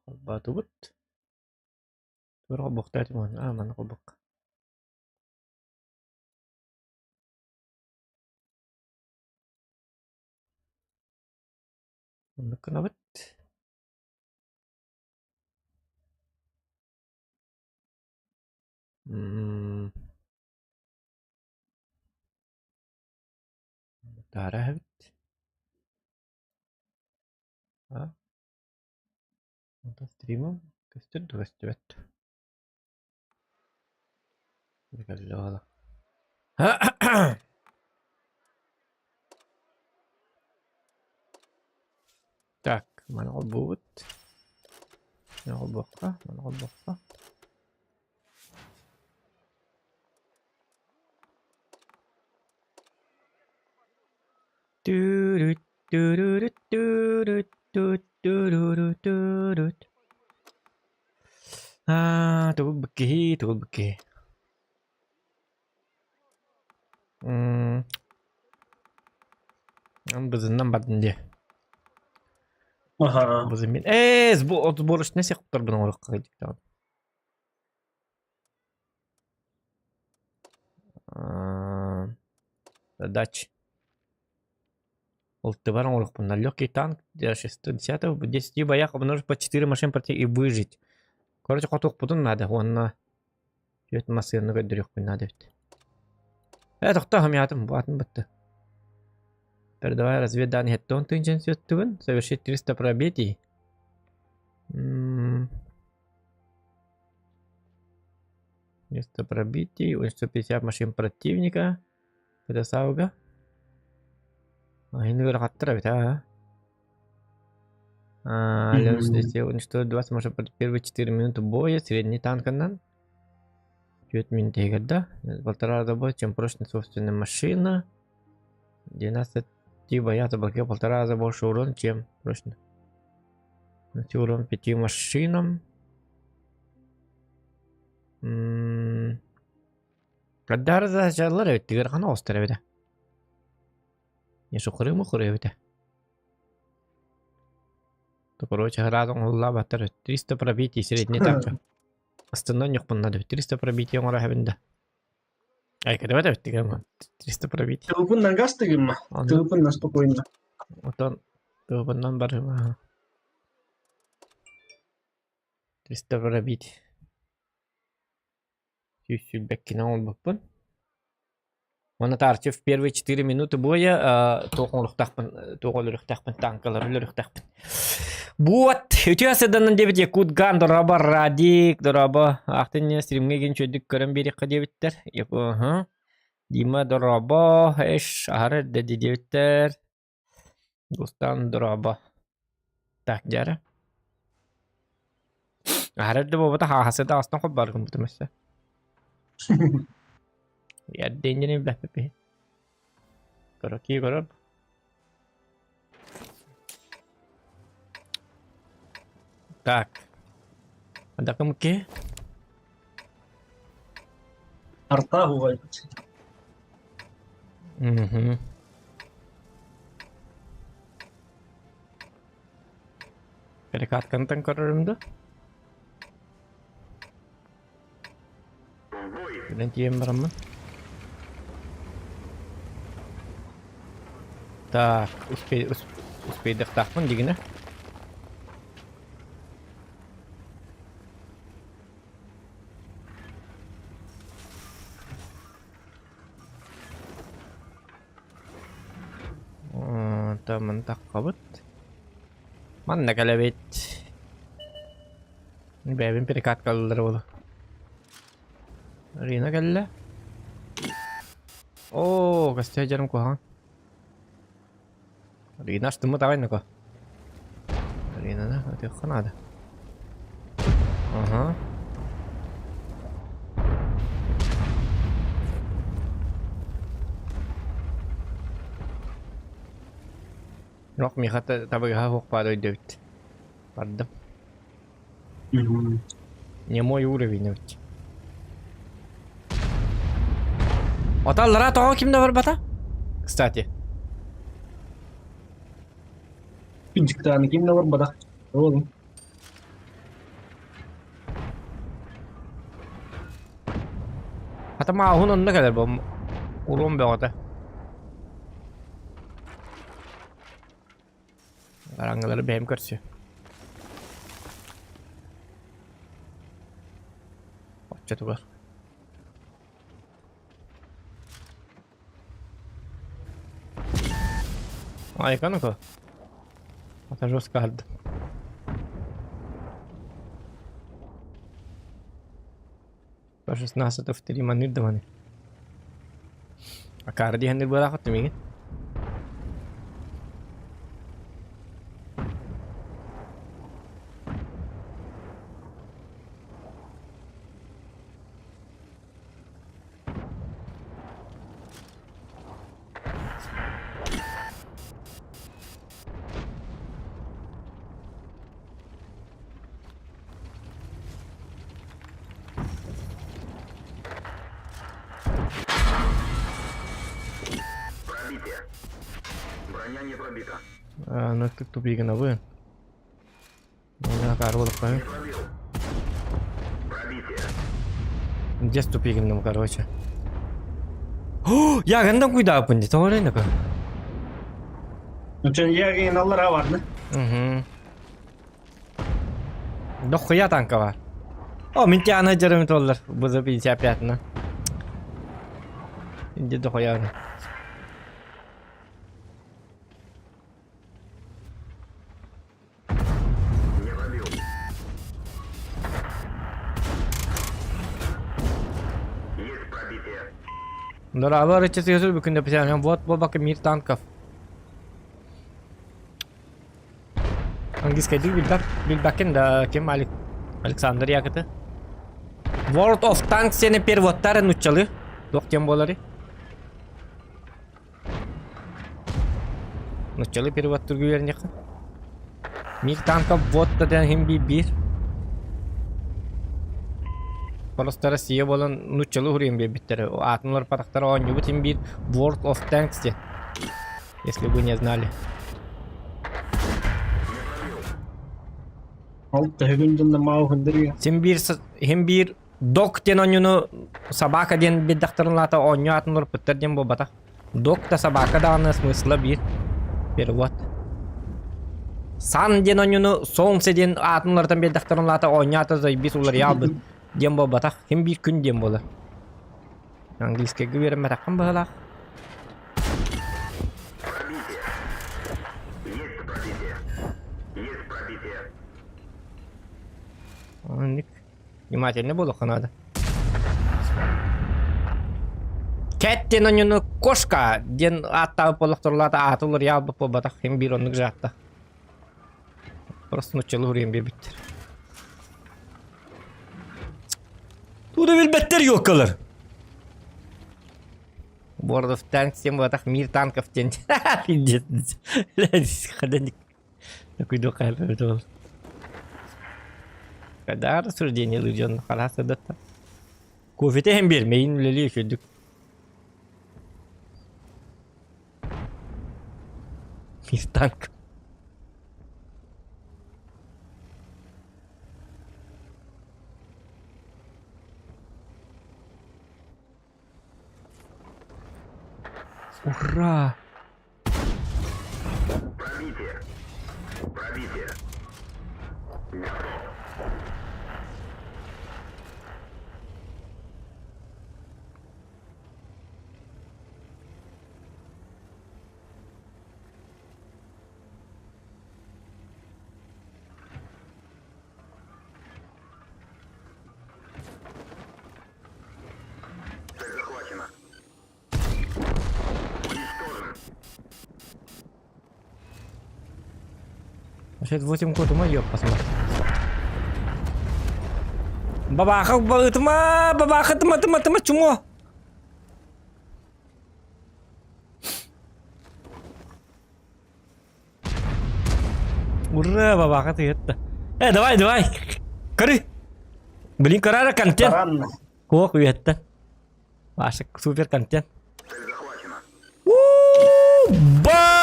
Холбоотубут. Туора холбуохтаатым уонна аа манна холбуохха. Оннук гынабыт. М Таһара эбит. А? Онтон стримым көстөр да көстүбэт. Так, маны холбуубут. Маны холбуохха, маны холбуохха. Түүрүт түүрүрүт түүрүт түүт түүрүрү түүрүт. Аа, тугу быккиһи, тугу быккиһи. М Бызыннан бардын дии. Аха. Бызын мин. Ээ, сборочный сектор оҥоруохха кыдьыктаҕын. Задач. Ылтыбар оҥоруохпун. Легкий танк 610 в 10 боях обнаружить по 4 машин против и выжить. Короче, хотуохпутун надо уонна түөрт массыынаны көрдөрүөхпүн наада эбит. Э, тохтоо, хамьятым, бу атын бытты. Передавая разведданные хеттон тыынчан сүөттүгүн, совершить 300 пробитий. Место пробитий, 150 машин противника. Это сауга. Айны ыарахаттар эбит аа. Уничтожить 20 машин первые 4 минуты боя средний танканан. 4 минут да? Полтора раза больше, чем прочная собственная машина. 12 боя заблокировал полтора раза больше урон, чем прочно. Нанести урон пяти машинам. Каддар задачалар эбит, хана оҕустар эбитэ. Не сухарыма хуруй эбитэ. Короче, ыраат оҥоһуллаабаттар 300 пробитий средний танка. Астынан ньохпунна 300 пробитий оҥоро эбин да. Ай, кэдэбэт эбит тигэн 300 пробитий. Тылбыннан газ тыгымма. Тылбыннан спокойно. Отон тылбыннан барыма. 300 пробить. 122 оҥорбуппун. Уонна таарчы в первые 4 минуты боя туох оҥоруохтаахпын, туох өлөрүөхтээхпин, танкалары өлөрүөхтээхпин. Вот, үтүө сыданан диэбит Якут Ган, дороба Радик, дороба. Ахтын стримҥэ гин чөйдүк көрөн биэриэххэ диэбиттэр. Дима дороба, эш, аһары эрдэ диэбиттэр. Густан дороба. Так, дьара. Аһары эрдэ буолбата хааһасы да астан холбоор гыммытым өссө. Эрдэ билэппиппи. Көрө көрөр. Так. Андакымки. Арта угайбыт. Угу. Перекаткантан көрөрүм да. Билэн тиийэн бараммын. Так, успей, успейдахтаахпын дигинэ. Онтон таххабыт. Манна кэлэбит. Бэйэбин перекаткалыыллар буолуо. Рина кэллэ. Оо, костя дьарым куһаҕан. Рина астыммыт аҕай ноко. Ринаны ытыахха наада. Ага. Рох миэхэ табыгаһа суох баар өйдөбүт. Бардым. Не мой уровень эбит. Оталлара тоҕо ким да барбата? Кстати. Дьыктааны ким да барбата. Оҕолум. Хата мааһын онно кэлэр бу уруом бөҕөтө. Араҥалары бэйэм көрсүө. Оччотугар. Айка ну-ка. Это жестко альд. По 16 в 3 маныр даваны. Акаары диһэннир буолаахыт миигин. Пробитие. Броня не пробита. А, ну ты тупигнабы. Не пробил. Пробитие. Где тупигнам, короче. Я гандам куйда пынди, тоҕо Үчен ягин аллара бар да. Угу. Дохуя танка бар. О, мин тяна дьарым толлар. Буза 55 на. Иди дохуя. Не пробил. Есть пробитие. Дорабы рычы бүгүн да Вот бабака мир танков. Английский билбак, билбакин да ким Александр Якыты. World of Tanks сени переводтары нуччалы. Туох тем болары. Нуччалы перевод түргүлеринеха. Мир танков вот да хим би бир. Просто Россия болан нуччалы хуруйан биэрбиттэр. Аатыналар патахтара оонньуубут хим биир World of Tanks диэн. Если вы не знали. Ол төһөгүн дьонно мау хындырыга. Син биир хим биир Дог диэн оонньууну собака диэн биэрдэхтэрин лаата оонньуу аатын урпуттар диэн буолбатах. Дог да собака даҕаны смысла биир. Перевод. Сан диэн оонньууну солнце диэн аатын уларытан биэрдэхтэрин лаата оонньуу аата заебись уларыйаалбыт диэн буолбатах. Ким биир күн диэн буолар. Английскайга үөрэммэтэххин быһыылаах. Пробитие. Есть пробитие. Есть пробитие. Оннук. Внимательно буолуохха наада. Кэт диэн онньуну кошка диэн ааттаабыт буоллахтарылаата ааты уларыйаалбыт буолбатах син биир оннук жаатта. Просто нуччалыы уруйан биэрбиттэр. Туда билбэттэр ёккалар. World of Tanks диэн буолбатах Мир танков диэн. Пиздец. Такой дохай Когда рассуждение дьон хараас сырдатта. Кофете иһэн биэрмэйин үлэлии үчүгдүк. Мир танк. Ура! Пробитие. Пробитие. Готов. Цель захвачена. Уничтожен. 68 кутума ёп посмотри. Бабаха ытыма, бабаха тыма тыма тыма чумо. Ура, бабаха ты это. Э, давай, давай. Коры. Блин, карара контент. Таранна. Ох, это. Ваша супер контент. Цель захвачена. Ба!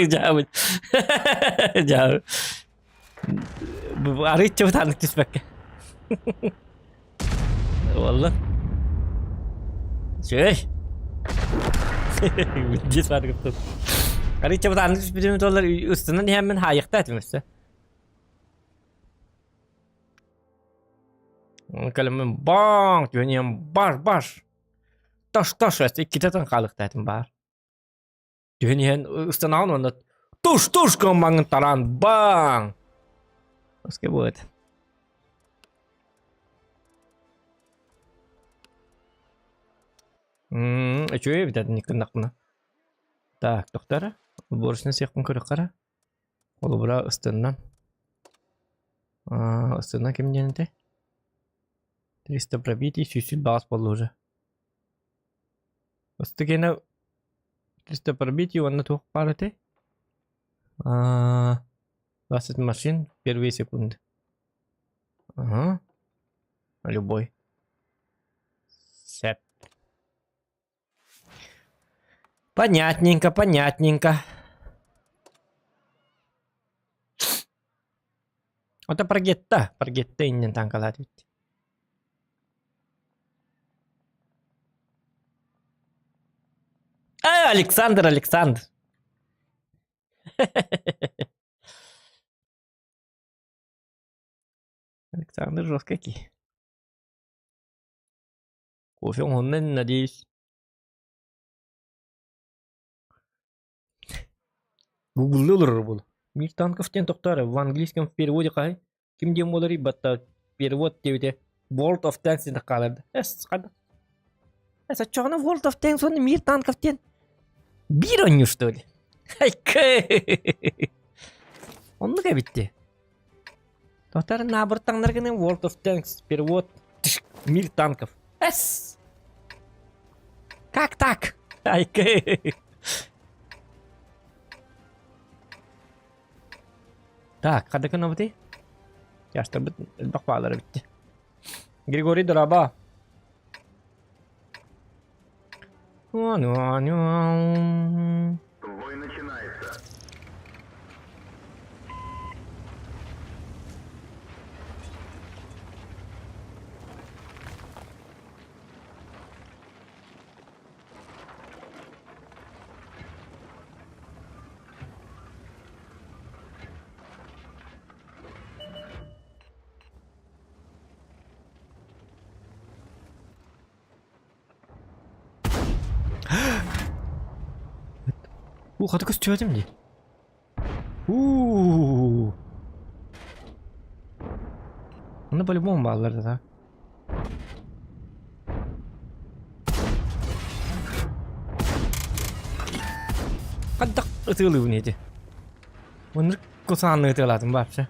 Дьаабыт. Дьаабыт. Арыычча бытааннык түспэккэ. Уолла. Үчүгэй. Дьиэс баар кыттым. Арыычча бытааннык түспүтүм туоллар устунан иһэммин хаайыахта этим өссө. Кэлэммин баҥ түһэн иһэн баш баш таш таш иккитэ тан хаалыахта этим баар. Түһэн иһэн ыстанаҕын уонна туш туш гыммаҥын тараан баҥ! Оска будет. Үчүгэй эбит итинник гыннахпына. Так, тохтоо Уборочнай сыахпын көрүөххэ эрэ. Холобура ыстыннан. Ыстыннан ким диэн этэй? 300 пробитий, сүүс баҕас буолла уже. Ыстыкена 300 пробитий уонна туох баар этэй? 20 машин, первые секунды. Ага. Любой. Сеп. Понятненько, понятненько. Ото Паргетта, Паргетта иннин танкалаат эбит. А, Александр, Александр. Александр жесткий. Кофе он, надеюсь. Гуглы олорор буолуо. Мир танков диэн тохтоо в английском в переводе хаһый? Ким диэн буоларый батта перевод диэбитэ World of Tanks диэн хаалар эс ханна эс оччоҕуна World of Tanks уонна Мир танков диэн биир оонньуу что ли? Айкы! Оннук эбит дии. Тохтор наабыр таҥнар гына World of Tanks перевод Мир танков. Эс! Как так? Айкы! Так, ханна гынабытый? Чаастарбыт элбэх баалара бүттэ. Григорий дорообо. Бой начинается. Уу, хата көстүбэтим дии. Уу. Онно по-любому бааллар да. Хайдах ытыалыыбын ити? Оннук кусаанны ытыалаатым вообще.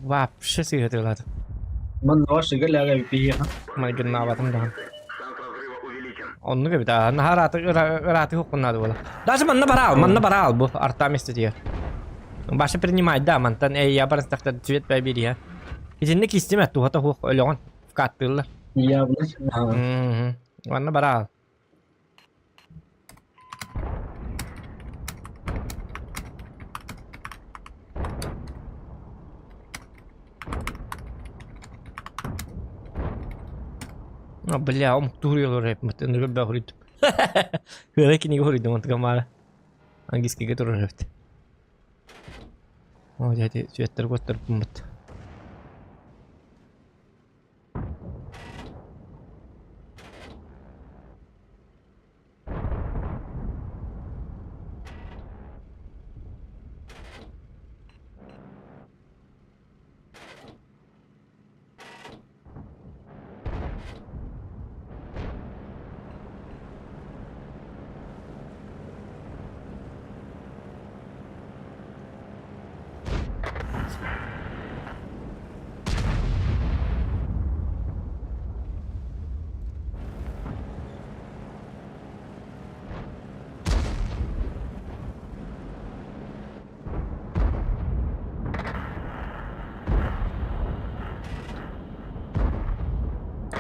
Вообще сыыһа ытыалаатым. Манна ваша галяга пиһиэхэ. Майгыннаабатым даҕаны. Шанс разрыва увеличен. Оннук эбит аа наһаа ырааты ырааты хуоххун наада буола. Даже манна бараал, манна бараал бу арта местетигэр. Баша принимай да мантан эй я барыстахта цвет бэбириһэ. Итинник кистимэ туһата хуох өлөҕүн вкаттыыллар. Явно. Манна бараал. А, бля, омуктуур эппит ынырык элбэх хоруйдум. Ыара кинигэ хоруйдум онтугам маара. Английскийга турар эбит. О, дядя, цветтер куоттарбыммыт.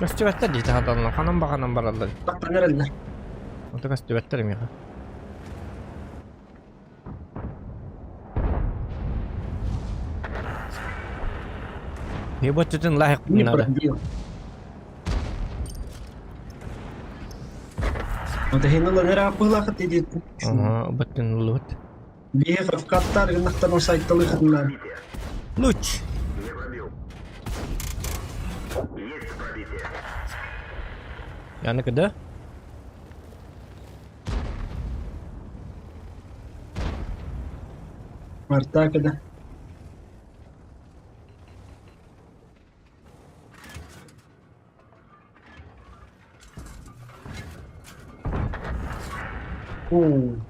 Көстүбэттэр дии таһаталлар, ханан баҕанан бараллар. Тахтан эрэллэр. Ото көстүбэттэр миэхэ. Ебать, лайк Не надо. пробил. Отаһин ылан эрэ ааппыһылаахыт диэтин. Ага, баттын ыллыбыт. Биһи Кавказтар гыннахтан сайталыхытынан. Луч! Не пробил. Есть пробитие. Яны кыда? Марта кыда. Уу.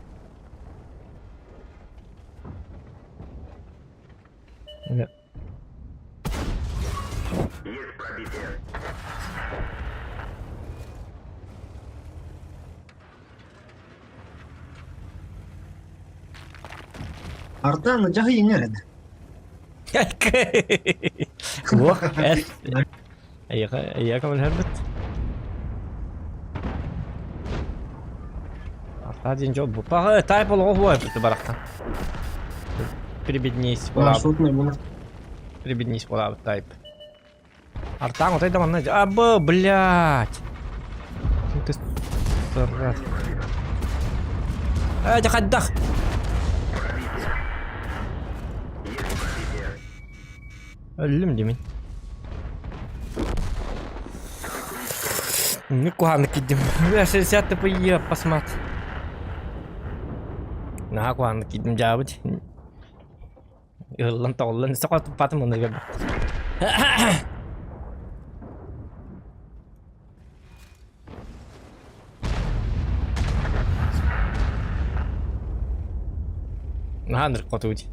Есть пробитие. Артан дьаһайыҥ эрэ. Уох, эс. Эйиэхэ, эйиэхэ көмөлөһөрбүт. Арта диэн дьол бу. Паҕа тайп олоҕо хуа эбит барахсан. Прибеднись буолаабыт. Маршрутный буна. Прибеднись буолаабыт тайп. Артаң отой да манна Абы, блядь. Ты сырат. Э, дьахаддах. Өллүм димин. Ну куһааны киирдим. 60 ТПЕ посмат. Наһаа куһааны киирдим дьаабыт. Ыһыллан тоҕуллан өссө туппатым онно көрбөт. Наһаа ынырык хотуу дии.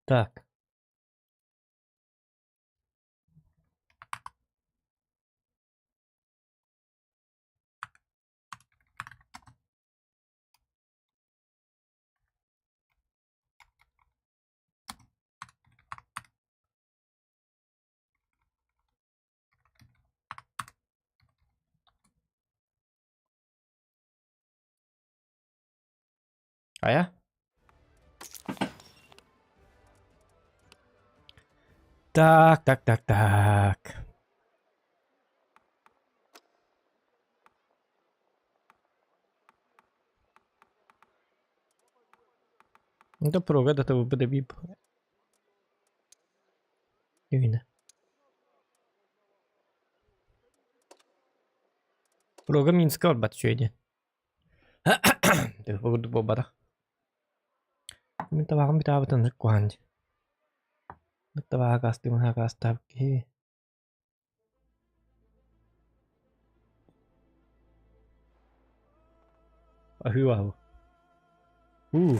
Так. Хайа? Так, так, так, так. Ну, прога да того бдебип. Юина. Прога Минска барбат үчүгэй диэн. Курдук буолбатах. Мин табаҕым бүтээбит ынырык куһаҕан дии. Табаҕа акаастыыбын акаастаабыт киһи. Аһыы аһыы. Уу.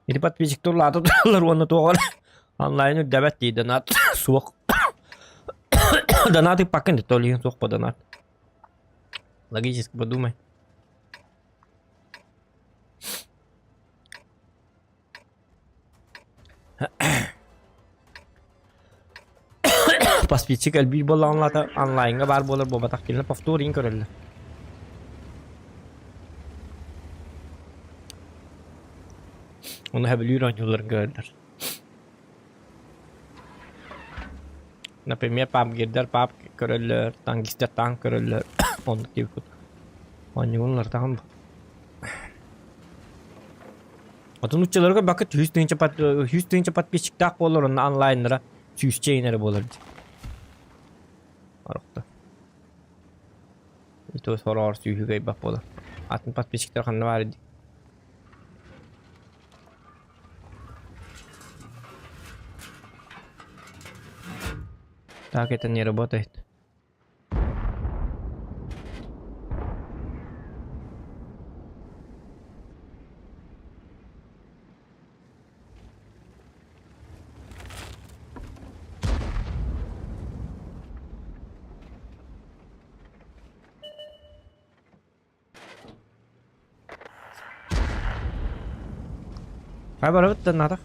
Ити подписчиктар улаата тураллар уонна туох эрэ онлайн үрдээбэт дии донат суох. Донат ыыппаккын дии, то ли суох по донат. Логически подумай. Подписчик элбиир буоллаҕына онлайҥҥа баар буолар буолбатах кинилэр повтор иин көрөллөр. Ону сөбүлүүр оонньууларын көрөллөр. Например, пабгердэр паб көрөллөр, тангистер танк көрөллөр. Оннук диэбит Оонньугун ырытаҕын бу. Отун нууччаларга бакы 100 тыһыынча подписчиктаах буолар, онно онлайннара сүүсчэ эрэ буолар дии. Орохто. И то сороҕор сүүһү кыайбат буолар. Атын подписчиктар ханна баар дии. Так это не работает. Хайа барабыт да наада.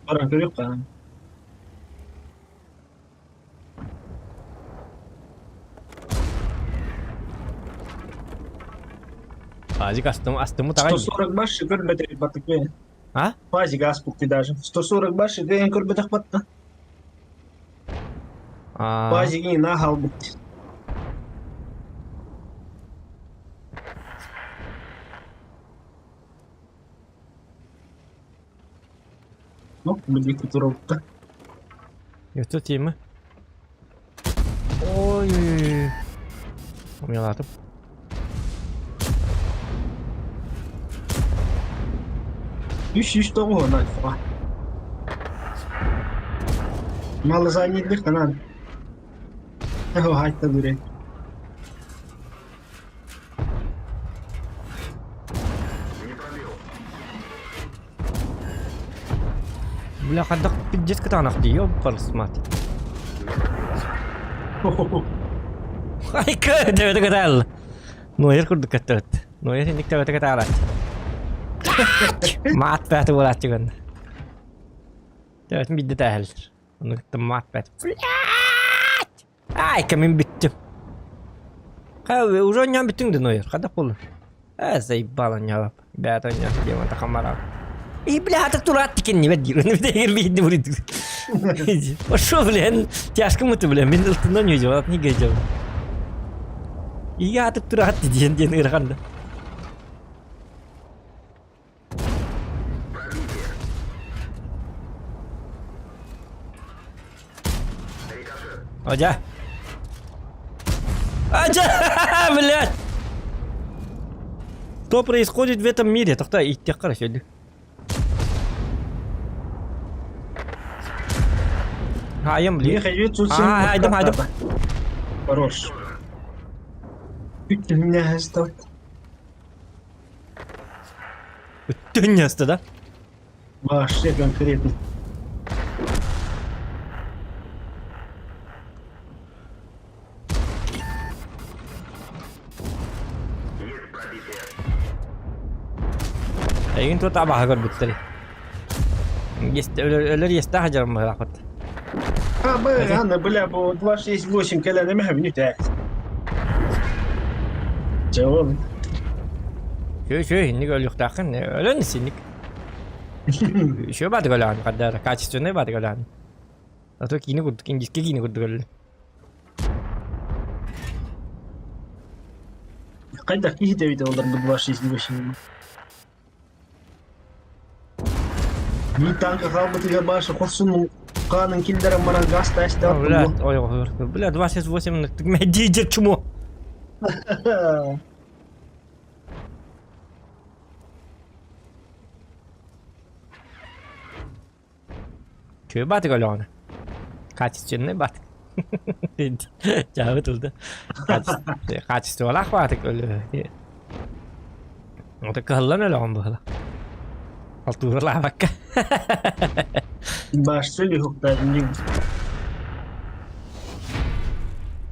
Баран көрүөххэ. Азик астым, астыммыт аҕай. 140 баш көрбөтө батыкы. А? Пазик аспытты даже. 140 баш ген көрбөтөх батта. А. Пазиги на халбыт. Ну, билбит туругта. Өтө тиэмэ. Ой-ой-ой. Умелатым. 309 альфа. Мало занятых канал. Эхо хайта дүре. Не пробил. Бля, хайдах пиздец кытаанах дии, ёппарс мать. Айка, төбөтө кытаал. Нойер курдук каттыбыт. Нойер инник төбөтө кытаалаат. Маат бәті болаачы гын. Төбөтүн бидде тәһэллэр. Ону кытта маат бәті. Блядь! Айка, мин бүттүм. Ха, уже онньоон бүттүҥ да Нойер, хайдах буоллун? Ээ, заебал онньоолоп. Бэйэтэ онньоон диэмэ хамара. И, бля, аты тураат тикиннибэт диир. Битэгэр биирдэ буруйдук. Ошо, блин, тяжко муту, блин, мин ылтынан ньүдьү, ат не гежем. Иге атып тураат диэн диэн ыарахан да. Пробитие. Рикошет. Адя. Адя, блядь! Что происходит в этом мире? Тоқта, иттек қара сөйлі. Айым, блин. А, айдым, айдым. Хорош. Үттүннэһэ Үттүннэсті да? Вообще конкретно. Есть пробитие. Эйигин тута абаһа көрбүттэр. Өлөр иэстээх дьарым быһыылаахпыт. А, б, Анна, бля, бу 268 кэлэн эмэһэ мүнүтэ. Чего? Үчүгэй, үчүгэй, инник өлүөхтээххин. Өлөн синник. Үчүгэй баатык өлөҕүн, хардара, качественный баатык өлөҕүн. А то киини курдук, индийскэй киини курдук өллүм. Хайдах киһи эбитэ олорбут 268 Биир танка хаалбытыгар баша хорсун хаанын киллэрэн баран газ таста Бля, ой, бля, 268 мэдиидер чмо. Чүө баатык өлөҕүнэ. Качественный баатык. Дьаабы тылда. Качестволаах баатык өлө. Ото кыһыллан өлөҕүн быһыла. Халтууралаабакка. Баш сүлүһүктаах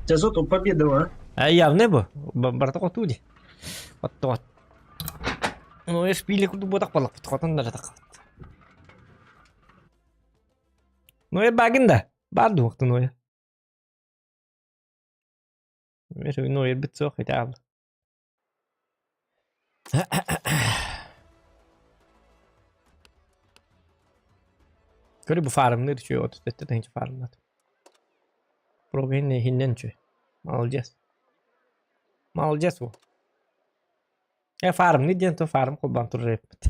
Зато победа, а? Явно бу. Барыта хотуу дии. Оттоҕот. Ну, шпили курдук буотах буоллахпыт. Хотон да таххабыт. Ноя баагын да? Баар дуо Ноя? Ноя бит суох ити Көрү бу фармныыр үчүгэй 37 тыһыынча фармнаат. Пробуйын иһиннэн үчүгэй. Молодец. Молодец бу. Э фармный диэн то фарм холбоон турар эбиппит.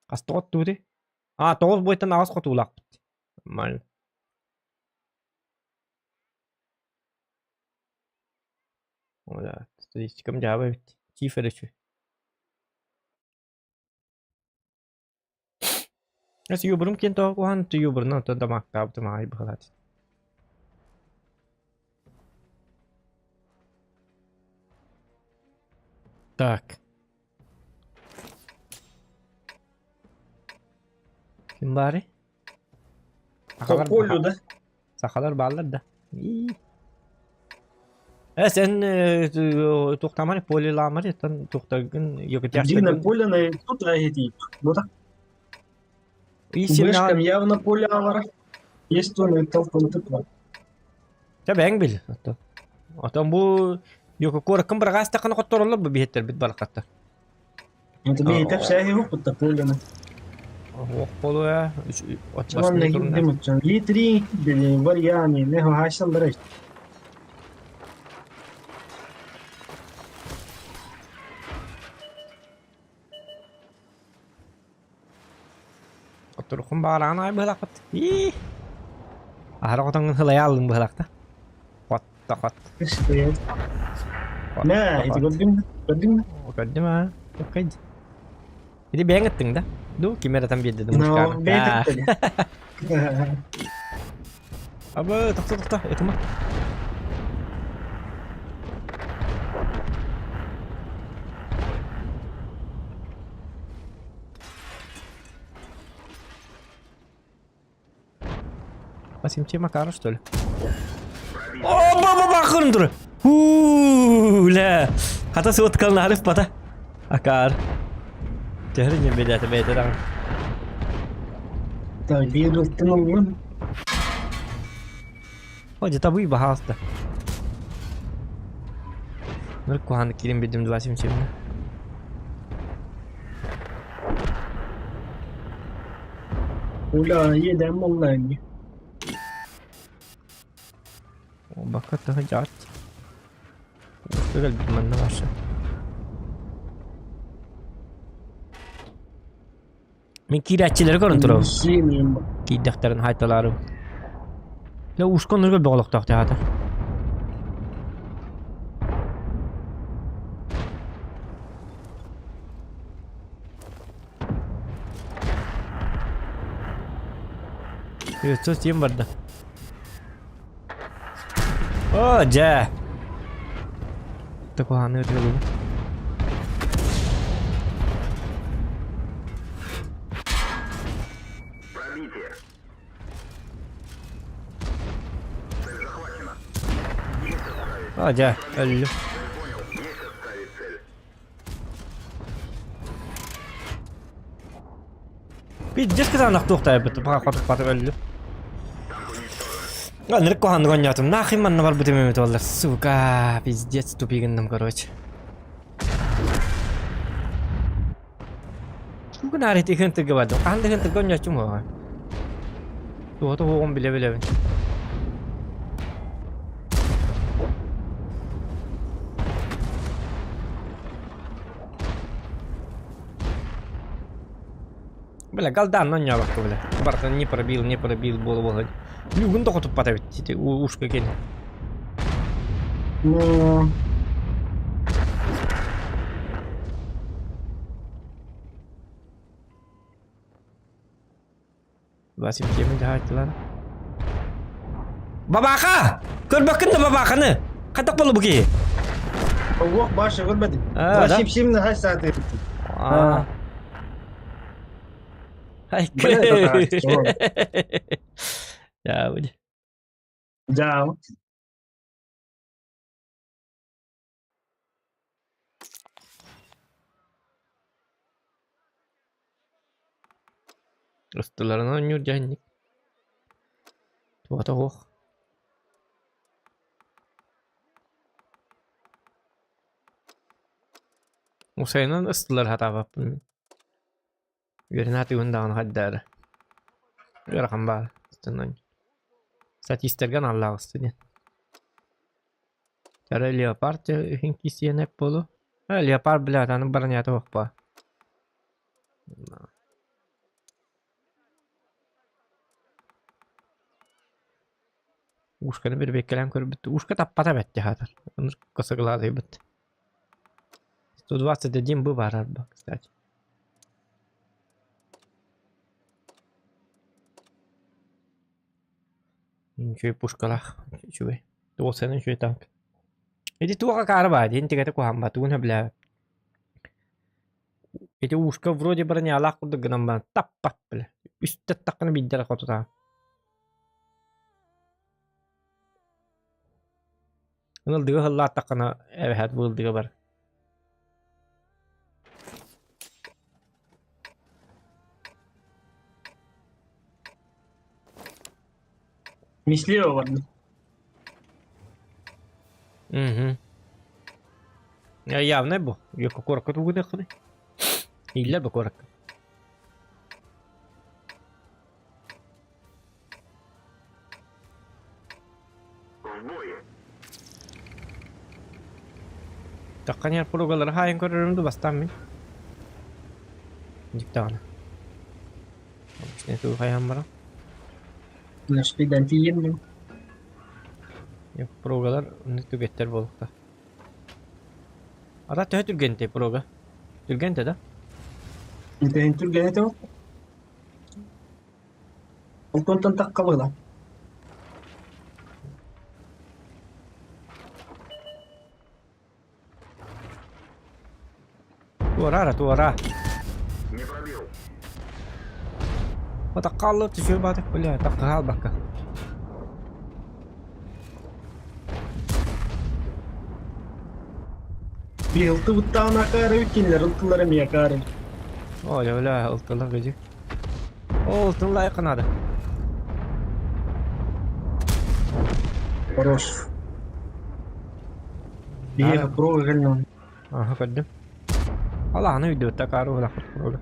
Хас тоҕо оттуутуй? Аа, тоҕус буойтан аҕыс хотуулаахпыт. Нормально. О, статистикам дьаабы эбит. Чиф эрэ үчүгэй. Эс юбурум киэн тоҕо куһаҕан юбурунан оттон дамаактаабытым аҕай быһыылаат. Так. Ким баарый? Сахалар, Полю, да? сахалар бааллар да. Ии. Э, сен туохтаамар полилаамар оттон туохтаргын Дина поле на тут агитип. Вот так. Вышкам явно поле авара. Есть он и толком тыква. Чэ бэйэҥ бил. Оттон. Отон бу Йоко куораккын быраҕаастаххына хоттороллор бу биһиттэрбит барахаттар. Это би кэпсээһи хуппутта пуляны. Ох болуя. Манна кирдим отчон. Литри дели варьяни не хашаллар. Отурукун баҕараҕын аҕай быһалахпыт. Ии. Аһара хотоҥҥун сылайа аллыҥ быһалахта. Хот да хот. Нэ, ити көрдүҥ көрдүҥ Көрдүм аа. Окей. Ити бэйэҥ ыттыҥ да? Ду, ким эрэ там биэрдэ да Ну, мушкааны. бэйэтэ Абы, тохто, тохто, ытыма. Спасибо тебе, Макару, что ли? О, баба бахырын Хуу, ля. Хата суоткалын арыф бата. Акаар. Төһөрүн бэдэтэ бэйэтэ даҕаны. Так, биир ылтын ыллым. О, где-то вы, пожалуйста. Ну, куһааны киирэн биэрдим 277. Уля, иэдээн буолла ини. Бакка тыһы дьаат. Кэлбит манна барса. Мин киирээччилэри көрөн турабын. Киирдэхтэрин хайталаарым. Дьэ ушка оннук элбэх олохтоох театр. Өтө тиэн барда. О, дьэ. Такуһааны ытыалыбыт. Пробитие. Цель захвачена. Есть отставить. О, дьэ, өллүм. Понял. Есть отставить цель. Пиздец кытаанах туохтаайбыт баҕа хотук өллүм. Ынырык куһаҕаннык оонньоотум. Нахуй манна барбытым эбит буоллар. Сука, пиздец тупигынным, короче. Гынаар ити хынтыгы бардым. Хаһан да хынтыгы оонньооччум уоҕа. Туота уоҕун билэ-билэбин. Бля, галдан оонньообокко, бля. Барытын не пробил, не пробил буола-буола. Люгун да хотуппат эбит, ити ушка кини. Ну, Васим кемин дьаһааччылар. Бабаха! Көрбөккүн да бабаханы! Хатак болу бу киһи? Ох, баша көрбөтүм. А, да? Сип-сим наһаа саатыы. А. Ай, Бля, Я, буде. Да. Ыстыларынан оонньуур дьаһанньык. Туота оһох. Усайынан ыстылар сатаабаппын мин. Үөрэнэ даҕаны хайдаары. Ыарахан баар ыстынан. Статистарга аналлаах ысты диэн. Эрэ леопард иһин киисиэн эп буолуо. Э, леопард блядь, аны бронята суох Ушканы бирбиэккэлээн көрбүт. Ушка таппата эбэт дьаһаатар. Косоглазыйбыт. 121 бы баар арба, кстати. Үчүгэй пушкалаах. Үчүгэй. Туох үчүгэй танк. Ити туох акаары баа диэн тигэтэ куһааммат угун сөбүлээбэт. Ити ушка вроде бронялаах курдук гынан баран таппат бile. Үстэ таххына биирдэ эрэ хотутаа. Ылдыга ыллааттаххына эбэһээт бу ылдыга бар. Мислево барда. Мгм. Явно бу. Йоко куоракка тугу Иллэр бу куоракка. В бой. Таххан иһэр пуругалары хаайан көрөрүм ду бастаан мин. Дьиктаҕына. Обычный туу хайаан баран. Нашпидан тиийэн мин. Пругалар оннук түгэттэр буолуохта. Ата төһө түргэнтэй пруга? Түргэнтэй да? Түргэн түргэн этэ ол. Онтон таххабыла. Туора туора. Не пробил. Атакка түшүр баатык бля атакка хаалбакка. Bir ылтыбыттаҕын акаары кинилэр ылтылар эмиэ акаары. Ой, бля, ылтылар гыдьы. Ол ылтыллай канады. Хорош. Биһиэхэ прога кэллэҕин. Аха көрдүм. Алааны өйдөбүт акаары улахпыт прога.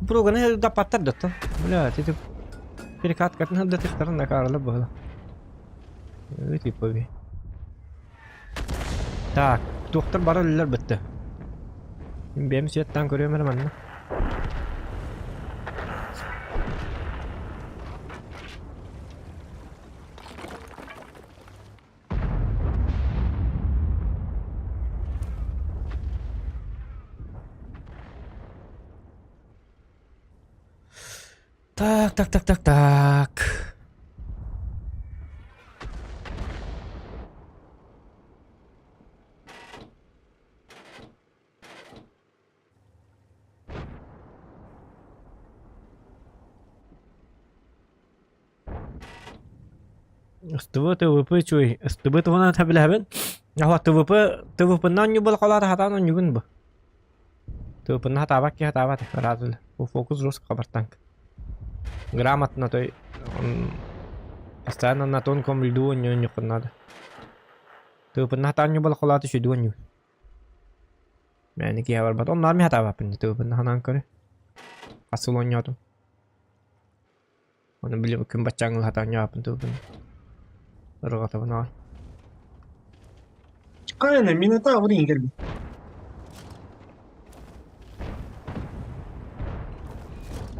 Проганы даппаттар доттон. Бля, титип перекаткатын хырдатыктарын акаарылар быһыла. Типови. Так, туохтар бары өллөр бытты. Бэйэм светтаан көрүөм эрэ манна. Так, так, так, так, так. СТВ ТВП чуй. СТВ туһунан билэбин. Аха ТВП ТВП-нан ньубал халаата хатаан онньугун бу. ТВП-ны хатаабат киһи хатаабат ыраатыл. Бу фокус жестко хабар танк. Грамотно той постоянно на тонком льду онньуоххун надо. ТВП-ны хатаан ньубал халаата үчүгэй онньугун. Мээнэ киһи барбат. Онно армия хатаабаппын ТВП-ны ханаан көрө. Хас сыл оонньоотум. Ону били күн баччааҥҥы хатаанньааппын тугун ырҕатабын аҕай. Хайана Минотавр кэлбит.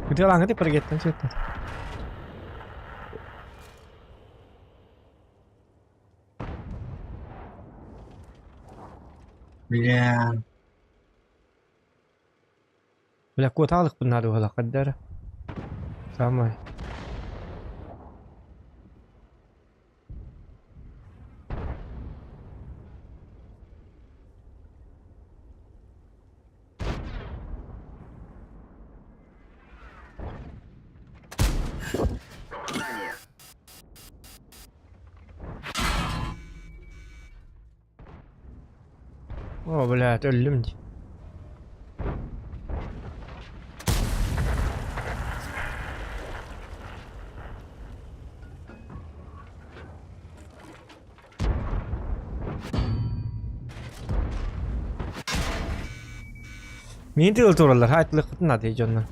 Ытыалааҥҥыт прыгеттан сүттэ. Бля. Бля, куотаалыкпын наада буолла Самай. Попадание. О, блядь, өллүм дии. Миин тыл тураллар, хаайтылыхпытын наада дьоннор.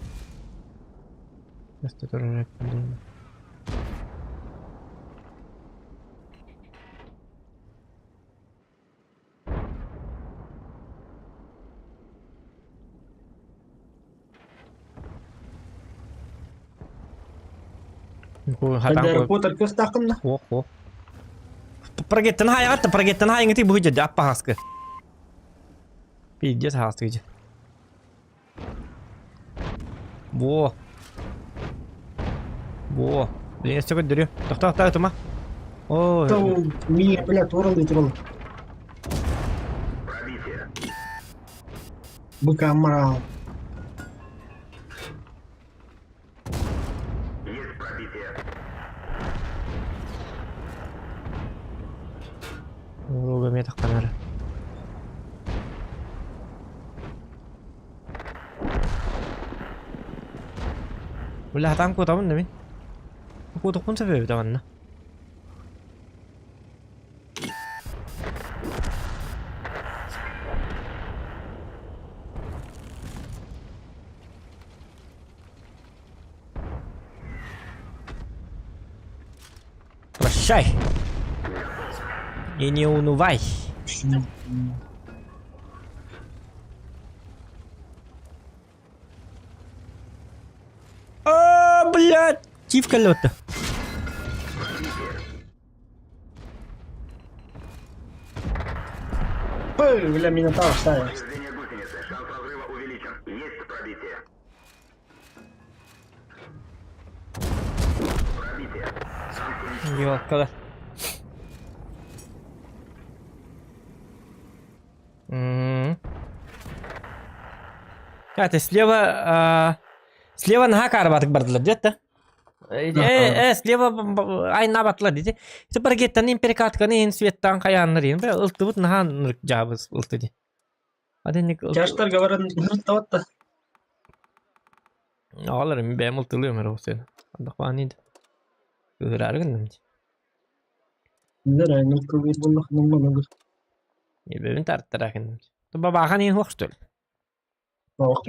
Хайдары Поттер кыахтааххын да? Ох, ох. Прогеттен хайаҕат, прогеттен хайыҥыты бу дьэ аппаһаскы. Пиздец хаастыгы дьэ. Во. Во. Блин, өссө көрдөрүө. Тохтоо, тохтоо, тума. О, Ми, бля, турал турал. Пробитие. Быка морал. Есть пробитие. Уруга эмиэ тахханара. Бля, хатаан куотабын да мин. Куотукпун сөп эбит манна. Прощай. И не унывай. А, блядь! Тивка лёта. Бля, Минотавр ставил. Повреждение гусеницы. Шанс разрыва увеличен. Есть пробитие. Пробитие. Ёлка. М. А, ты слева... а, слева наһаа каарбатык бардылар диэт да? Э, э, слева айна батылар дии. Ити баргеттан империкатканы ин светтан хайааннар ин. Бля, ылтыбыт наһаа нырык жаабыс ылты ди. Аденник Чаштар говорят, нырыттабатта. Аҕалар мин бэйэм ылтылыам эрэ ол сен. Ардахпаан иди. Кыһыраары гынным дии. Нырай, ныртылыыр буоллахына манныгы. Ебебин тартара гынным. Бабаахан иһин суох что ли? Суох.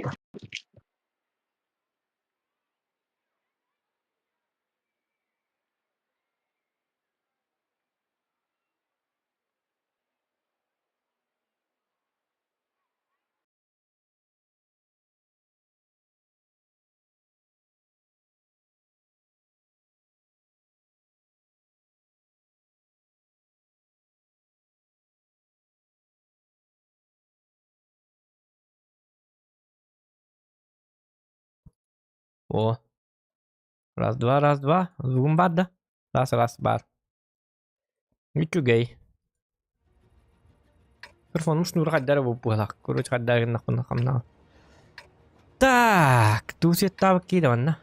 О. Раз, два, раз, два. Звугум баар да? Раз, раз, баар. Үчүгэй. Микрофонум шнура хайдара буолбуһалаах. Короче, хайдара гыннахпына хамнаа. Так, туусеттаабыт киирэ манна.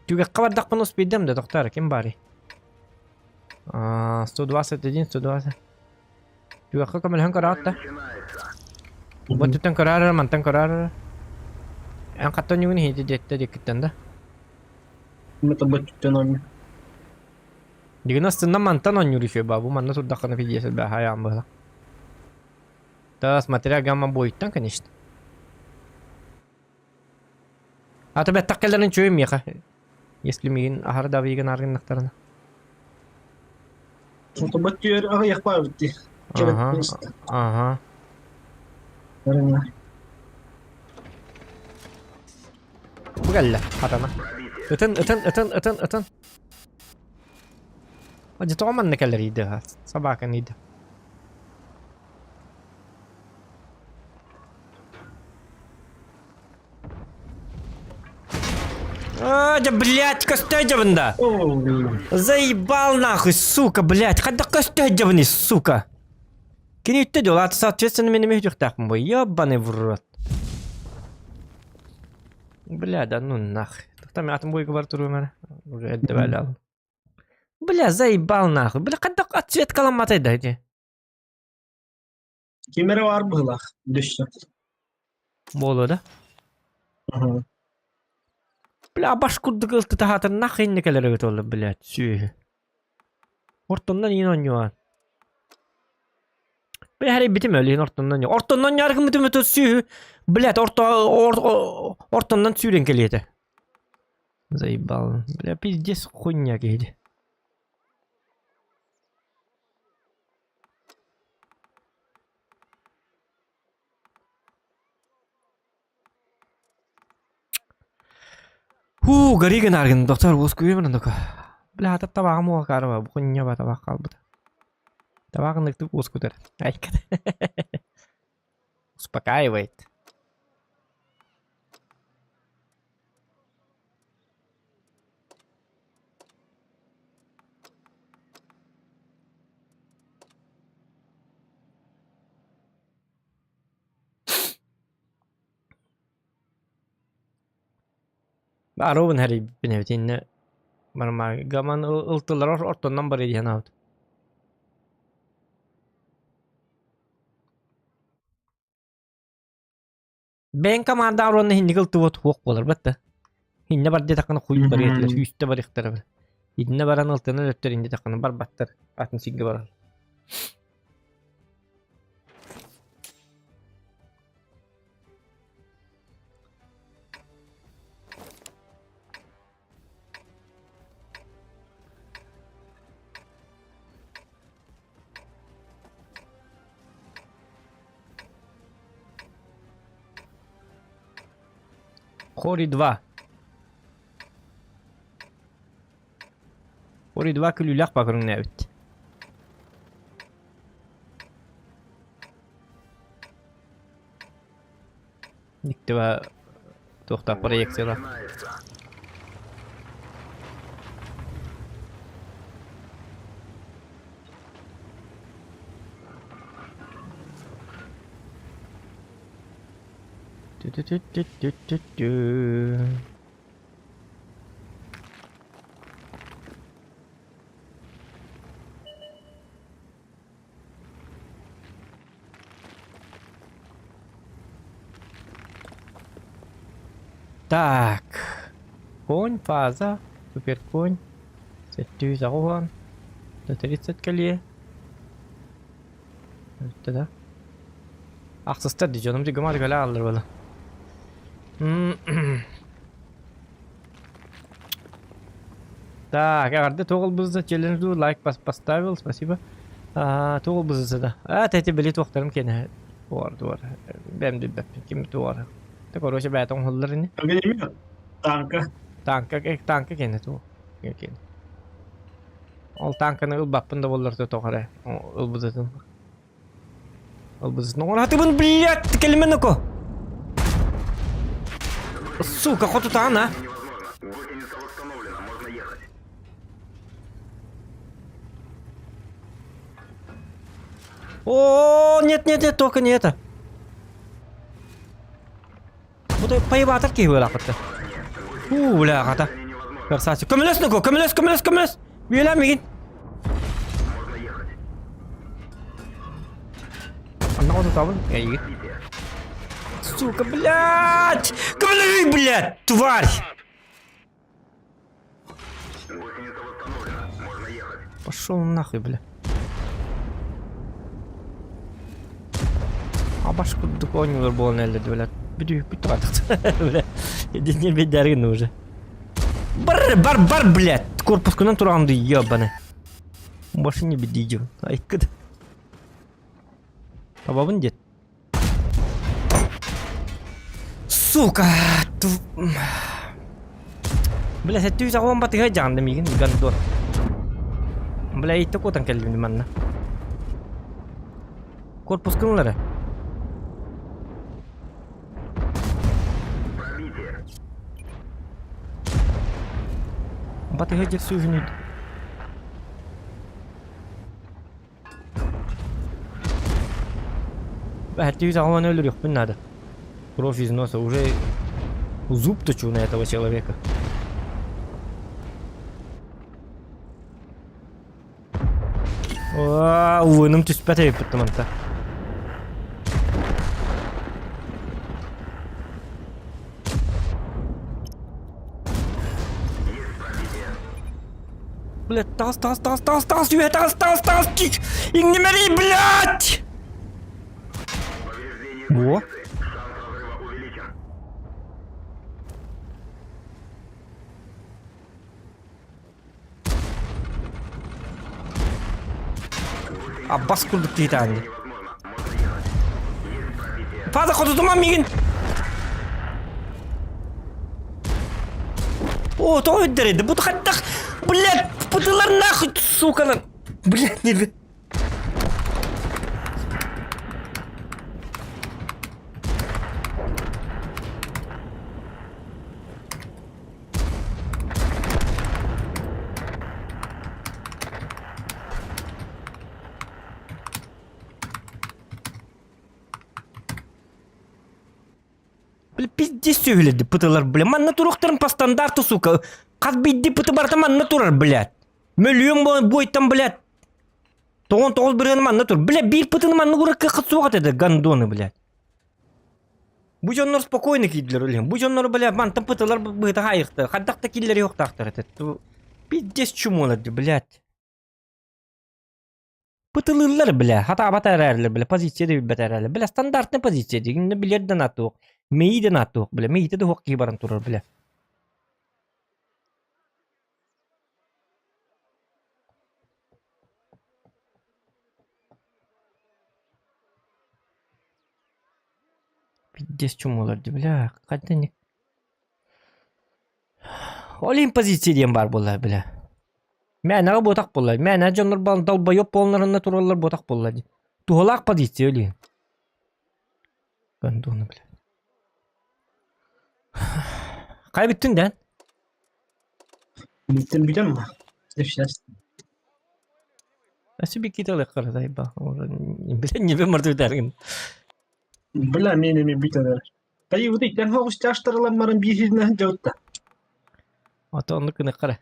Түгэххэ бардахпына успейдем да, тохтоор, ким баарый? А, 121, 120. Түгэххэ көмөлөһөн көрөҕүт да? Начинается. Бу өттүттэн көрөөр, мантан көрөөр. Эн хаттан ньугун иһити диэттэ диэкиттэн да? Это бөттүттэн оонньуу. Дигин астынна мантан оонньуур үчүгэй баа, бу манна турдаххына пиздец элбэх айаан быһыла. Да, смотря гамма бойуттан, конечно. А то бэттэх кэлэрин үчүгэй миэхэ. Если миигин аһары да абыйыгын аргыннахтарына. Это бөттүөр аҕыйах баабыт дии. Ага, ага. Бу кэллэ, хатана. Ытын, ытын, ытын, ытын, ытын. Дьэ тоҕо манна кэлэр иде собаканы иде. А, да, блядь, көстө да. Заебал нахуй, сука, блядь. Хайдах көстө сука. Кини үттэ дьол, аты соответственно мин эмиэ үтүөхтээхпин бу. Ёбаный в рот. Бля, да ну нах. Там атын бойга бар туруом эрэ. Уже эрдэ бэлээл. Бля, заебал нахуй. Бля, хайдах отсветкаламматай да ити. Ким эрэ баар быһыылаах дөссө. Буолуо да? Бля, баш курдук ылты таһаатар нах иннэ кэлэр эбит ол, блядь, сүөһү. Ортоннон иин оонньуоҕа. Бля, хэрийбитим өлүһүн ортоннон ортоннон ньаргыммытым өтө сүөһү, блядь, орто ортоннон сүүрэн кэлиэтэ. Заебал. Бля, пиздец хуйня киһи. Һуу, горигин аргын, доктор, уоскуйуом дока. Бля, хата табаҕым уокаарба, бу хуйня табах хаалбыта. Табаҕын ыктык уоскутар. Айкат. Успокаивает. Аруубун хэрийбиппин эбит иннэ барымааргаман ылтылар ортоннон барыы диэн аабыт. Бэйэҥ командаҕар уонна иһинник ылтыбыт суох буолар батта. Иннэ бар диэтэххинэ хуй барыа этилэр, сүүстэ барыахтара. Иннэ баран ылтынан өттөр иннэ диэтэххинэ барбаттар, атын сиргэ баран. Хори 2. Хори 2 күлүүлээх бакырыҥнаабыт. Никтева туохтаах проекцияла. Тү-тү-тү-тү-тү-тү. Так. Конь, фаза, суперконь. Сэттүү заҕуһан. 130 кэлиэ. Өттө да. Ахсыстар дии дьонум дьыгымар кэлэ ааллар буола. Так, эҕэрдэ туох ылбызда челленджду лайк поставил, спасибо. Туох ылбызда да. А, тэти били туохтарым киэнэ. Туор, туор. Бэм билбэппин ким туор. Та короче бэйэтэ оҥоһуллар ини. Огнемет. Танка. Танка, танка киэнэ туох. Киэнэ. Ол танканы ылбаппын да буоллар тоҕо эрэ ылбытытын. Ылбытытын оҥоратыбын, блядь, кэлимэ ноко. Сука, хотутаан, а? Гусеница восстановлена, можно ехать. О, нет, нет, нет, только не это. Бу поебатор киһи буолаахпытта. Уу, бля, хата. Красавчик. Көмөлөс нуку, көмөлөс, көмөлөс, көмөлөс. Бүөлээн мигин. Анна отутабын, эйигин. Сука, блядь! Көмөлөһүй, блядь, тварь! Пошел нахуй, бля. Абаш курдук оонньуулар буолан эллэр бля. Бүтү бүтү бля. Динер бедәргин уже. Бар, бар, бар, блядь. Корпускунан тураҕын ебаный. Машине бедидим. Айкыт. Табабын дед. Сука! Бля, сэттүү саҕалан батыһа дьаанда миигин гандон. Бля, иттэ куотан кэллим манна. Корпускын ылара. Батыһа дьэр сүүһүнүйд. Бэһэттии саҕалан өлөрүөхпүн наада. Кровь из носа уже зуб точу на этого человека. Уыным түспэт эбиппит манта. Блядь, тас, тас, тас, тас, тас, үө, тас, тас, тас, иҥнимэрий, блядь! Во. Аббас курдук киһитаанньы. Пада хотутуман мигин! О, тоҕо үрдэрейді? Бу хаттах, блядь, пытылар нахуй, сукалар. Блядь, не... Бля, пиздец сүһүлэрди пытылар, бля. Манна туруохтарын по стандарту, сука. Хас биирдии пыты барыта манна турар, блядь. Мөлүйүөн буойтан, блядь. 99 бырыһыаны манна тур. Бля, биир пытыны манна уурар кыаххыт суох этэ да, гондоны, блядь. Бу дьоннор спокойно киирдилэр үлэһин. Бу дьоннор, бля, мантан пытылар быһыта хаайыахтара. Хайдах да киллэри уохтаахтар этэ. Пиздец чумолар, блядь. Пытылыыллар, бля, хатаабата эрээрилэр, бля, позиция да билбэт эрээрилэр. Бля, стандартный позиция дигин билэр да наатуох, мэйии да наатуох, бля, мэйиитэ да суох киһи баран турар, бля. Пиздец чумолар, бля, хайда не. Ол иһин позиция диэн баар буолла бile. Мээнэҕэ буотах буолла. Мээнэ дьоннор долбоёб буолларына тураллар буотах буолла дии. Туһалаах позиция ол иһин. Гондону бile. Хайа бүттүн да? Бүттүм бүтэн ма? Сейчас. Өссө бикките ылыаххара тайба. Билэн небе мартыбытаргын. Бля, мен эми бүтэн Тайыбыт иттэн хоҕустаастарыламмарын биир дьабытта. Ото оннук гыныаххара.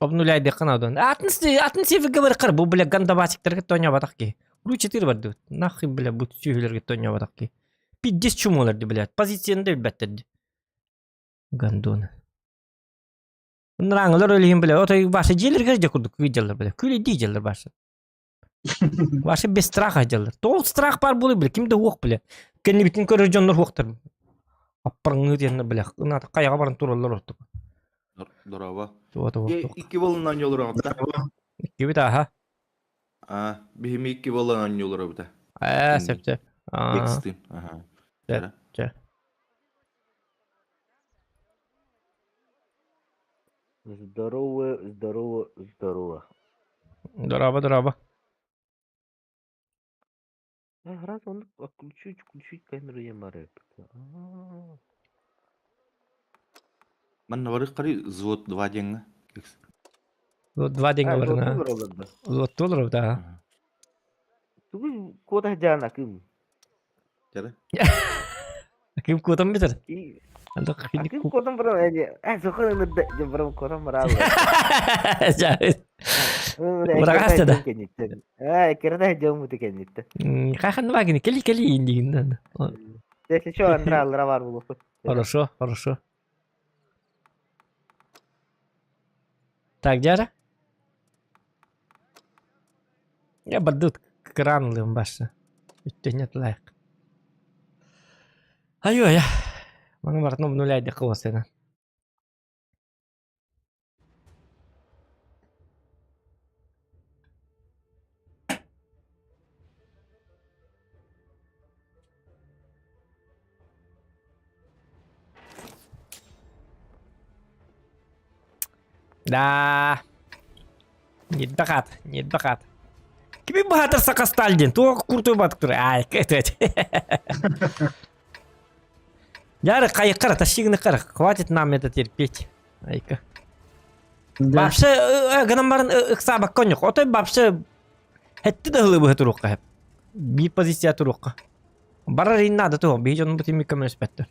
Обнуляйдыахха наада. Атын атын сервергэ барыаххара. Бу бля гандабасиктарга тоонньообатах киһи. Ру 4 бардыбыт. Нахуй бля бу сүөһүлэргэ тоонньообатах киһи. Пиздец чумолар ди блядь. Позицияны да билбэттэр ди. Гандоны. Ныраңылар өлүһүн бля. Отой башы дьиэлэргэр дьэ курдук кыйдьаллар бля. Күлэйдии дьаллар башы. Ваши без страха дьаллар. Тоҕо страх баар буолуй бля, ким да уох бля. Кэннибитин көрөр дьоннор уохтар. Аппарыңыы диэннэр бля. Ынаата хайаҕа баран тураллар ортук. Здорово. Туо Икки болунан оонньуулар оҕотта. Иккибит аха. А, биһими икки болунан оонньуулар эбитэ. Ээ, сөп сөп. Текстин. Аха. Сөп. Здорово, здорово, здорово. Здорово, здорово. А, раз он отключить, включить камеру Ямары. А. Манна бары қары взвод 2 деньги. Взвод 2 деньги бар. Взвод долларов, да. Тугу кода жана кым? Жары. Ким кодам битер? Ким кодам барам э сохын барам кодам барам. Бырагасты да. Э керде жомут экенниттэ. Хахан вагини кели кели индигин. Если что, Андра бар булуп. Хорошо, хорошо. Так, дяра? Я бардут кранлым башы. Үттөнет лайк. Айой, Маны бартын обнуляйды кыласына. Да. Ньирбэх аат, ньирбэх аат. Кими баһаатар сакастаал диэн, туох куртуй батык Ай, кэт Яры хайыккара, тащигны кара, хватит нам это терпеть. Айка. Вообще, гынан баран ыксаабак коньок. Отой вообще хэтти да ылы быһа туруохха Биир позиция туруохха. Барар ин надо туох, биһи дьонун бу тимикка мөспөттөр.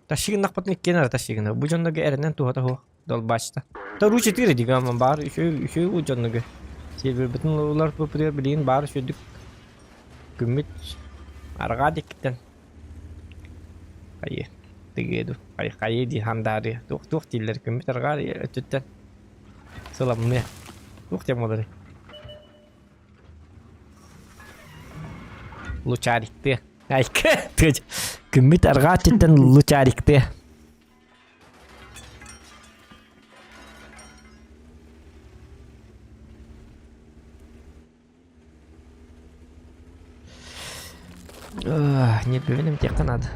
Тащигыннахпытын иккиэн эрэ тащигына. Бу дьоннорго эрэнэн туһата суох. Долбачта. Та ру 4 дигаман баар үчүгэй үчүгэй бу дьоннорго. Сервербитин улар популяр билигин баар үчүгдүк күммүт арҕаа диэкиттэн хайы тыгыа ду хай хайы дии хандаарыа туох туох дииллэр күммүт арҕаа өттүттэн сыламныа туох диэн буоларый Лучариктыа. Айка, күммүт арҕаа өттүттэн лучариктыа. Нет, бүгүн эмтиэххэ наада.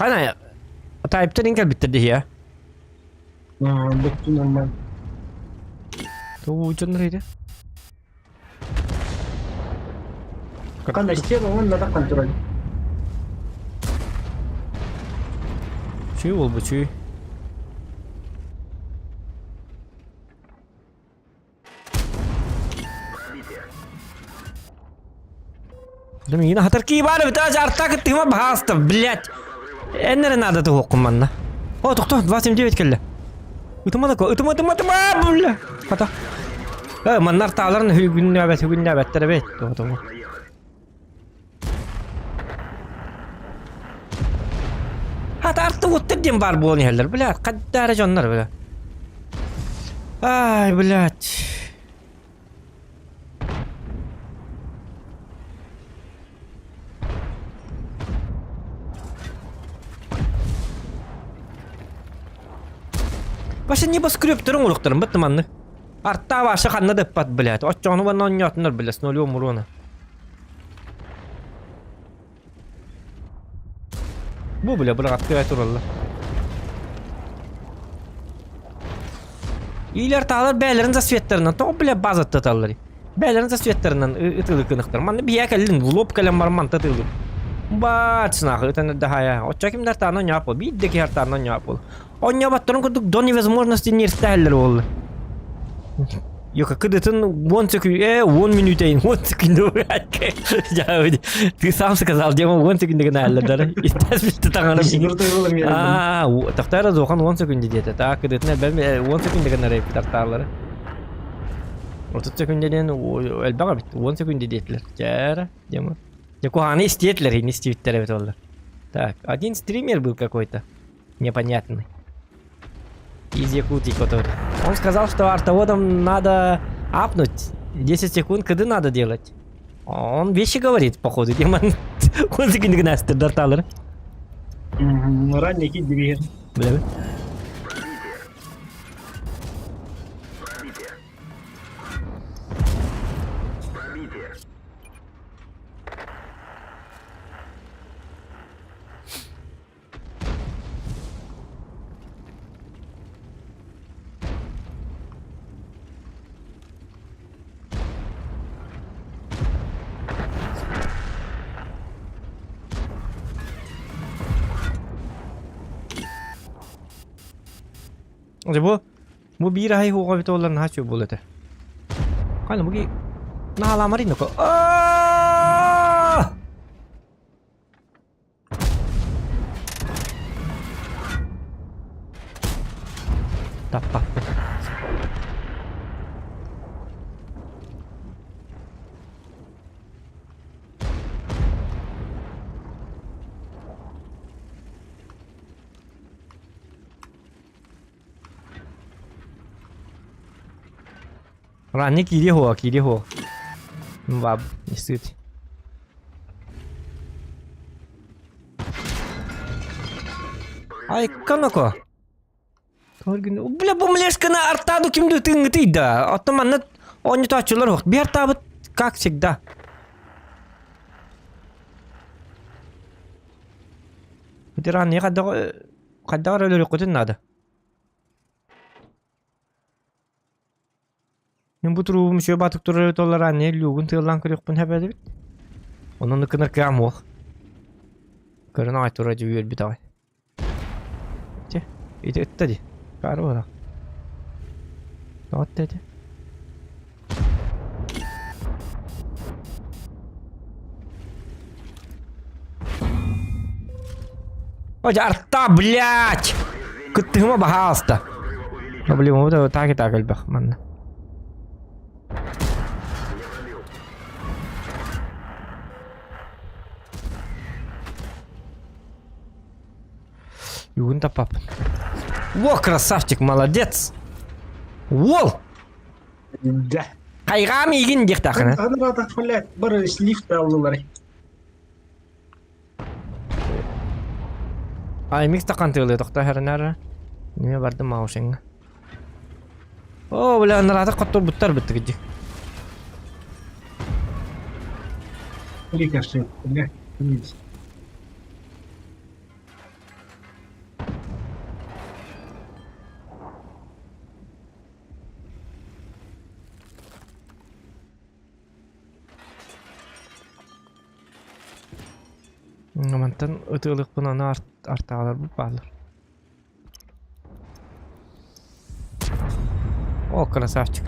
Хана тайптарын кэлбиттэр диһиэ. Бүттү нормально. Туу дьоннор иде. Кана стена он надо контроль. Чүй болбу чүй. Да миигин хатар кии баар эбит, аа артаакы тыыма баһааста, блядь. Эн эрэ наада туһуоххун манна. О, тохто, 279 кэллэ. Ытыма да ытыма, ытыма, ытыма, бля. Хата. Э, манна артааларын хүгүннээбэт, хүгүннээбэттэр эбит. Тоҕо тоҕо. Хата арты уоттар диэн баар буолан иһэллэр, бля, хадда эрэ дьоннор, бля. Ай, блядь. Вообще небоскребтарын оҥоруохтарын бытты маннык. Артаа вообще ханна да ыппат, блядь. Оччоҕуну уонна оонньоотунар, блядь, с нулем урона. Бу, бля, быраҕаттыы тураллар. Иилэр таалар бээлэрин засветтарынан, тоҕо, бля, базаттаталлар. Бээлэрин засветтарынан ытылы кыныхтар. Манна биһиэ кэллин, лоп кэлэн баран манта ытылы. Баат, сынахы ытан дахая. Оччо кимдер таана оонньоох буол. Биир да киһи артаана оонньоох буол. Оонньооботторун курдук до невозможности нервтэһэллэр буолла. Йока кыдытын 10 секунд, 10 минутейн, 10 секунд Ты сам сказал, Дима, 10 секунд гынааллар. Истэс битти таҥара. Аа, тахтара зохан 10 секунд диэтэ. Та кыдытын элбэм 10 секунд гынар эбит тартаалары. 30 секунд диэн элбэх эбит. 10 секунд диэтилэр. Чээрэ, Дима. Дьэ куһаҕаны истиэтилэр, ини истибиттэр эбит оллар. Так, один стример был какой-то. Непонятный. Из Якутии который. Он сказал, что артоводам надо апнуть. 10 секунд КД надо делать. Он вещи говорит, походу, Диман. Он дарталар. Ранний киддибиһэр. Бля. Пробитие. Пробитие. Дьэ бу бу биир аһай хуоҕа эбитэ буоллар наһаа үчүгэй буолуо этэ. Ханна бу наһаалаамарый ноко. Таппаппын. Ранний киириэ суоҕа, киириэ суоҕа. Баб, не сыть. Ай, канако. Бля, бу млешканы артаду кимди тыҥҥытый да. Оттон манна оонньотооччулар суох. Биир артаабыт, как всегда. Ветеран, хайдах хайдах эрэ өлөрүөххүтүн наада. Мин бу туруубум үчүгэй баатык турар эбит олар аанньа люгун тыаллаан көрүөхпүн сөп эбит. Онон ыкынар кыам уох. Көрөн аҕай турар дьэ үөрбүт аҕай. Ити, ити ытта дии. Баары буолар. Тоҕо ытта ити? Ой, арта, блядь! Кыттыһыма баһаалыста. Проблема вот так и так элбэх манна. Югун таппаппын. Во, красавчик, молодец! Уол! Да. Хайҕаам иигин диэхтаахына. Анраатах блядь, бары лифт аллылар. Аймик стакан тыалыы тохто хэрнэр. Неме бардым маушинга. О, бля, анраатах хотторбуттар быттыгыдьы. Рикошет, бля, вниз. Мантан ытыалыахпын аны артааларбыт бааллар. О, красавчик.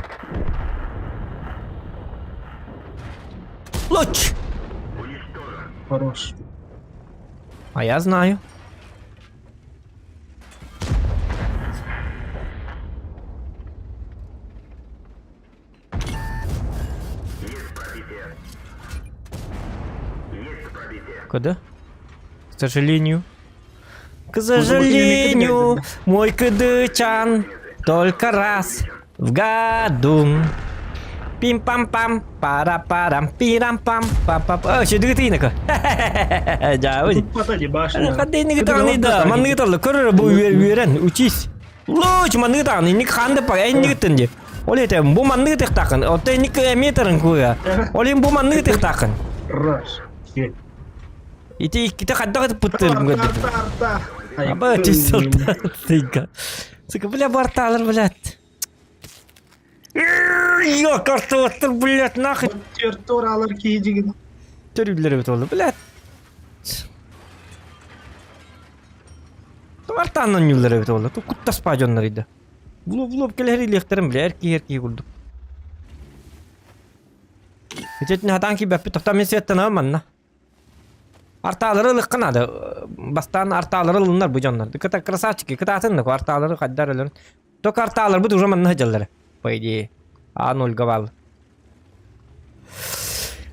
Луч! Хорош. А я знаю. Есть пробитие. Есть пробитие. Куда? К сожалению. К сожалению, мой кыдычан только раз в году. Пим-пам-пам, пара-парам, пирам-пам, па-па-па. О, чудытыйнака. Дьаабы. Тут потали башня. Хаддейниги таҕаны да, манныгы талла, көрөр бу үөрэн, учись. Луч манныгы таҕын, инник хаан да пар, эннигиттэн дии. Ол этэ, бу манныгы тыхтаахын, оттон инник метрын куя. Ол иһин бу манныгы тыхтаахын. Раз. Ити иккитэ хайдах ытыппыттарын көрдүм. Арта, арта. Аба чисылта. Тыйга. Сука, бля, барталар, блядь. Я картоттар, блядь, нахуй. Төрт алар киһи дигин. Төрүүллэр эбит ол, блядь. Тартаан онньууллар эбит ол. Куттаспаа дьоннор ида. Булуп-булуп кэлэр илиэхтэрин, бля, эр киһи эр киһи курдук. Ититин хатаан киирбэппит, тоқтаа мин светтанабын манна. Артаалары ылыахха наада. Бастаан артаалары ылыннар бу дьоннор. Кыта красавчики, кытаатын да артаалары хайдар өлөрөн. Только артааларбыт уже манна сылдьаллар, по идее. А нольга баал.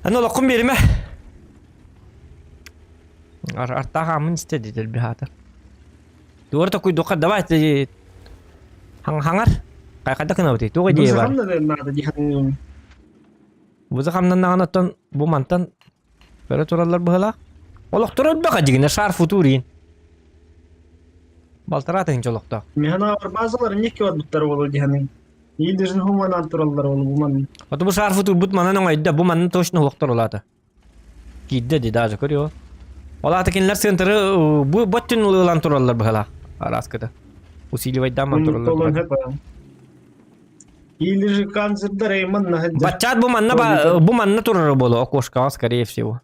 Аны олоххун биэримэ. Артаах ааммын истэ дии бихаатар. Туора токуйдуохха давай хаҥар. Хайда кынабытый? Туох идея бар? Буза хамнаннаҕына оттон бу мантан Көрө тураллар быһылаах. Олохторо элбэх дьигинэ шар футурин. Балтараа тыһыынча олохтоох. Миһана базалар никки барбыттар буолуо диһаны. Иидерин хуманан тураллар ол бу манна. Ото бу шар футурбут манан оҥойдо, бу манна точно олохтор улаата. Киирдэ ди даже көрүө. Ол аата кинилэр центры бу боттун ылан тураллар быһылаах. Араскыта. Усиливайдаан тураллар. Или же канцердар манна сылдьар. Баччаат бу манна ба, бу манна турара буолуо окошкаҕа скорее всего.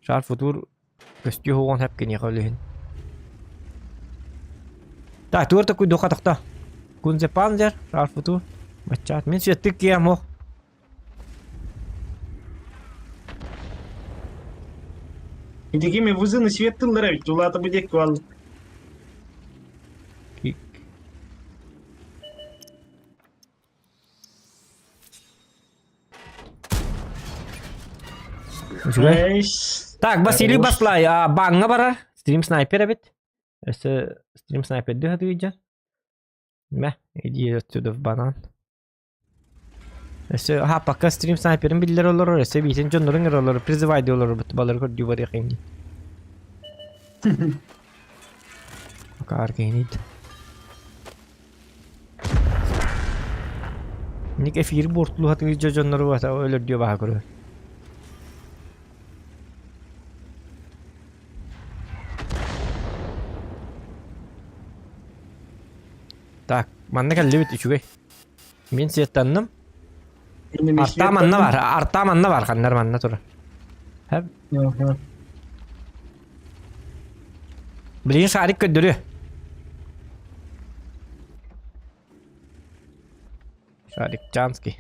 Шар футур көстүү хоҕон хэп киниэхэ үлүһүн. Так, туор такой духа тохто. Кунзе панзер, шар футур. Баччаат мин светтик киэм ох. Итикими вызыны свет тыллара ведь улаата бу диэки бааллар. Үчүгэй. Так, Василий Баслай, а, баҥҥа барар. Стрим снайпер эбит. Өссө стрим снайпердыы сатыыр Мэ, иди отсюда в банан. Өссө аха пока стрим снайперин биллэр олорор, өссө биитин дьоннорун олорор, призывай олорор балары көрдүү барыах дии. Пока аргенит. Ник эфир буортулуһатыгы дьоннору өлөрдүө баха көрөр. Так, манна кэллибит үчүгэй. Мин сиэттанным. Арта манна бар, арта манна бар, ханнар манна тура. Хэп. Билигин шарик көрдөрүө. Шарик Чанский.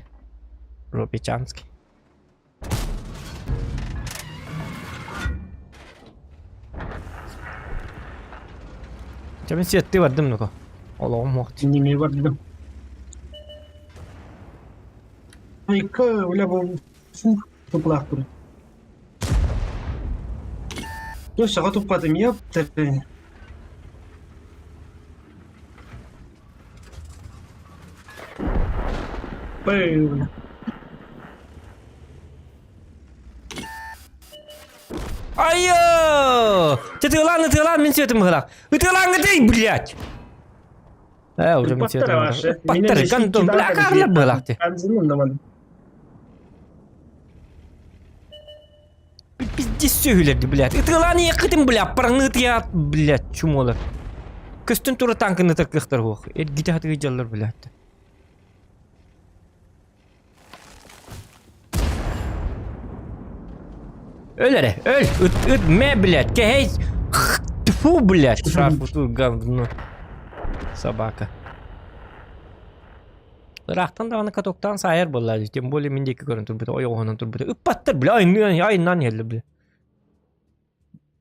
Робби Чанский. Чэ мин сиэттии бардым нука. Олоҕум суох дии. Ними бардым. Айка, бля, бу фу, туплаах турар. Дьэ, саха туппатым, ёпта. Бля. Айо! Ытыалаан, ытыалаан, мин сүөтүм быһылаах. Ытыалааҥҥытый, блядь! Э, уже мин сүөтүм быһылаах. Паттары, гандон, бля, карлар быһылаах ти. Пиздец сүөһүлэрди, блядь. Ытыалаан иэххитин, бля, параны ытыйаат, блядь, чумолар. Көстөн тура танканы ытар кыахтар суох. Эргитэ хатыгы дьаллар, блядь. Өл эрэ, өл, ыт, ыт, мэ, блядь, кэһэй, тьфу, блядь, шарфуту говно, собака. Ыраахтан даҕаны катоктаан саайар буолла дии, тем более мин диэки көрөн турбута, ойоҕоһунан турбута. Ыппаттар, бля, айынныан, айыннаан иһэллэр, бля.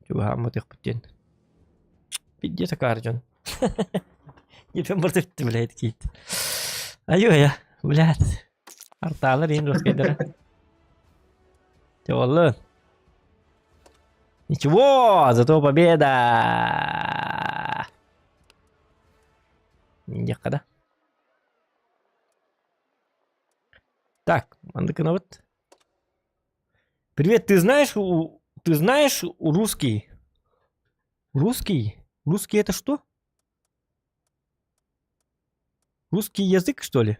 Чугаһаамматыахпыт диэн. Пиздец акаары дьон. Ебем бардыртты, блядь, киит. Айыы, блядь. Артаалар иһин русскайдара. Чоҕоллун. Ничего, зато победа! Диэххэ да. Так, маннык гынабыт. Привет, ты знаешь русский? Русский? Русский это что? Русский язык, что ли?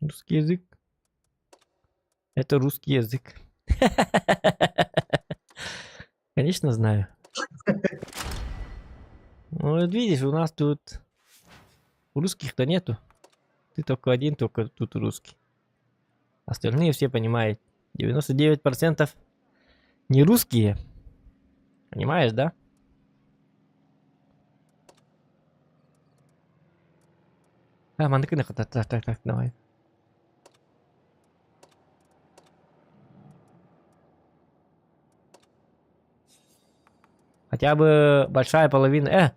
Русский язык. Это русский язык. Конечно, знаю. Ну, вот видишь, у нас тут русских-то нету. Ты только один, только тут русский. Остальные все понимают. 99% не русские. Понимаешь, да? А, маннык так, так, так, так, давай. Хотя бы большая половина...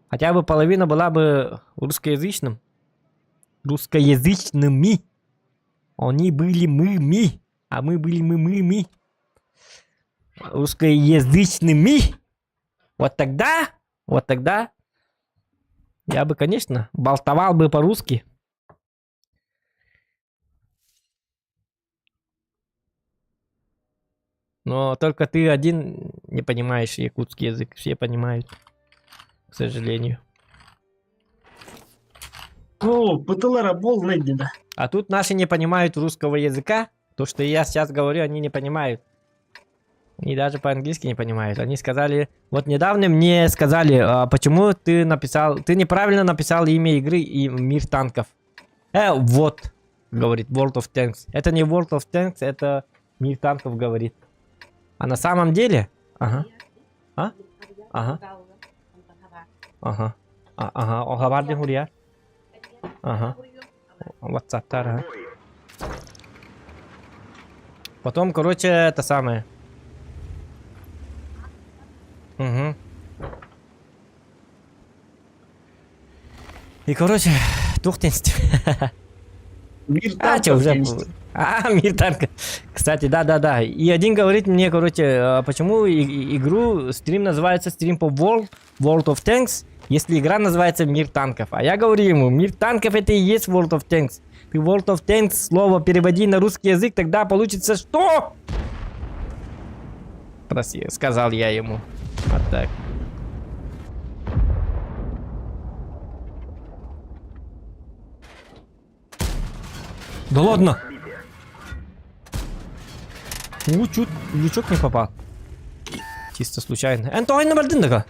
хотя бы половина была бы русскоязычным. Русскоязычными. Они были мы-ми. А мы были мы-мы-ми. Русскоязычными. Вот тогда я бы, конечно, болтовал бы по-русски. Но только ты один не понимаешь якутский язык. Все понимают, к сожалению. О, бытылара полный деда. А тут наши не понимают русского языка. То, что я сейчас говорю, они не понимают. Они даже по-английски не понимают. Они сказали... Вот недавно мне сказали, а почему ты написал... Ты неправильно написал имя игры и Мир танков. Вот, говорит, World of Tanks. Это не World of Tanks, это Мир танков, говорит. А на самом деле... Ага. А? Ага. Ага. А, ага. Ага, Хурия. Ага. WhatsApp, ага. Потом, короче, это самое. Угу. И, короче, тухтенсть. Мир А, танков чё, уже... есть. А, мир танка. Кстати, да-да-да. И один говорит мне, короче, а почему игру, стрим называется стрим по World of Tanks, если игра называется Мир танков. А я говорю ему, Мир танков это и есть World of Tanks. Ты World of Tanks слово переводи на русский язык, тогда получится что? Проси, сказал я ему. Вот так. Да ладно! У, чуть лючок не попал. Чисто случайно. Эн тоҕо бардын да?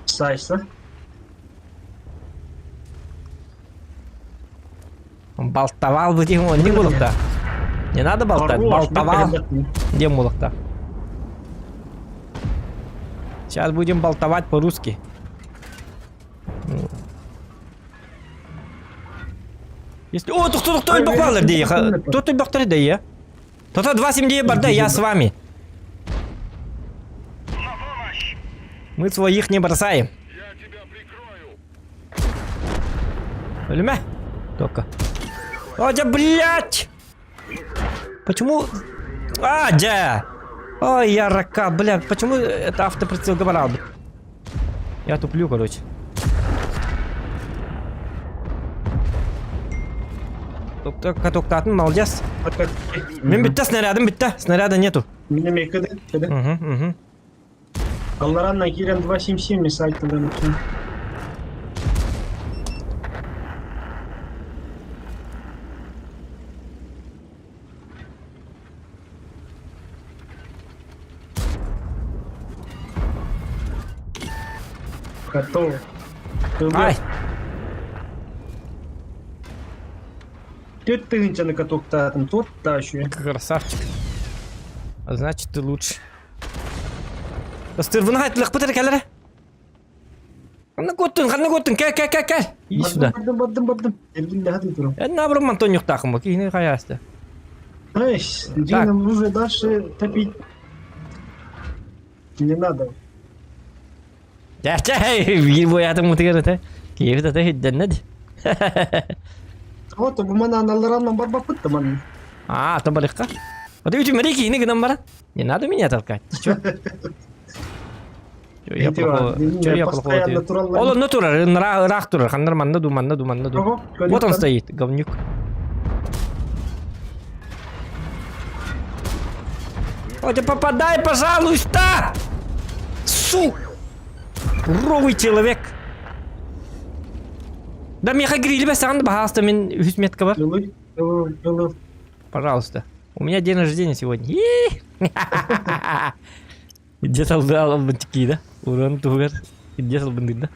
Сайса. Он болтовал бы ему, не было-то. Не надо болтать, Хорош, болтовал. бля, Где мулах-то? Сейчас будем болтовать по-русски. Ну. Если... О, кто кто Ой, бахвалер ой, ой, ой. Кто ты бахтар дее? То-то 2.7 барда, я с вами. Мы своих не бросаем. Өлүмэ. Только. О, да, блядь! Почему... А, да! Ой, я рака, бля, почему это автоприцел говорил? Я туплю, короче. Тоқтатын, молодец. Мен бітті, снарядым бітті. Снаряда нету. Меня мекада, када. Угу, угу. Алларан Кирен 277 сайт тогда. Готово. Ай, Тет тыгынчаны катоктатын, тот тащу. красавчик. А значит, ты лучше. Ыстырвын айтлық бітір кәлірі. Қанна көттің, қанна көттің, кәл, кәл, кәл, кәл. Иди сюда. Бардым, бардым, бардым. Эргилде хады турам. Я наоборот Антон юқтақым, кейіне қаясты. Знаешь, Дина уже дальше топить не надо. Жә, bir боятым мутыгар это. Кейбі тата хидденнеді. Вот, бу мана аналараннан барбап бытты ман. А, там барыққа. Вот ведь умери кейіне гынан бара. Не надо меня толкать. Ты чё? Чё я плохого? Чё я плохого? Ол онно турар, ыраах турар. Ханнар манна ду, манна ду, манна ду. Вот он стоит, говнюк. Ой, ты попадай, пожалуйста! Су! Суровый человек! Да миэхэ грили бэсэҕин баһаалыста мин үһүс метка бар. Ылый, ылы, ылы. Пожалуйста. У меня день рождения сегодня. Где салбын тикии да? Уран туһугар где салбын да?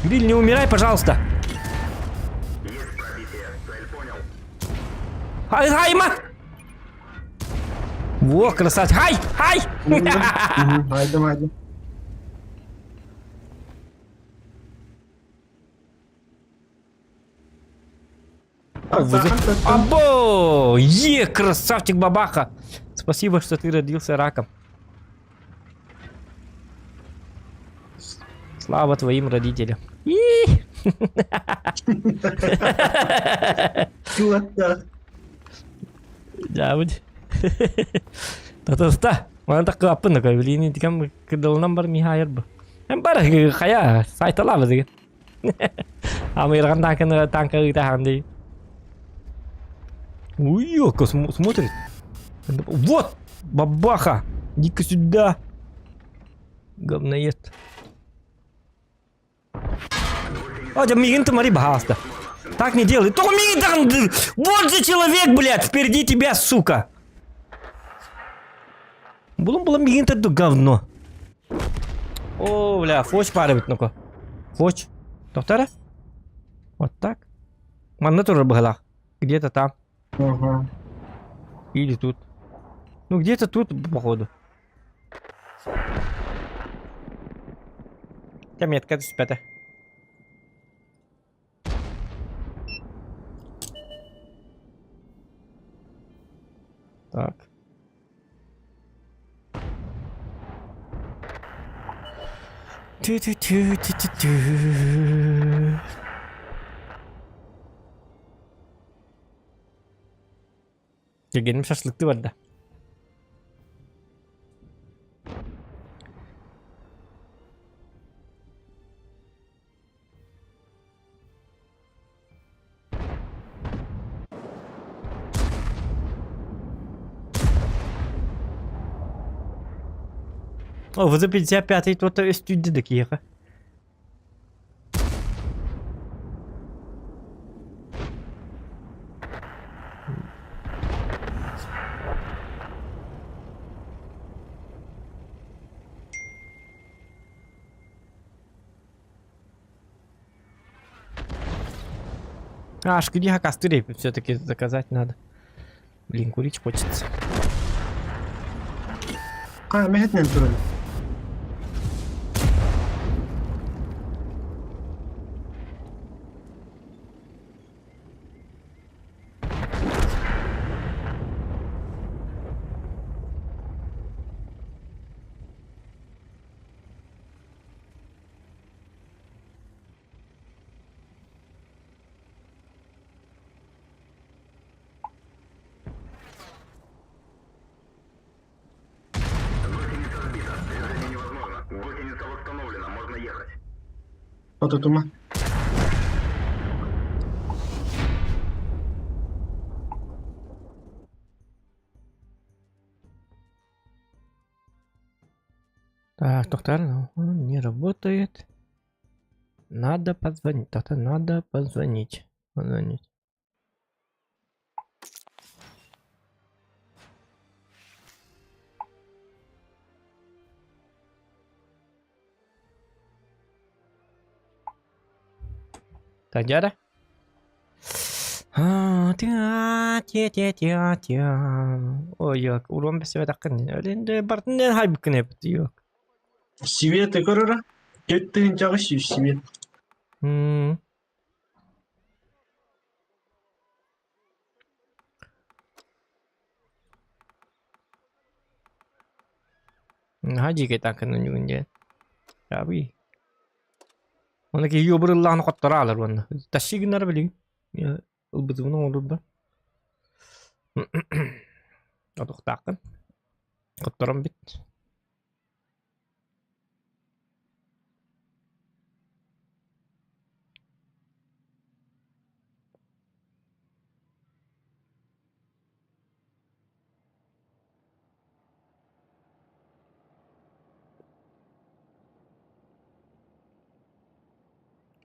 Гриль, не умирай, пожалуйста. Есть пробитие. Цель понял. Хай, хайма! Во, красавчик. Хай, хай! Хайдым, хайдым. Або! Е, красавчик бабаха! Спасибо, что ты родился раком. Слава твоим родителям. Дьаабыт. Татаста. Манан таккыаппын да билини тикам кырдалынан бар миха айар бу. Эм бар хая сайталабыз деген. Амырган танканы танка ыта дей. Уй, смотрит. Вот! Бабаха! Иди-ка сюда! Говноед. А, да мигин ты мари бахаста. Так не делай. Только мигин там... Вот же человек, блядь, впереди тебя, сука. Булым булым мигин ты говно. О, бля, фоч пары бит, ну-ка. Фоч. Доктора? Вот так. Манна тоже была. Где-то там. Ага. Или тут. Ну, где-то тут, походу. Метка түспэтэ. Так. Тю-тю-тю-тю-тю-тю. Кэргэним шашлыктыы барда. О, ВЗ-55 тут студия киһиэхэ. А, шкуди костыри все-таки заказать надо. Блин, курить хочется. А, мэхэтнен туран. Гусеница сбита. Движение невозможно. Гусеница восстановлена. Можно ехать. Отутума. Так, доктор, ну, он не работает. Надо позвонить. Доктор, надо позвонить. Позвонить. Так, дядя? Ой, yok. Урон бесебет Бартын хайбыкын yok. Свет көрөрө. Кеттин чагы свет. Хади танкын үнүгүн Аби. Оны ки юбрыллааны хоттора алар уонна. Тащигиннар билигин. Ылбытыбын оҥорбун. Отухтааххын. Хотторон бит.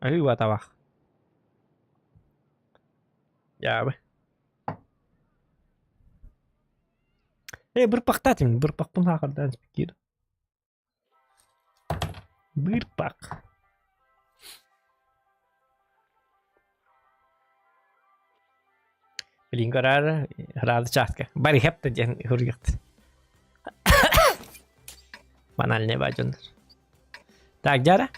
Аһыы табах. Дьаабы. Э, бырпахтаатым, бырпахпын хаахардаан спикир. Бырпах. Билин көрөр, рады чааска. Барыһап да диэн хуруйахт. Банальный ба дьоннор. Так, дьара?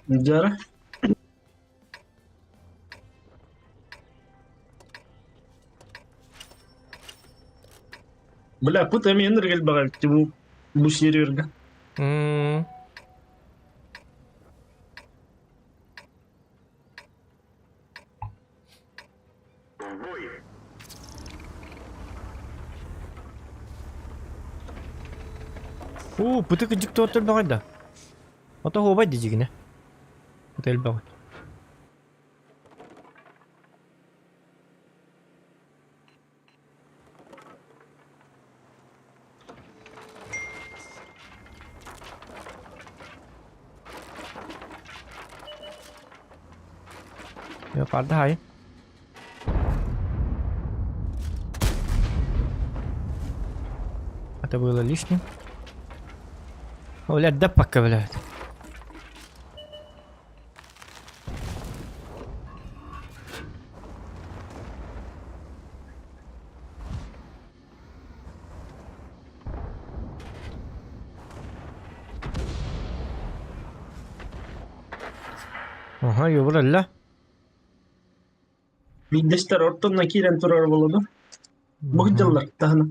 Дьара. Бля, пыт эмиэ энергель баҕар бу бу серверга. Уу, пыты кыдьык туоттар бөҕөй да. Ото хуобай дижигинэ. Пыты элбэҕи. Yukarıda hayır. Это было лишним. Блядь, да пока, блядь. Аха, юбыралла. Биирдэстэр ортонно киирэн турар буолуну. Бу дьыллар таһына.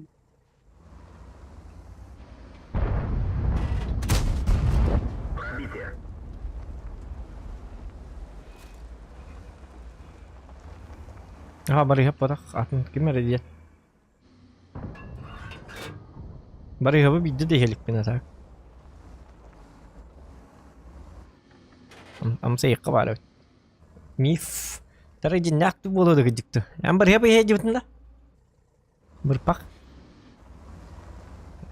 Пробитие. Аха, барыһап барах, атын ким эрэ диэн. Барыһабы биирдэ да иһэликпин а так. Амсайыкка баар эбит. Миф. Тара дьиннээх буолуо да кырдьыкты. Эн барыһа иһэ дьыбытын да? Бырпах.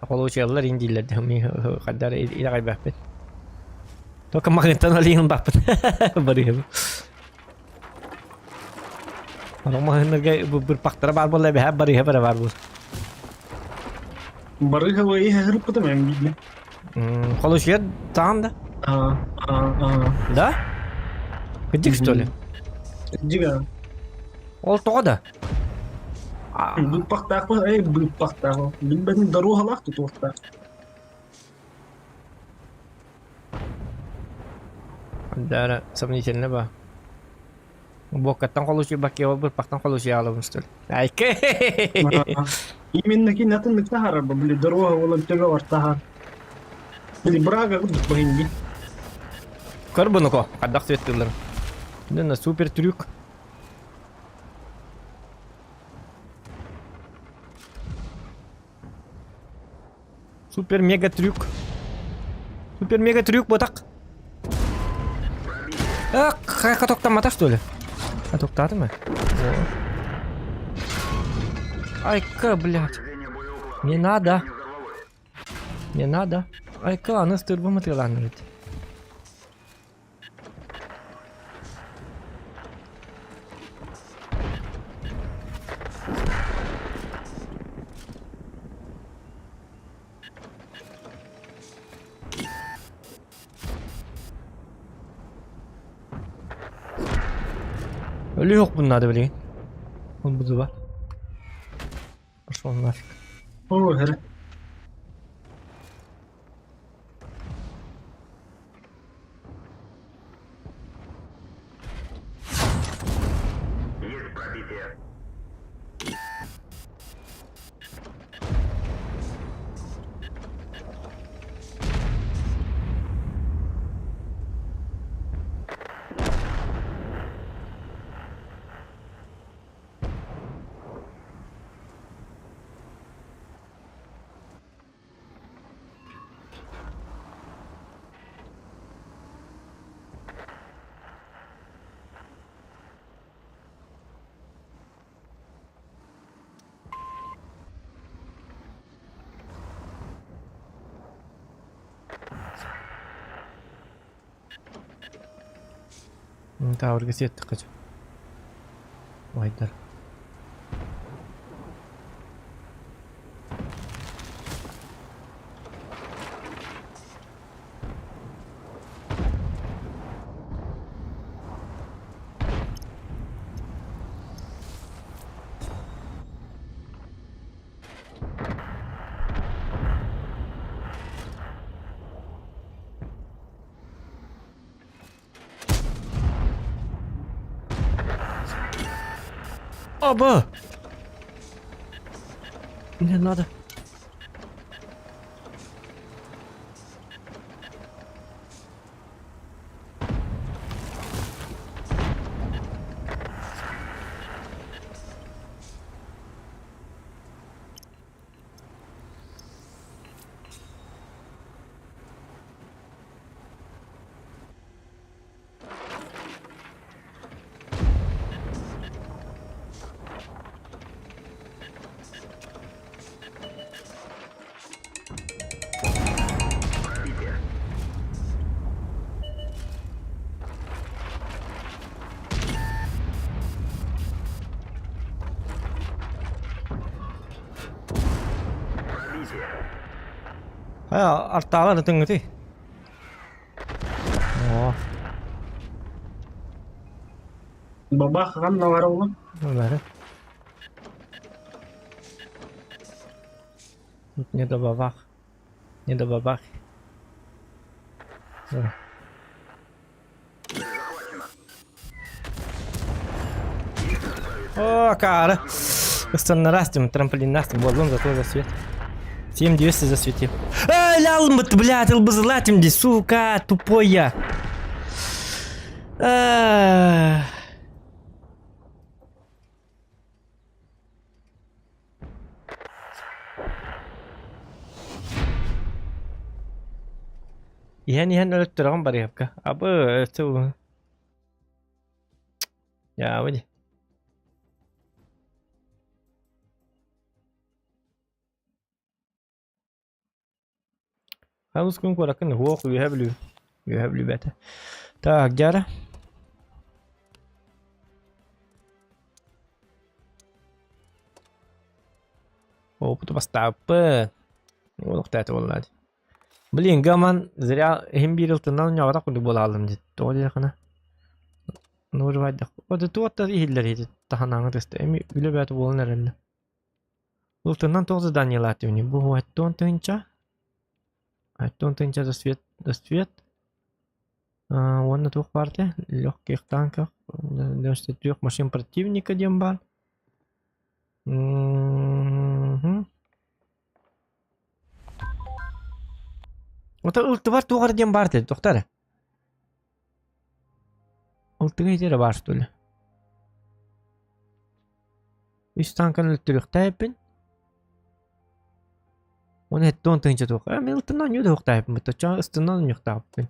Холуочуйаллар ин дииллэр да хайдар итэҕэйбэппит. Только маҕыттан алиһын баппыт. Барыһабы. Онон маҕыннарга бырпахтара баар буолла эбэһэ барыһа бара баар буол. Барыһа иһэ хырыппытым эм биирдэ. Холуочуйар таҕан да? А, а, а. Да? Кырдьык что ли? Кырдьык Ол тоҕо да? Быыппахтаахпын, эй, быыппахтаах. Билбэтин доруоһалаах тутуохтаах. Да, сомнительно ба. Буоккаттан холуочуйбакка бырпахтан холуочуйаалабын что ли? Айка! Именно кини атыннык таһаарар били доруоһа буолан төбө таһаар. Били брага курдук баһын Көр буnuko, хаддах светтылар. на супер трюк. Супер мега трюк. Супер мега трюк ботак. А, катоктамата что ли? Катоктаты мы? Айка, блядь. Не надо. Не надо. Айка, аны стырбы мытыланырыт. Өлүөх bunlar билигин. Ол бузуба. Пошел нафиг. О, эрэ. Есть пробитие. Таабырга сиэттэххэ сөп. Уһайдар. Оба! Не надо. Хайа, артаалар ытыҥҥытый? Оо, Бабах ханна бар оҕлом? бары. Не до бабах. Не до бабах. О, кара. Ыстаннарастым, трамплиннастым, буоллун зато засвет. 7200 засветил. Эй, лялмыт, блядь, ылбызылатым ди, сука, тупой я. Эх. Иһэн иһэн өлөттөрөҕүн барыһапка. Абы өтө Дьаабы дии. Халыс күн куораккын уох үөһэ бүлүү. Үөһэ бүлүүбэтэ. Так, дьара. Опыту бастааппын. Олохтоото буолла дии. Блин, гаман зря иһин биир ылтыннан ньоҕорох курдук буолаалым дии. Тоҕо диэххинэ нуурбайдах. Ода туоттар иһиллэр иһити таһынааҥы тыста. Эми үлэ бөөтө буолан эрэллэ. Ылтыннан туох заданиелаат үһүнүй? Бу 10 тыһыынча. 10 тыһыынча за свет, за свет. Уонна туох баар этэ? Легких танков, 93 машин противника диэн баар. Мгм. Ото ылтыбар туох эрэ диэн баар этэ, тохтоо эрэ. Ылтыга ити эрэ баар что ли? Үс танканы өлтөрүөхтээппин. Уонна 70 тыһыынча туох. Э, мин ылтынан оонньуу да уохтаабыппын, оччоҕо ыстынан оонньуохтаахпын.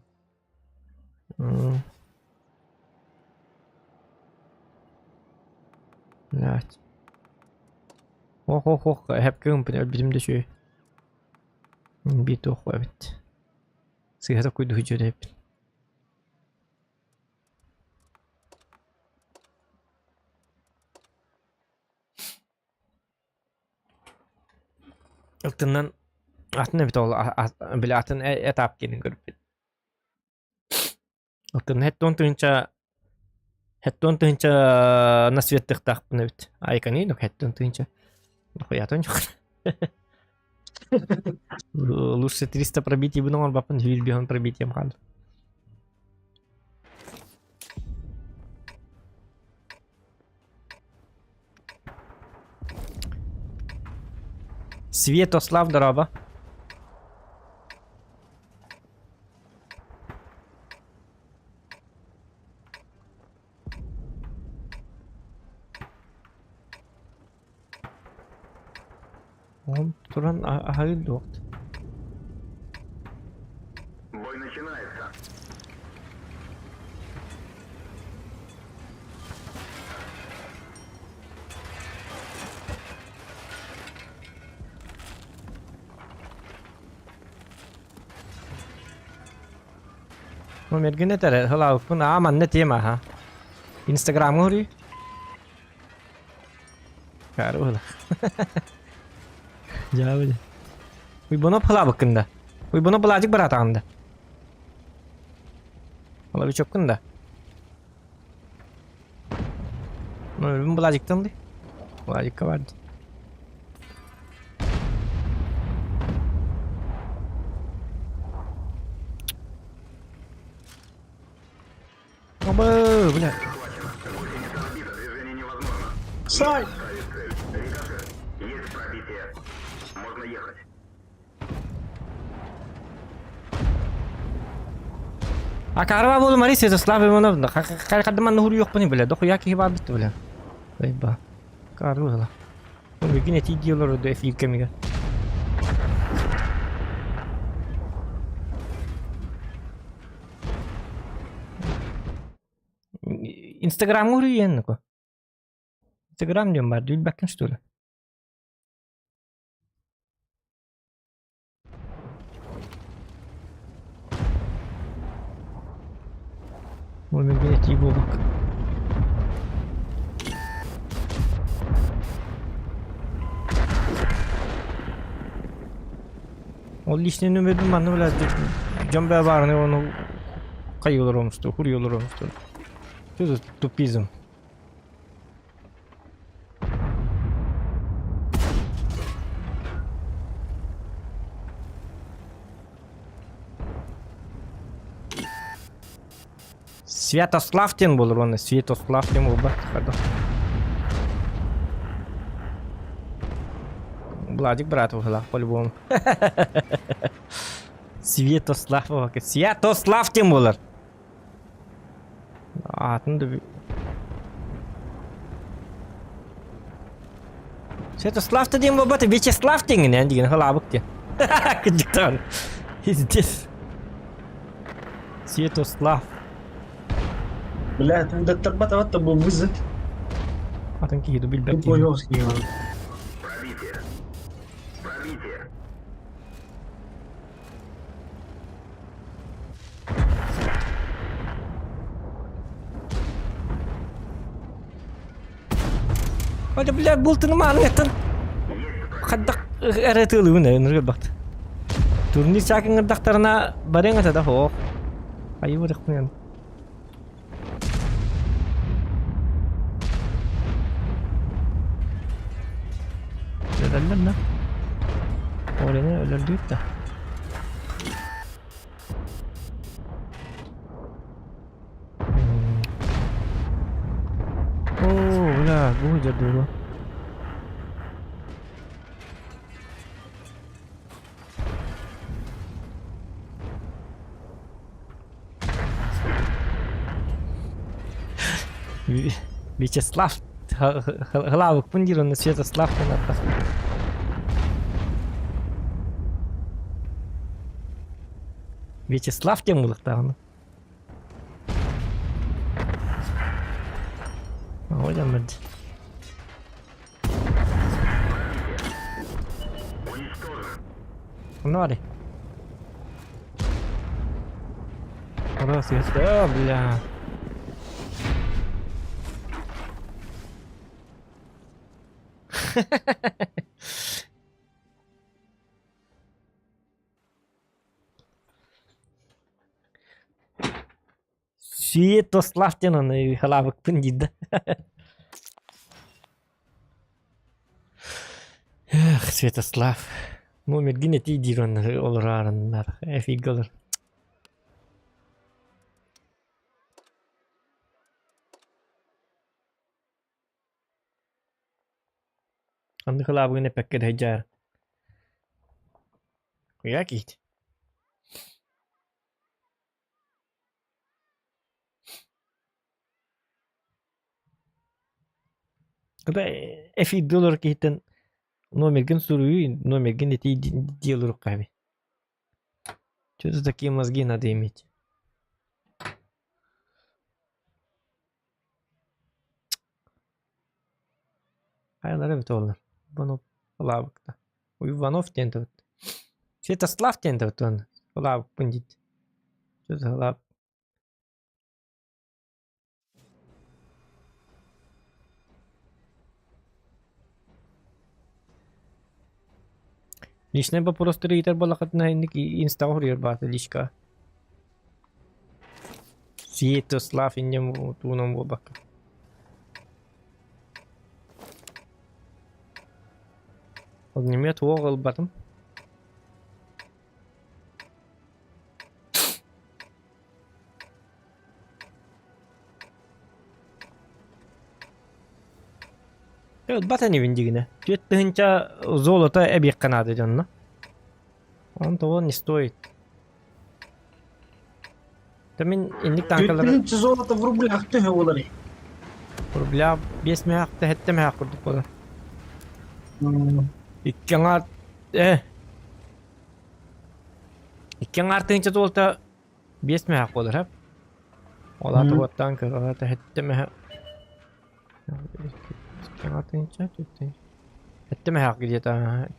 Блядь. Ох, ох, ох, эһэпкэ гымпын өлбүтүм да үчүгэй. Биир туох эбит. Сыыһа куйду үчүгэйбин. Ылтыннан атын эбит ол били атын этап диэнин көрбүт. Ылтын 70 тыһыынча 70 тыһыынча насветтыхтаахпын эбит. Айканы ну 70 тыһыынча. Нахуятын жоқ. Лучше 300 пробитий бун оҥорбаппын, 105 пробитием хаалар. Святослав дорообо. Оҕом туран аһыыр дуохт. Бой начинается. Мэргин этэр, хылаабыппын аа манна тема аха. Инстаграмҥа уруй. Каары быһыылаах. Дьаабы. Уйбанов халаабыккын да. Уйбанов былаадьык бараатаҕын да. Оловичоккун да. Ну, былаадьыктан дии. Былаадьыкка бар дии. Абы, бля. Сай! Есть пробитие. Можно ехать. А карва буолу Мария Святослав Ивановна, хардаман хуруйуохпун бля, дохуя киһи баар бит бля. Айба. Карва. Бүгүн этии дии олорду эфир кэмигэр. Инстаграмҥа уруйуйан нако. Инстаграм диэн баар, билбэккин что ли? Ой, мен этии буолбакка. Ол личный номербин манна бля дьон бää баарыны ону хайыылар оҥостор, хуруйалар оҥостор. Что за тупизм? Святослав диэн буолар уонна Святослав диэн буолбат пардон. Владик брат быһыылаах по-любому. Святослав Святослав диэн буолар. Аатын да Святослав та диэн буолбат Вячеслав диэҥҥин диэн халаабык диэн. Кырдьыктаан. Пиздец. Святослав. Бля, ты бу вызов. Атын киһи билбэт Тупой киһи. жесткий. Пробитие. Пробитие. Ой, бля, бултыны мааны Хайдах эрэ тыалыбын ынырык бакт. Турнир саакыҥырдахтарына барыаҥ этэ да суох. Айыы барыахпын Өлөллөр да. Олены өлөрдүүт да. Оо, бля, бу дьадура. Вячеслав Главы диир Святослав Вячеслав диэн буолуохтааҕын. Оҕо Онно Раз, я... Да, бля. Святослав диэн аны халаабыкпын диир да. Эх, Святослав. Номергин этии диир онно олораарыннар эфиргэ олор. Ханнык халаабыгын эппэккэ да сылдьаар. Куйаа киһит. Когда эфирде олорор киһиттэн номергын суруйуу, номергын этии дии олоруохха эбит. Что за такие мозги надо иметь? Хайалара эбит олор. Иванов Лаабыкта. Иванов диэн эбит. Святослав диэн эбит уонна. Лаабыкпын диит. Что за лаап? Личный вопростары ыйытар буоллаххытына инник инстаҕа суруйар баата личка. Святослав инньэ туунан буолбакка. Огнемет уох ылбатым. Ылбат инибин дигинэ. 4000 золото эбиэххэ наада дьонно. Он того не стоит. Да мин инник танкалары... 4000 золото в рублях төһө буоларый? Рубля 5 мөһөөхтө, 7 мөһөөх курдук буолар. Икки аҥаар... Икки аҥаар тыһыынча золото 5 мөһөөх буолар, һап? Ол аата уоттаан көр, ол аата 7 мөһөөх... Икки аҥаар тыһыынча, 4 тыһыынча... 7 мөһөөх где-то,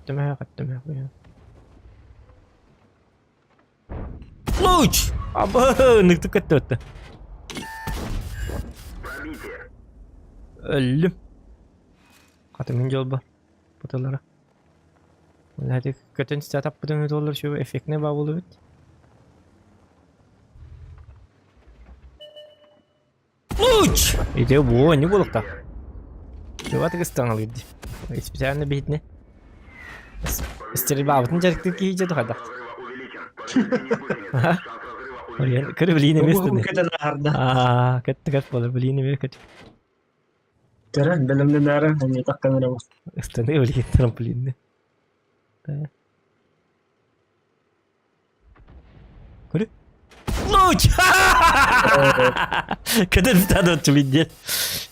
7 мөһөөх, 7 мөһөөх. Луч! Абы, ныктык көттө. Өллүм. Хата мин дьолбо. Буталара. Hadi көтөн статаппытын доллар şu эффектный бабылы бит. Луч! Иде бу не булыкта. Чего ты стал иди. Специально битне. Стрельба дьарыктык киһи дьэ тухайдах. Кыры билиин эмес Бу көтөн аһарда. Аа, кэттигэр буолар билиин эмиэ көт. Көрөн бэлэмнэнээрэ эмиэ таххан эрэ Ыстаны билиин трамплинны. Көрү. Луч! Көтөн стадо виде.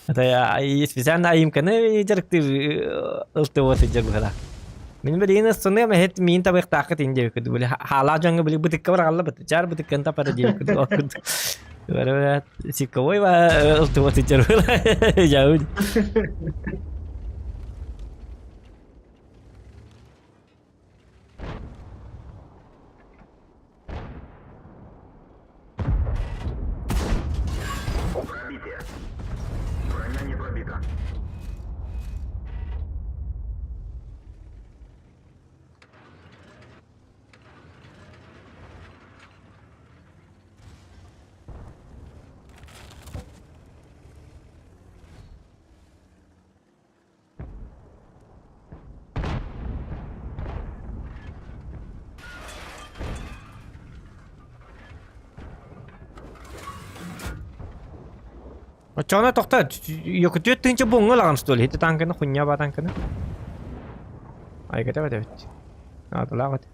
Это специально айымканы дьарыктыыр ылты сылдьар быһыла. Мин билигин ыстыныам эһит миин табыахтааххыт ин диэбиккит били хаалаах дьоҥҥо били бытыкка бараҕалла быт чаар бытыккын тапара диэбиккит ол сикковой ба ылтыбат сылдьар быһыла дьабыт. Пробитие. Броня не пробита. Оччоҕуна тохто Якутия тыынча буоҥҥа ылаҕын что ли? Ити танканы хуйня ба танканы. Айгата эбит. Аатылаах эт.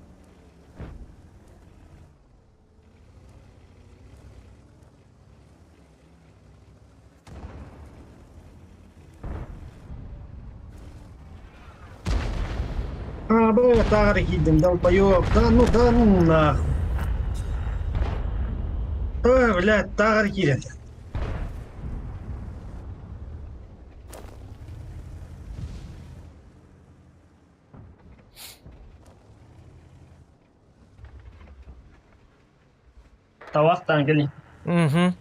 А, бля, тары киирдим, долбоёб. Да ну, да ну нахуй. А, блядь, тары киирэн. Табахтаан кэлин. Угу.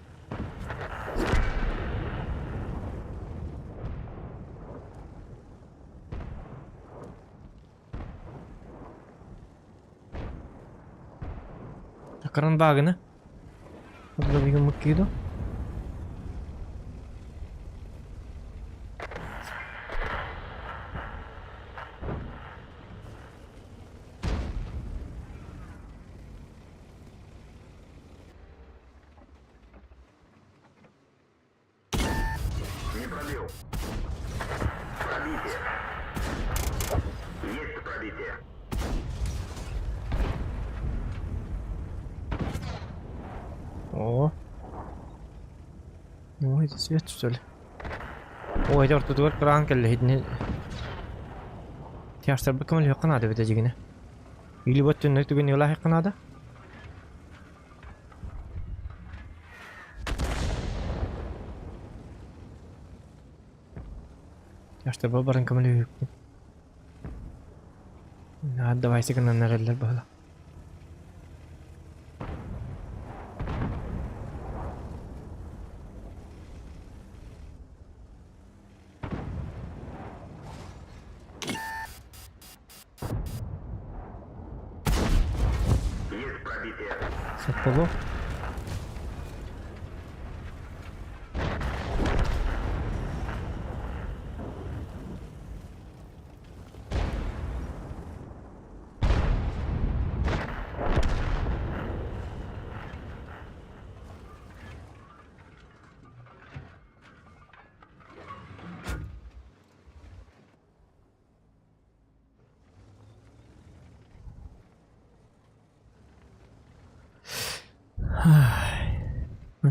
Такыран багына. Мыккиду. Не пробил. Пробитие. Есть пробитие. О. Ой, это свет, что ли? Ой, это ортотугар кыраан кэллэ итини Тяжтарбыт көмөлөһүөххэ наада эбит эдьигинэ. Или вот түннүк түгэн ыалаһыахха наада. Тяжтарба баран көмөлөһүөхпүн. Давайте гынан эрэллэр быһыла. Сопполу.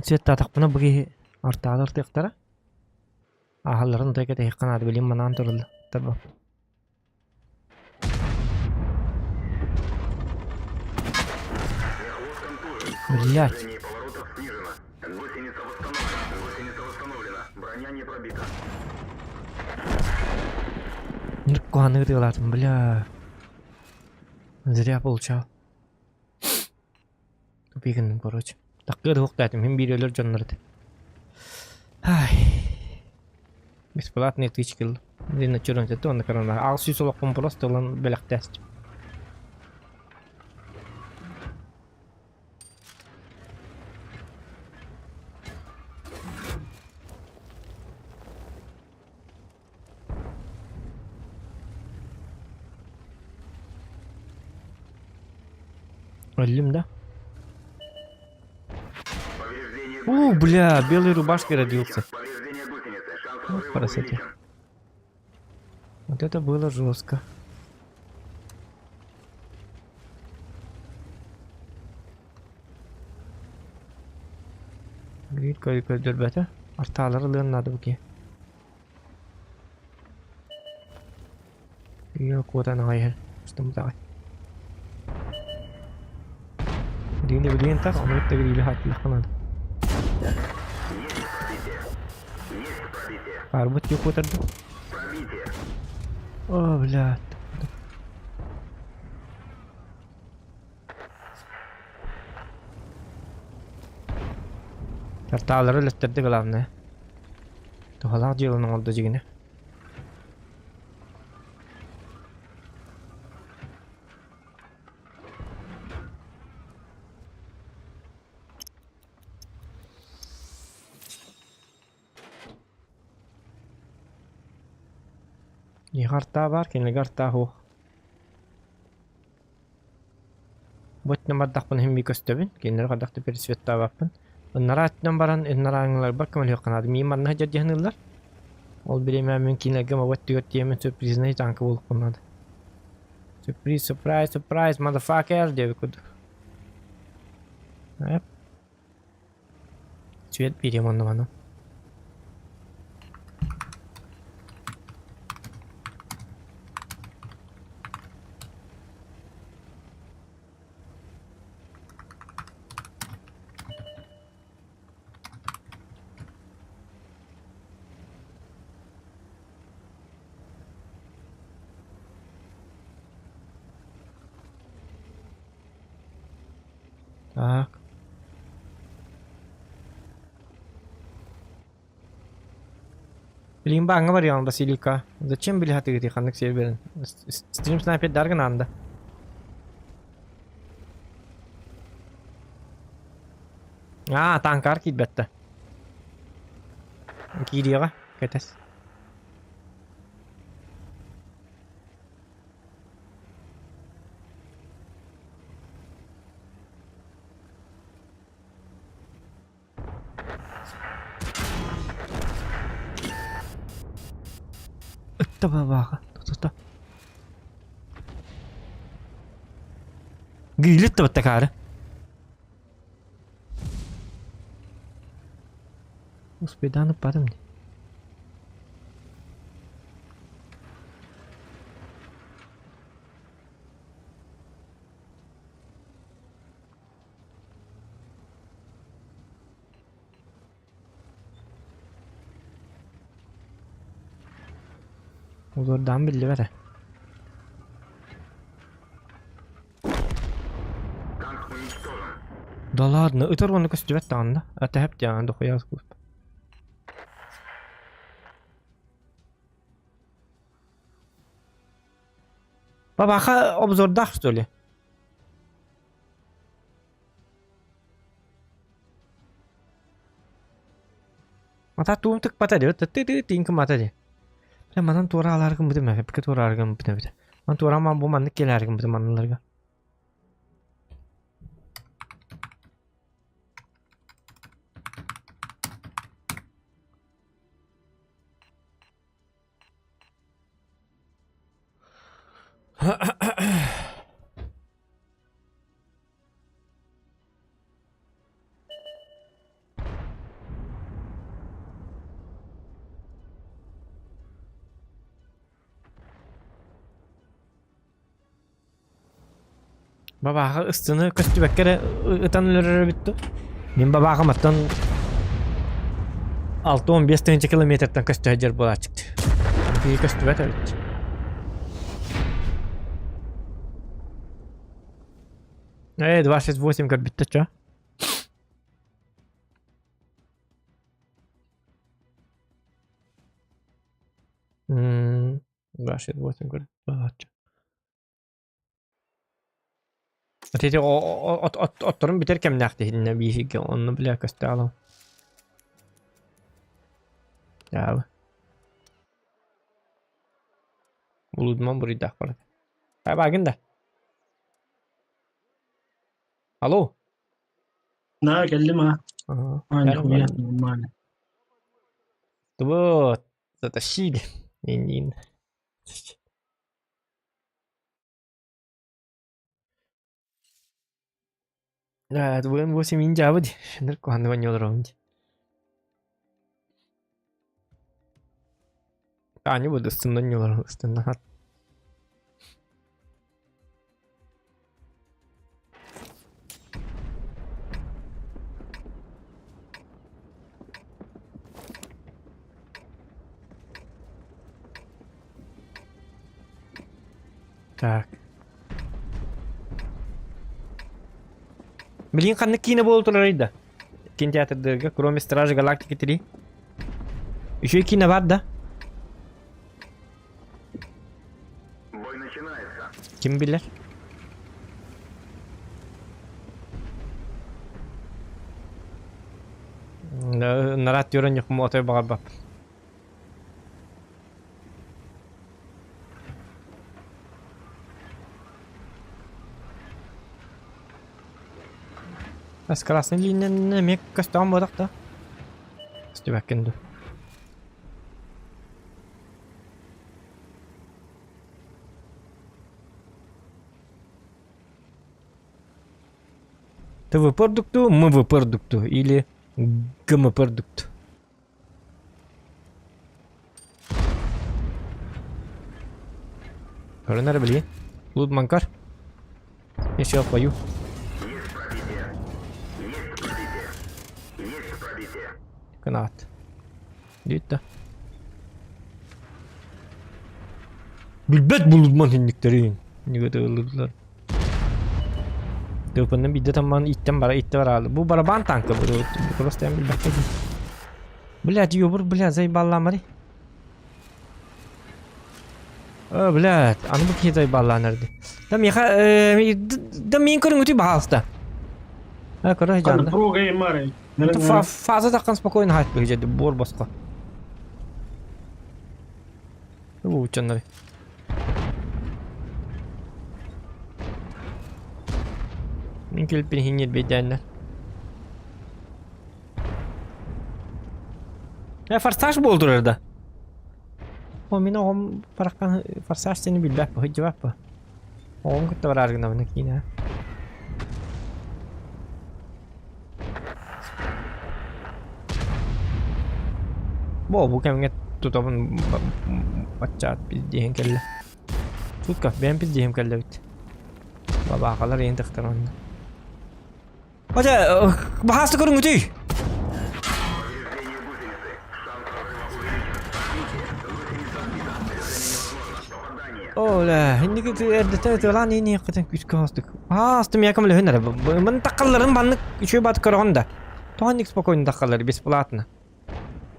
Сыаттаатахпына бу киһи ортаалар тыахтара. Ааһалларын утуйа кэтэһиэххэ наада билим манаан тураллар. Тарба. Блять. Куһаны ытыалаатым, бля. Зря получал. Тупик гынным, короче. Таккыа да уохтаатым, мин биир өлөр дьоннор этэ. Ай. Бесплатные тычки ыллым. Дина чөрөнсөтө онно корона. Ал сүүс олохпун просто ылан бэлэхтээстим. Өллүм да? У, бля, белой рубашкой родился. Ну, в красоте. Вот это было жестко. Биир көрдөрбөтө. Артаалары ылыан наада бу киһи. Үйэ куотан аҕай иһэр. Устаммыт аҕай. Билигин билигин тах, ону кытта бириилэ хааччыллахха наада. Хаарбыт дьиэ куотарда. О, блядь. Тартаалары үлэттэрдэ главное. Туһалаах дьыаланы оҥордо дьигинэ. Миэхэ артаа баар, кинилэргэ артаа суох. Бу өттүнэн бардахпына иһин мин көстөбүн, кинилэри хайдах да пересветтаабаппын. Ыннараа өттүнэн баран ынарааҥҥыларбар көмөлөһүөххэ наада. Миигин манна сылдьар дии саныыллар. Ол бириэмэ мин кинилэргэ мобу өттүгэр тиийэммин сюрпризнай танка буолуохпун наада. Сюрприз, surprise, surprise, motherfucker диэбит курдук. Эп. Цвет биэриэм онно манан. Так. Билигин бааҥҥа барыаҕын Василийка. Зачем били хатыгытый ханнык серверин? Стрим снайпер даргын анда. Аа, танкар киирбэттэ. Киириэҕэ, кэтэс. Ытта бабааха, тута. Гиилит да такаары. Успейдаанып бардым дии. Олордаан биллибэт ээ. Да ладно, ытар уонна көстүбэт даҕаны да. Атэһэп диэҕин дохуя Бабаха обзордаах что ли? Ата туум тыкпата дии, ты тиин кымата дии. Бля, манан туора алаар гыммытым ээ, эппикэ туораары гыммытым эбит. Ман туораамаан бу маннык кэлээри гыммытым манналарга. Бабааҕы ыстыны көстүбэккэ эрэ ытан өлөрөр эбит дуу? Мин бабааҕым оттон 6-15 тыһыынча километртан көстө сылдьар буолааччык. Киһи көстүбэт эбит. Э, 268 көрбүттэ чё? М, 268 көрбүт буолааччы. Ити отторун бүтэр кэмнээх тиһиннэ бииһигэ онно бля көстөалам. Дьаабы. Булудуман буруйдаах барат. Баагын да. Алло. На, кэллим а. А, нихуя, нормально. Вот, затащили. Нин. ВМ8 индиабыт ныр куһаныба ньолоромун Таня буду ыстыннан ньолорон ыстынна Так. Билигин ханнык киинэ буола турарый да? Кинотеатрдарга, кроме Стражи Галактики 3. Үчүгэй киинэ бар да? Бой начинается. Ким билэр? Нарат юран юхму отой баҕарбаппын. С красной линиянан эмиэ көстөҕүн буолах да? Көстүбэккин дуу? ТВП ордуктуу, МВП ордуктуу или ГМП ордуктуу? Көрөн эрэ билигин. Лудман көр. Еще пою. Есть пробитие. Есть пробитие. Есть пробитие. Гранат. Диит да. Билбэт булудман инниктэрин. Нигэтэ Тыпынным биирдэ тамман иттэн бара иттэ бараалы. Бу барабан танка бу просто я билбэккэ дии. Блядь, ёбур, блядь, заебалламари. О, блядь, аны бу киһи заебаллаан эрди. Да миэхэ, да мин көрүҥүтүй баһаалыста. А, көрө Аны дьаанда. прога мары. Фаза таххан спокойно хайт быһыжа буор босхо. Учаннары. Мин кэлбин иһин ньирбэйдээннэр. Э, форсаж буолдурар да. О, мин оҕом бараххан форсаж сени билбэт бу, сылдьыбат бу. Оҕом кытта бараар гынабын киинэ. Бу бу кэмҥэ тутабын баччаат пиздиэһин кэллэ. Сутка бэйэм пиздиэһим кэллэ эбит. Бабаахалар иһин тахтар онно. Хотя, баһааста көрүҥүтүй! Повреждение гусеницы. Шанс разрыва увеличен. Пробитие. Гусеница сбита. Движение невозможно. Попадание. Оля, инники эрдэтэ ытыалаан иини кытын күүскэ оҥостук. Аастым яком лөһүн эрэ. Мын таххалларын баннык үчүгэй бат көрөҕүн да. Тоҕо спокойно таххаллар бесплатно.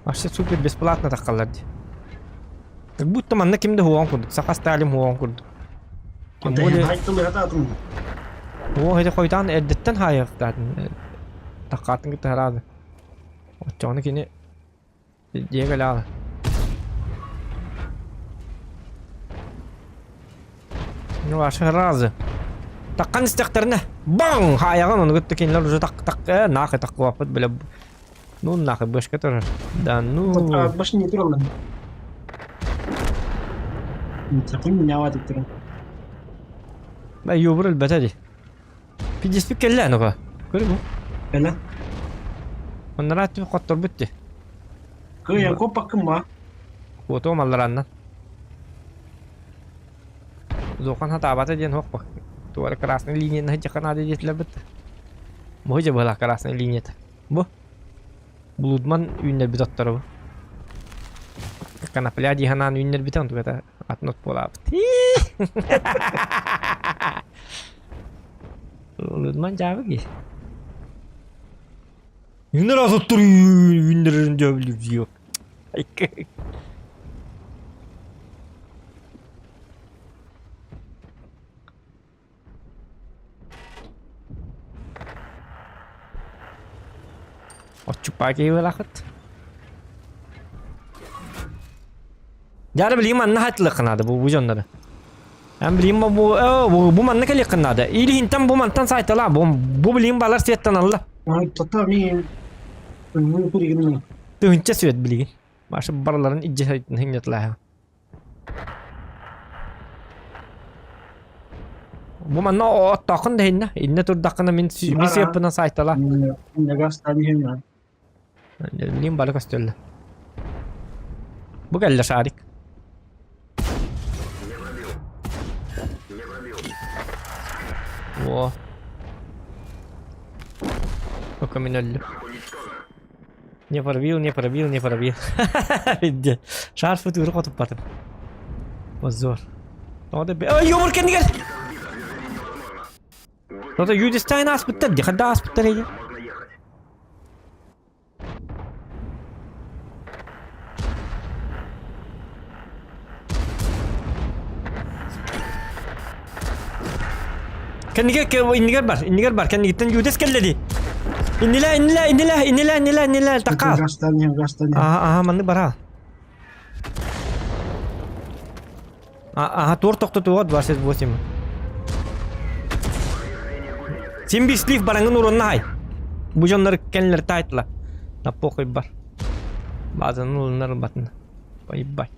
Вообще супер бесплатно таххаллар дии. Как будто манна ким да хуоҕун курдук, саха Сталин хуоҕун курдук. Тем более Оо, ити хойутаан эрдэттэн хаайыахтаатын. Таххаатын кытта хараады. Оччоҕуна кини. Дьиэ кэлэҕэ. Ну, ваши разы. Таккан истэхтэринэ, баҥ! Хаайаҕын ону кытта кинилэр уже так так э нахуй таккыбаппыт бля. Ну нахуй бышка тоже. Да ну. Башня не тураллар. Такой меня ватит туран. Ба юбыр өлбөтө ди. Пидеспик кэллэ ну-ка. Көрү бу. Кэлэ. Оннара түп хотторбут ди. Кыайан коппаккын ба. Куотуом аллараннан. Зохан хатаабата диэн суох ба. Туора красный линияны сылдьахха наада диэтилэр бытта. Бу дьэ быһалаах красный линията. Бу. Блудман үүннэрбит отторо бу. Конопля дии санаан үүннэрбитэ онтуката атын от буолаабыт. Блудман дьаабы кии. Үүнэр асыттыр үүннэрэрин дьөбүлүр Оччуппаа киһи буолаахыт. Дьара билигин манна хатылыахха наада бу бу дьоннору. Эн билигин бу бу, бу манна кэлиэххэ наада. Или хинтэн бу мантан сайталаа. Бу бу билигин балар светтаналла. Тота ми билигин Тыһынча свет билигин. Маша барыларын илдьэ сынньатылааһа. Бу манна оттоохун да иһиннэ. Иннэ турдаххына мин мин сыаппынан саайтала. Билигин бары көстөллөр. Бу кэллэ шарик. О. Только мин өллүм. Не пробил, не пробил, не пробил. Видде. Шар футуру хотуппатым. Позор. Тоҕо да Ой, юмор кэннигэр! Тоҕо Юдистайн ааспыттар дии, ханна ааспыттар эйэ? Кэннигэр иннигэр бар, иннигэр бар, кэннигиттэн Юдис кэллэ дии. Иннилэ, иннилэ, иннилэ, иннилэ, иннилэ, иннилэ, такка. Гастан, гастан. Аха, аха, маннык бара. Аха, туор тохтотуга 28. Син бислив бараңын урунна хай. Бу дьоннор кэннилэр тайтла. На похуй бар. Базаны улуннар ылбатын. Поебать.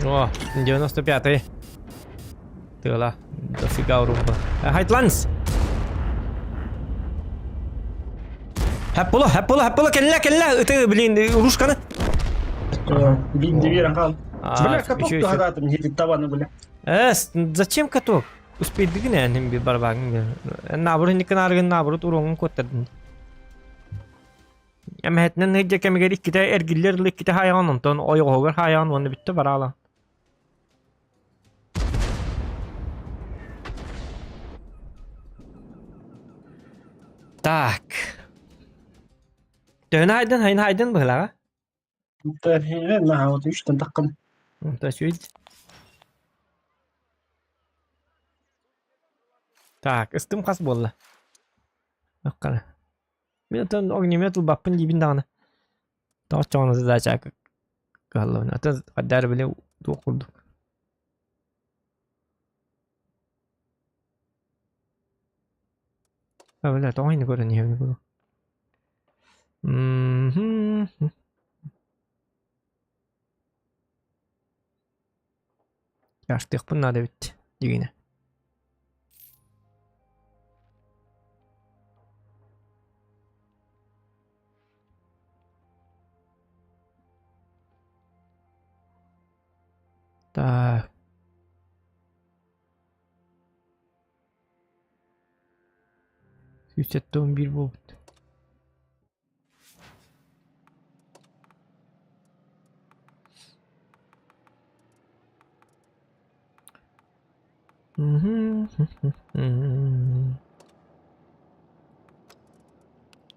О, 95-й. Тыла. Дофига урумба. Хайтланс! Хэппуло, хэппуло, хэппуло, кэллэ, кэллэ! Ыты, блин, рушканы. Блин, дверь хаал. А, Бля, каток еще, еще. туһадаатым, хити табаны, бля. Зачем каток? Успейдигин эн bir барбагын. Наоборот, никанаргын наоборот уроңун көттердин. Эмэһэтинэн ыйдьа кэмигэр иккитэ эргиллэр ыла иккитэ хаайаҕын онтон ойоҕоһугар хаайаҕын уонна бүттэ бараала. Так. Төһөнү айдын, хайын айдын быһылааҕа? Наһаа вот үстэн таххым. То есть Так, ыстым хас буолла? Аккара. Мин оттон огнемет ылбаппын диибин даҕаны. Тоҕо оччоҕуна задача кыһаллабын. Атын хайдары били туох курдук. А, бля, тоҕо ини көрөн иһэбин буну. Яштыахпын наада эбит дигинэ. Так. 171 буолбут.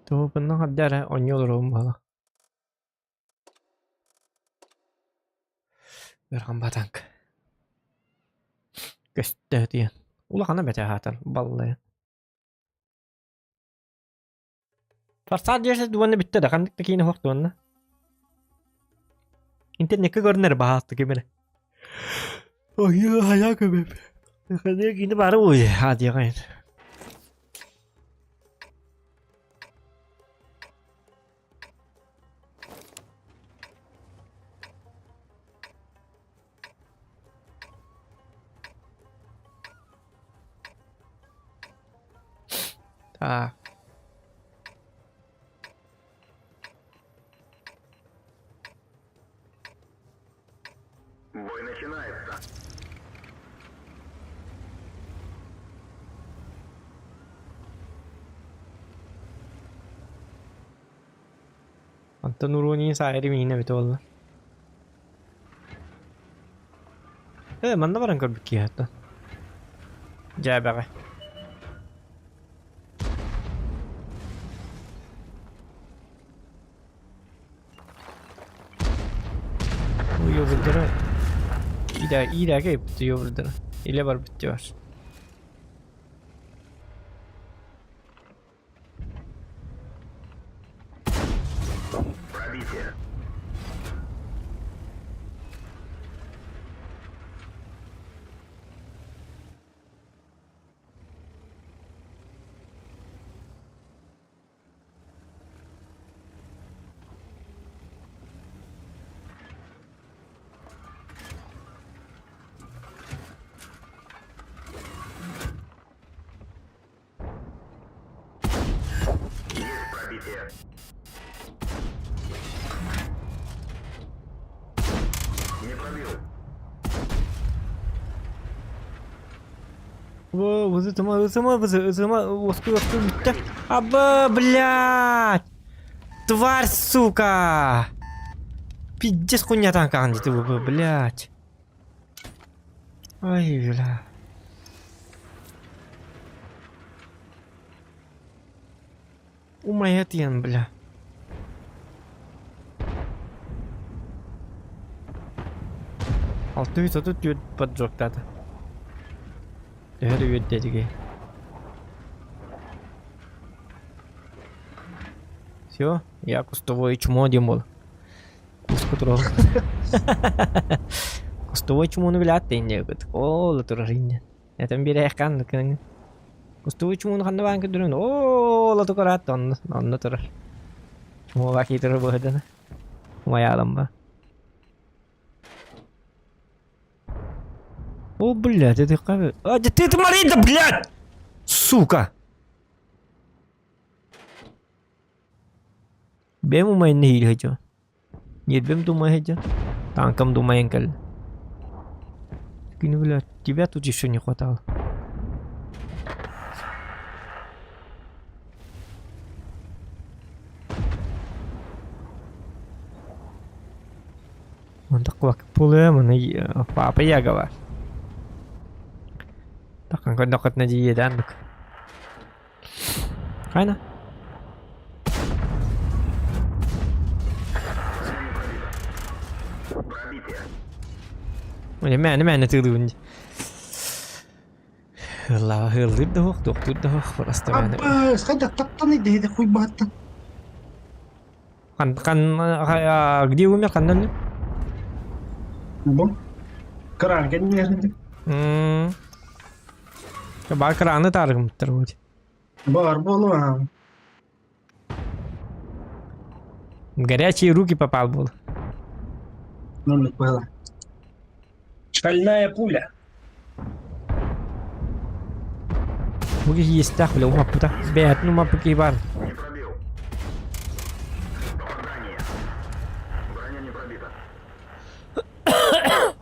Туһуппунан хабдара оонньуу олоруом буолла. Ыарахан батанка. Көстө диэн. Улахана бэтэ аһаатар баллайан. Форсаж 10 уонна бүттэ да ханнык да киинэ суох дуонна. Интернеккэ көрүнэр баһаалта ким эрэ. Ой, хайа көбөп. Ханнык киинэ баара ой, аа диэҕин. Так. Бой начинается. Онтон уруонии саайры миинэ эбитэ буолла. Э, манна баран көрбүт киһи оттон. Дьээбэҕэ. Уйобурдара иирээгэ ыппыт уйобурдара. Илэ барбыт диyor. Пробитие. Есть пробитие. Не пробил. Ызытыма, ызыма, ызыма, уоскуй, уоскуй, бүттэ. Аба, блядь! Тварь, сука! Пиздец хуйня танкаҕын дии блядь. Ай, бля. Умайа тиэн, бля. 634 поджогтаата. Төһө да үөрдэ Все, я кустовое чмо диэн буолла. Куска турар. Кустовой чмону билээт диэбит. Ол турар инньэ. Этэн биэрээххэ кыҥ. Кустовой чмону ханна баан көрдөрөн оо латукараат онно онно турар. Чмоға киитер быһыдана. Умайаалам ба. О, блядь, это как... А, ты, ты, Марина, блядь! Сука! Бэйэм умайан нэһиилэ сылдьабын. Ньиэрбэм да умайа сылдьар, тааҥкам да умайан кэллэ. Күнү блядь, тебя тут еще не хватало. Он такой пулеманы папа Ягова. Такан көрдөххүтүнэ дьиэдээн Хайна? Мээнэ мээнэ тыылыыбын дии. Ыаллааҕа ыаллыыр да суох, туохтуур да суох, просто мээнэ. Аббас, хайдах таптаный да хуйбааттан. Хан хан где умер ханнан? Бу. Кран кэннигэр. Баар краны таарыгымыттар вот. Бар буолуо. Горячие руки попал был. Оннук быһыла. Шальная пуля. Бу киһи иэстээх бile умаппыта. Бэйэтин умаппыт киһи баар. Не пробил. Попадание. Броня не пробита.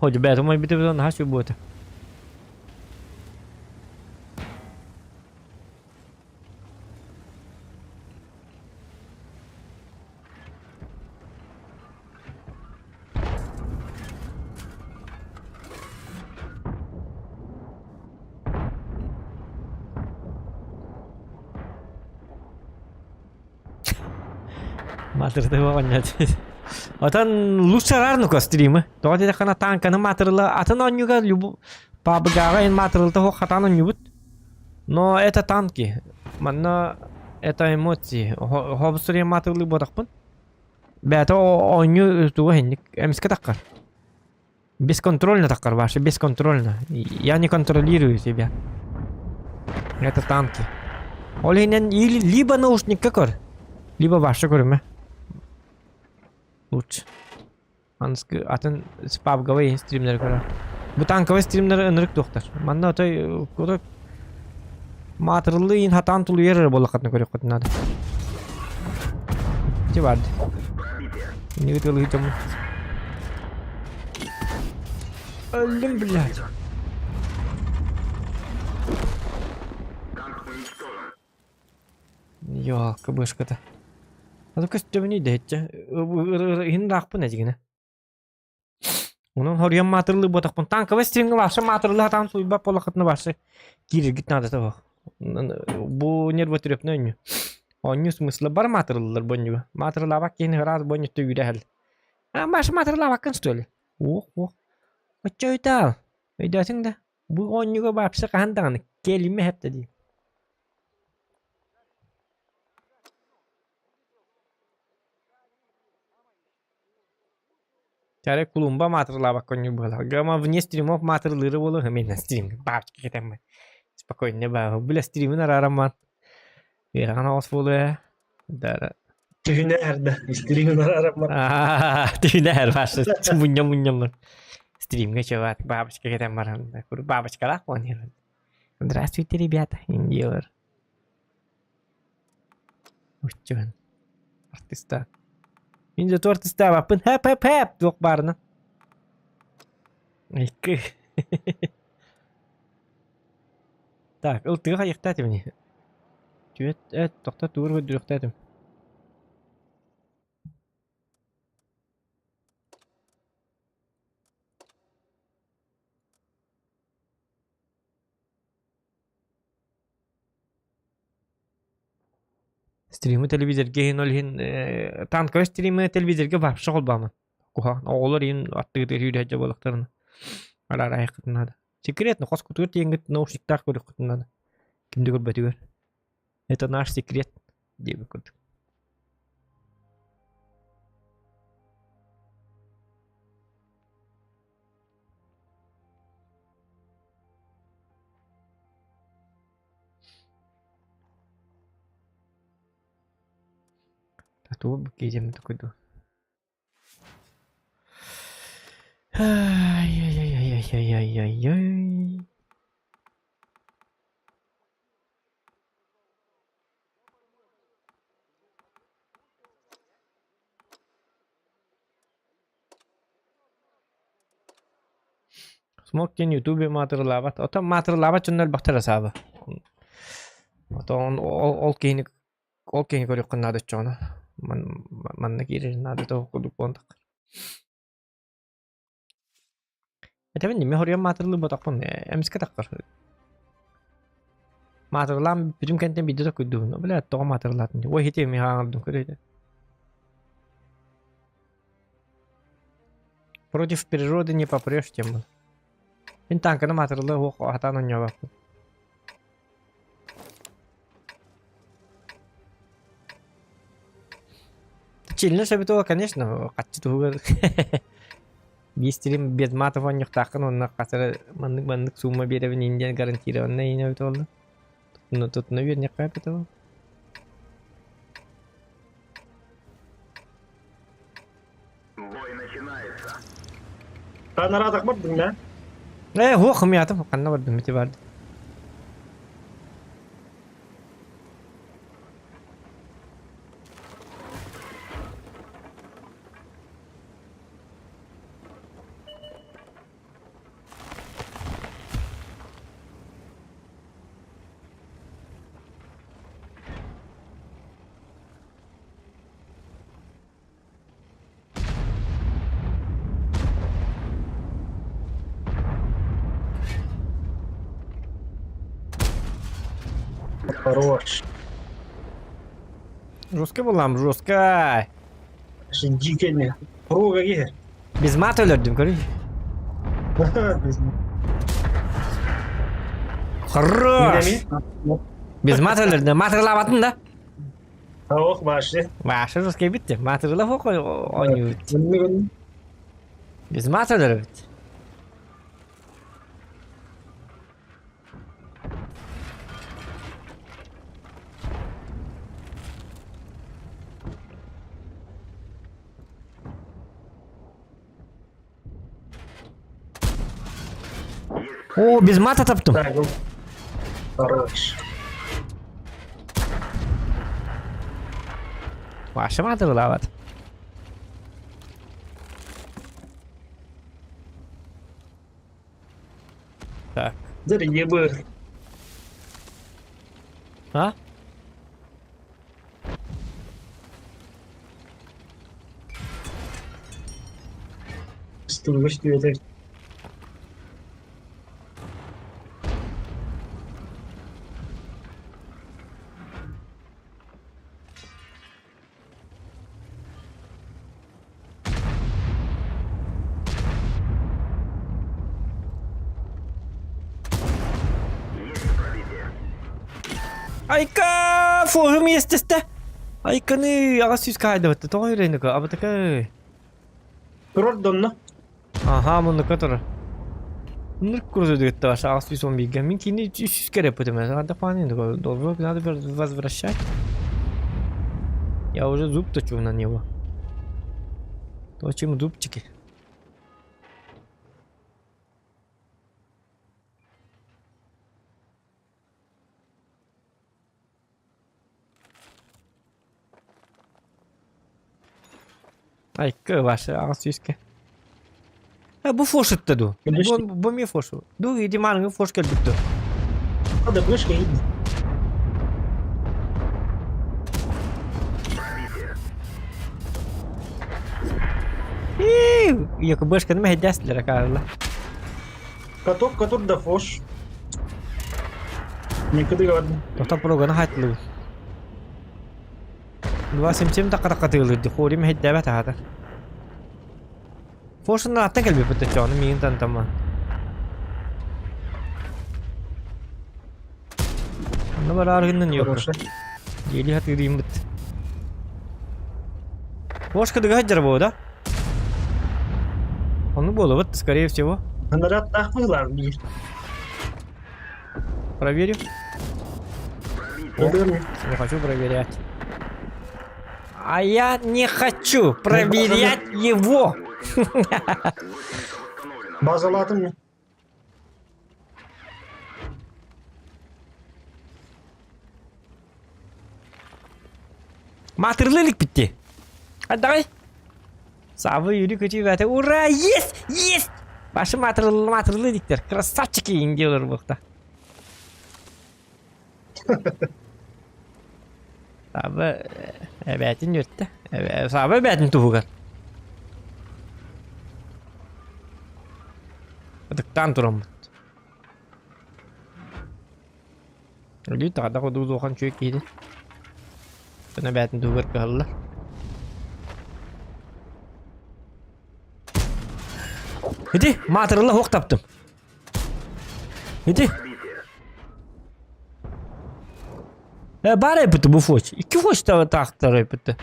Хоть бэйэтин умайбыта наһаа сүр буолта. Матырдыба оонньоот. Отон лучше араарнука стримы. Тоҕо диэтэххинэ танканы маатырыла атын оонньууга любу пабыгаҕа ин маатырылта суох хатаан оонньуубут. Но это танки. Манна это эмоции. Хобусуруйа маатырылыы буотахпын. Бэйэтэ оонньуу туга иһинник эмискэ таххар. Бесконтрольно таххар ваше, бесконтрольно. Я не контролирую себя. Это танки. Ол иһинэн либо наушникка көр, либо ваше көрүмэ. Лучше. Анскы атын спабговый стримнери көрөр. Бу танковый стримнери ынырык туохтар. Манна отой курок маатырыллыы иин хатаан тулуйар эрэ буоллаххытына көрүөххүтүн наада. Ити баар дии. Иннигит ылыы дьоммун. Өллүм, блядь. Танк уничтожен. Ёлка бышката. А то көстөбүнүй дэһиччэ. Иһин даахпын эдигинэ. Онон хоруйан маатырылыы буотахпын. Танковай стримҥэ вообще маатырылыы сатаан суруйбат буоллаххытына вообще киирэргит наадата суох. Бу нервотрепный оонньуу. Оонньуу смысла бар маатырыллар бу оонньууга. Маатырылаабат киһини ыраас бу оонньуутта үүрэ А, Маша маатырылаабаккын что ли? Уох, уох. Оччо өйдөөл. Өйдөөтүҥ да? Бу оонньууга вообще хаһан даҕаны кэлимэ хэптэ дии. Чарай кулумба маатырылаабакка оонньуур быһыылаах. Гама вне стримов маатырылыыра буолуо мен стрим бабочка кэтэммин. Спокойно баа. Бля стримин араарамман. Ыарахан оҕус буолуо ээ. Да. Түһүнэ эрдэ. Стримин араарамман. Түһүнэ эр башы. Мунньам мунньаммын. Стримҥэ чеват бабочка кэтэн баран. Бабочкалаах буолан Здравствуйте, ребята. Индиялар. Уччуган. Артиста. Мин зато артистаабаппын. Хэп хэп хэп туох баарына. Икки. Так, ыл тыга хайыктаат ини. Түөт эт тохто туур көрдүрүөхтээтим. Стримы телевизорга иһин ол иһин танковай стримы телевизорга вообще холбоомун. Куһаҕан оҕолор иһин аттыгытыгар сүүрэ сылдьар буоллахтарына араарайыаххытын наада. Секретно хоскутугар тиийэҥҥит наушниктаах көрүөххүтүн наада. Ким да көрбөтүгэр. Это наш секрет диэбит курдук. Тугу киирэммит курдук. Ай-яй-яй-яй-яй-яй-яй. Смок диэн ютубе маатырылаабат. Оттон маатырылаабат дьоннор элбэхтэр асаабы. Оттон ол, ол киһини ол киһини көрүөххүн наада оччоҕуна. Манна киирэр наада тоҕо курдук буолан таххар. Этэбин дии, мин хоруйан маатырылыы ботохпун, эмискэ таххар. Маатырылаан бүтүм кэнтэн биирдэ токуйдуубун. Бля, тоҕо маатырылаатын дии. Ой, ити мин хаҥардым көрөйдө. Против природы не попрешь тем. Мин танканы маатырылыы уох хатаан оонньообоппун. Чилинэ сөбүтүө, конечно, хаччы туһугар биир без матов оонньуохтааххын уонна хас эрэ маннык-маннык сумма биэрэбин иин диэн гарантированнай иин эбит буолла. Тутуна тутуна үөрүнүөххэ эбит ол. Бой начинается. Танараатах бардыҥ да? Ээ, һуох хомуйаатым, ханна бардым ити барды. Хорош. Жестко булам, жестко. Дьиикэни. Прога киһи. Без мата өлөрдүм, көрүй. Хорош! Без мата өлөрдүм. Матырлаабатын да? Ох, баши. Башы русский битти. Матырлап ойнуйбут. Без мата өлөрөбүт. О, без мата таптым. Так, хорош. Ваша мата вылават. Так. Дэр ебы. А? Стурбаш диэтэр. Айка! Форум иэстэстэ! Айканы аҕас сүүс хаайдабытта. Тоҕо үрэйнэкэ? Абатака. Турар донно. Аха, муннукка турар. Муннук курдук ваша аҕас сүүс он бииргэ. Мин кини үс сүүс кэрэппитим. Надо Должно надо возвращать. Я уже зуб точу на него. Точим зубчики. Айка ваша аҕас сүүскэ. Э, бу фошутта ду. Конечно. Бу, бу эмиэ фошу. Ду, иди мааныҥы фош кэлбит ду. Надо вышка иди. Якубышканы мэһэйдээстилэр акаарыла. Каток, каток да фош. Никуда говорю. Тоқтап проганы хайтылыбыт. 2.77 таққа-таққа тыылырды. Хори мэһэйдээбэт аһата. Фошунан аттан кэлбиппит оччоҕуна миигин тантама. Онно бараар гыннын юк. Хорошо. Дьиэлии хатыырыйыммыт. Фошка дыга сылдьар буо да? Ону буолабыт, скорее всего. Наряд быһылаах биир. Проверю. Өлөр. Не хочу проверять. А я не хочу проверять его. Базалаатым мен. Матырлы илик битти. А давай. Сабы yürü көтүү бәте. Ура! Есть! Есть! Башы матырлы матырлы диктер. Красавчики индиялар буохта. Сабы эбээтин үөртэ. Сабы эбээтин туһугар. Ытыктаан тураммыт. Өлүү таҕда кудуу үчүгэй киһитин. Ына эбээтин туһугар кыһаллар. Ити маатырылла суох таптым. Ити. Э, баар эбит бу фоч. Икки фоч таахтар эбит.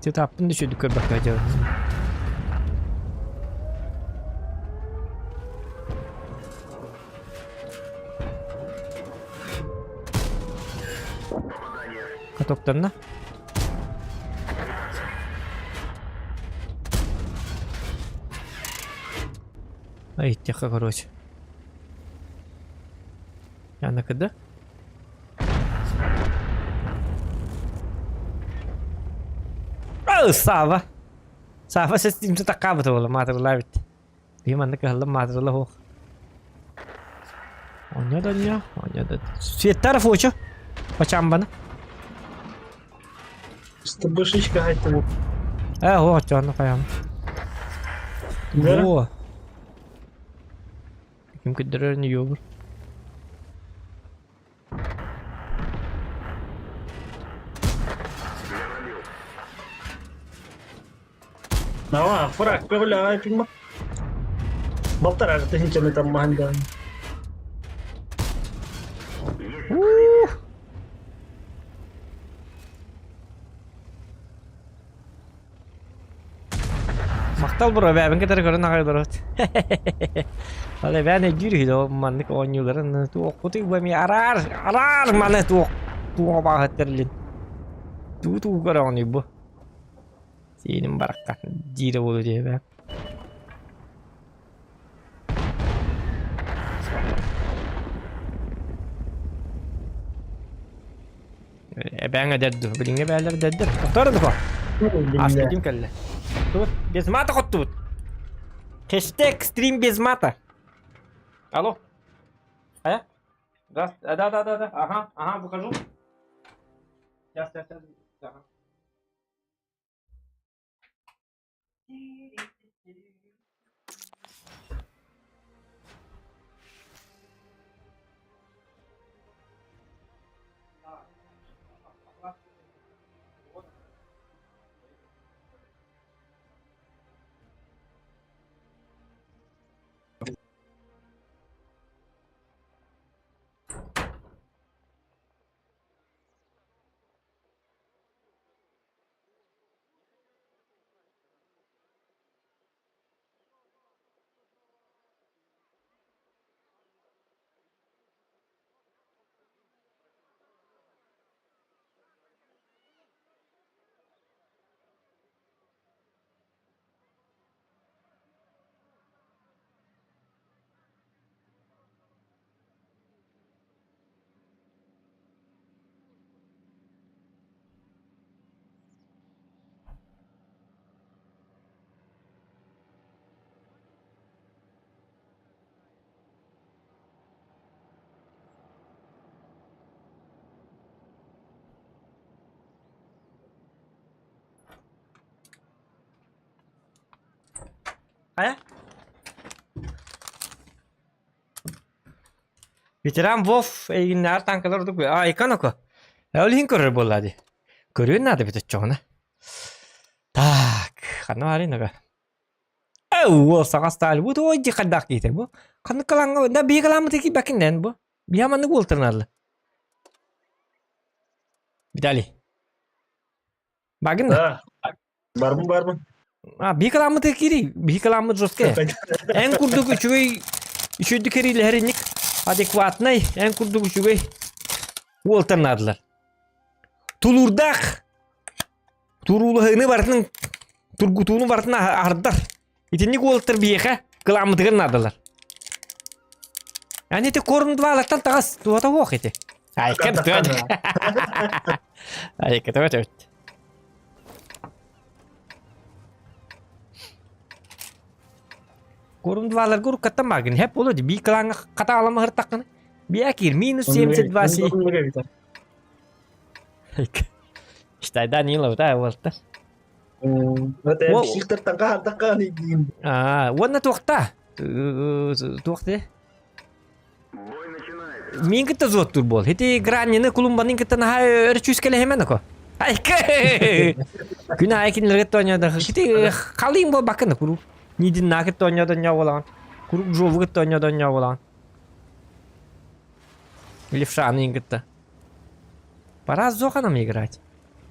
Таппын да үчүгэй көрбөккө дьэ. Катоктарына. Ай, тихо, короче. Я на КД? Сава! Сава сестимсе таккаабыта буолла маатырылаабыт. Биһи манна кыһаллан маатырыла суох. Онньо да онньо, онньо да. Светтара фочу. Бачамбаны. Бышечка хайтты. Э, о, чону хайам. Во. Ким көддөрөр не ёбур. Ава, фраг көҕүлэҕэ Балтараа тыһыынчаны таммаһан да. Махтал бро, бэйэбин кытары көрөн аҕай олорот. Ол эбээн өйдүүр үһү да маннык оонньууларын туохпутуй бу эмиэ араар, араар маны туох туох абааһыттар Туу туу көрөҕүнүй бу. Сиэним бараххан диирэ буолуо диэбэ. Эбээҥ эдэр дуу? Билиҥҥи эбээлэр эдэрдэр. Тохтоор да Аспитим кэллэ. Тут без мата хоттубут. Хэштег стрим без мата. Алло. А? Да, да, да, да, да. Ага, ага, выхожу. Сейчас, сейчас, сейчас. Ага. Хайа? Ветеран Вов эйигиннээҕэр танкалар ордук а иконоко. Ол иһин көрөр буолла дии. Көрүөн наада эбит оччоҕуна. Так, ханна баарый нага? Ээ, саҥа стайл. Бу той ди хайдах киһитэ бу. Ханнык кылаҥҥа да биһи кылааммыт киирбэккин бу. Биһи маннык уолтарыналлар. Виталий. Багын да? Барбын барбын. А, биһи кылааммыт киирий. Биһи кылааммыт жесткий. Эн курдук үчүгэй үчүгэй кэриилэһэр инник адекватнай, эн курдук үчүгэй уолтарнаадылар. Тулуурдаах туруулаһыыны барытын тургутууну барытын аһардар. Итинник уолаттар биһиэхэ кылааммытыгар наадалар. Ани ити корм двалартан таҕас туота уох ити. Айка төт. Айка төт. Корм дваларга уруккаттан маагын хэп боло би кылааҥҥа хатаалама хыртаххына биакир минус 72 си. Считай, Данилов, да, уолаттар. Психтартан хаһардахха диин. Аа, уонна туохта? Туох де? Бой начинается. Мин кытта зуоттур буол. Ити граннины кулумбанын кытта наһаа өр чүүскэлэһимэн око. Айка! Күн аайы кинилэргэ тоонньоодон. Ити халыым буолбаккын куруук. Нидин кытта оонньоодон ньоо Куруук жову кытта оонньоодон ньоо Левшаны кытта. Пора с Зоханом играть.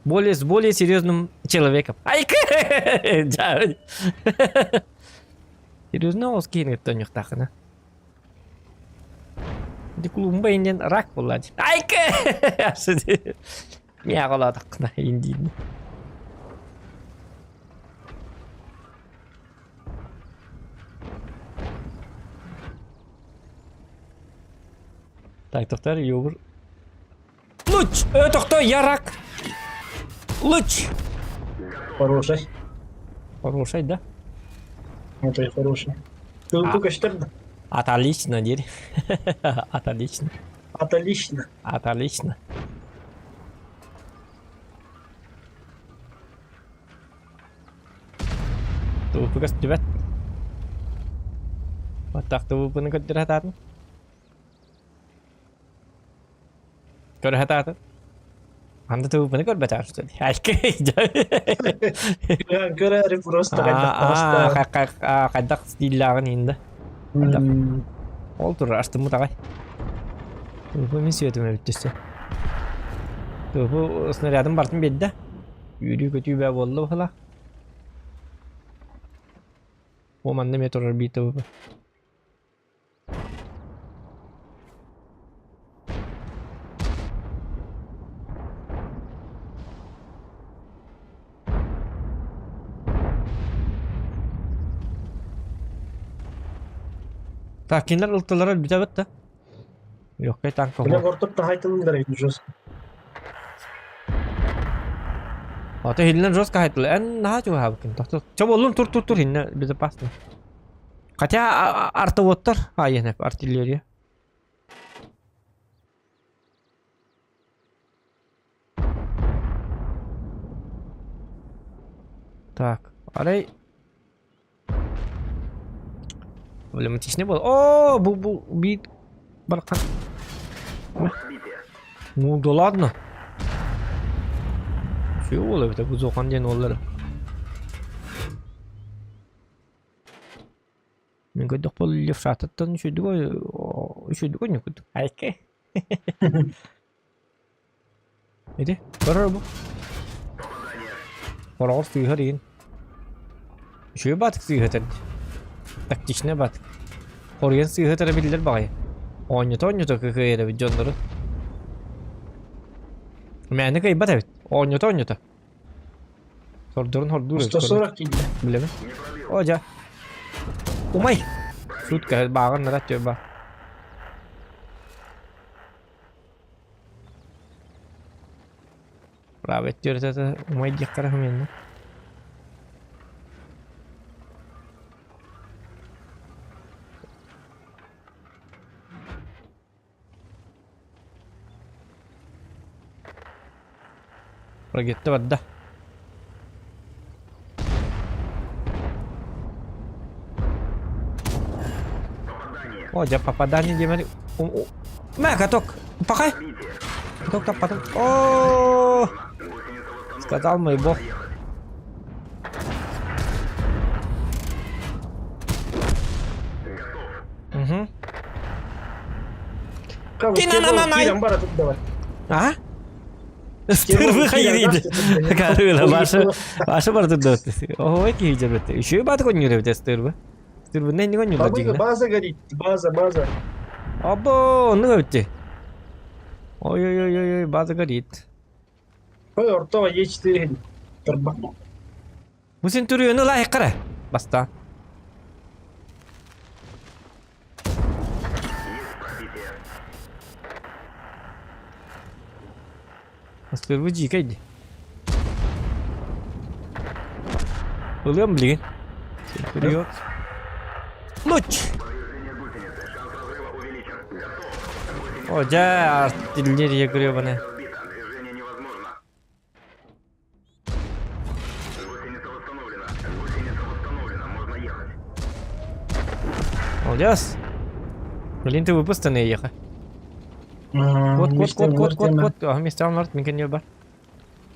Более, с более серьезным человеком. Айка! Серьезно ол киһини кытта оонньуохтааххына. Ити клумба иннин рак буолла дии. Айка! Миэхэ индиин. Так, тохтор, йогур. Луч! Тохто, я рак! Луч! Хороший. Хороший, да? Это и хороший. Ты көстөр да? Отлично, диир. Отлично. Отлично. Отлично. Тууппугас түбэт. Баттах тууппуну көрдөрө сатаатын. Көрө сатаатын. Анда ТВП-ны көрбөтөҕүм что ли? Көрөөрү просто хайдах таҕыстаҕын. Хайдах стиллааҕын иһин да. Ол турар астыммыт аҕай. ТВП мин сүөтүм эбит түссе. ТВП снарядын бартын биэрдэ. Үөрүү-көтүү бээ буолла быһыылаах. О манна эмиэ турар биир ТВП. Так, кинилэр ылтылара өлбүтэ да? Легкай танка Бля, ортоп таһайтылын да жестко. Ата хиллен жестко хайтылы. Эн наһаа чугаһаабыккын. Тохто. Чо боллун тур тур тур хинне безопасно. Хотя артоводтар айын артиллерия. Так, арай Проблематичный был. О, бу бу бит бархан. Ну да ладно. Все ол эбитэ бу зохан диэн уоллара. Мин көрдөхпө левшатыттан үчүгэй үчүгэй оонньууккут. Айка. Ити көрөр бу. Хороҕор сыыһар иин. Үчүгэй баатык сыыһа Тактичный баатык. Хоруйан сыыһа биллэр баҕайы. Оонньото-оонньото кыайар эбит дьоннору. Мээнэ кыайбат эбит. Оонньото-оонньото. Сордорун хордуур 140 киирдэ. Билэбин. О, дьэ. Умай! Суут кэһэл бааҕын нара түөба. Правый түөртэ умай диэххэ эрэ Ракета барда. О, дьэ попадание диэмэри. Мэ, каток. Пахай. Каток таппатым. О, сказал мой бог. Угу. Киран бара тут давай. А? Впервые хайриди. Карыла, башы, башы бар тут давай. Ой, киһи дьэбэт. Еще бат коннюр эбит стырбы. Стырбы не не коннюр База, база горит, база, база. Або, оннук эбитти. Ой-ой-ой-ой, база горит. Ой, ортоҕо Е4 турба. Бу син түрүөнү ылаайыккара. Баста. Астырбы дьиикэй Ылыам билигин. Вперед. Луч! О, дьэ, артиллерия гребаная. Молодец. Блин, ты выпустан ехай. Кот, кот, кот, кот, кот, кот. Ага, места он мин кэннибэр бар.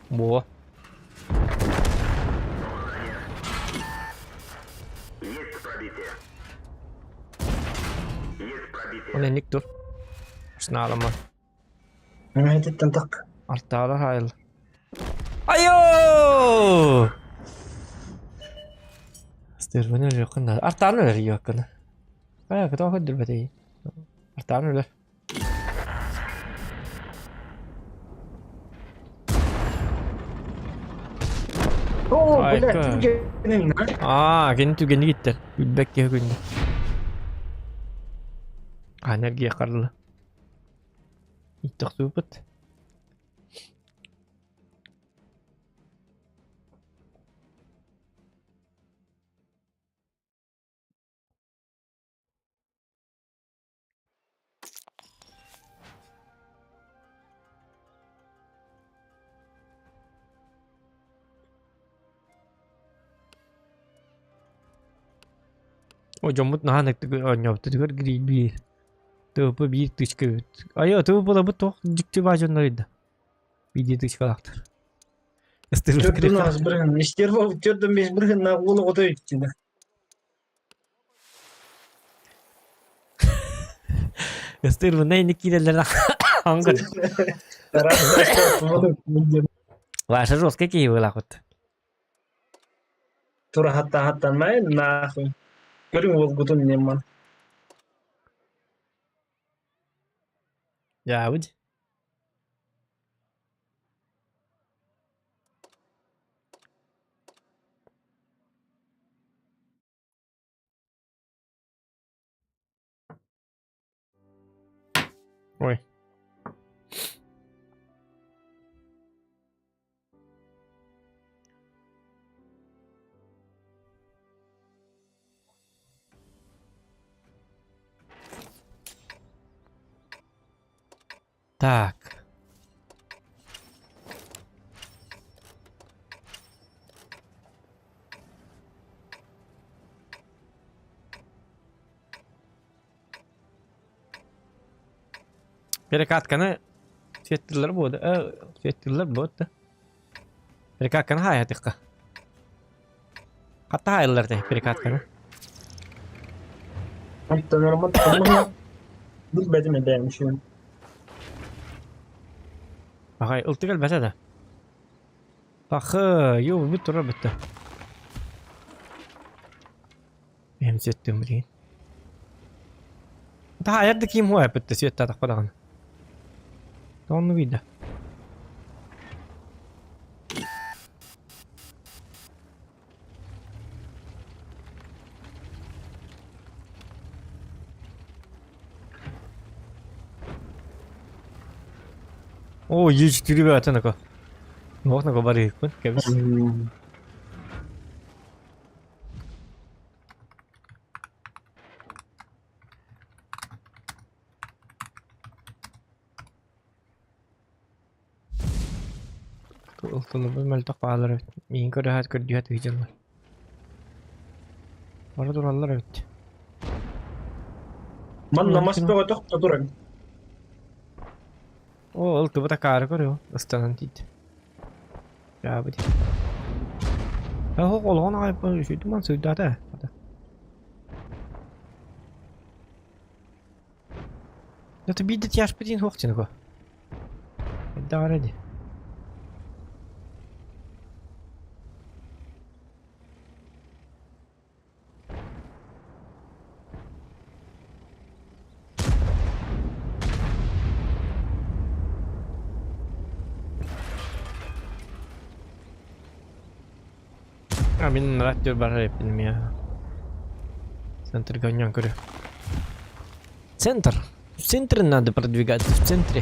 Во. Ол инник тур. Снаалама. Мэмэтиттэн так. Артаала хайл. Айо! Стерваны өлүөххүн Артааны өлөр иоккуна. Ая, кытаа көрдүрбэтей. Артааны өлөр. О, блядь, түгэнин Аа, кини түгэни гиттер. Билбэк киһи күндэ. Энергия харла. Иттохтуупут. О, дьоммут наһаа ынырыктык оонньообуттарыгар биир ТВП биир тычка эбит. Айа ТВП-ларбыт туох дьикти баадьаннарый да. Видео тычкалаахтар. Төрдүн аас бырыһын. Истерва төрдүн бес бырыһын уол оҕото үттүнэ. Ыстырбынай инник киирэллэр ангыр. Ваша жесткий киһи буолаахыт. Тура хатта хаттанмай нахуй. Көрүҥ уолгутун немман. Дьаабыт. Ой. Так. Перекатканы светтилер буолда. Светтилер буолда. Перекатканы хаайатыкка. Хатта хаайыллар те перекатканы. Билбэтим эбээм үчүн. Аҕай, ылтык элбэтэ да. Пахы, ю, бүт турар бүттэ. Эм сеттим билигин. Таайар да ким хуа бүттэ светтаатах даҕаны. Онну видно. О, Е4 бөтө нако. Мох нако барыыкпын, кэбис. Ылтылыбын мөлтөх баалар эбит. Миигин көрөһөөт көрдүһэ түһүдьэллэр. Бары тураллар эбит. Манна мас бөҕө тохто туран. О, ылтыбыт акаары көрүө. Ыстанан тиийдэ. Дьаабы дии. Оһох олоҕун аҕай үчүгэй сыйдаата. Это биирдэ тяжпы диэн суох диэн Хайдах эрэ дии. А мин раттер барар эппиним я. Центрга ойньоон көрүө. Центр. В центре надо продвигаться, в центре.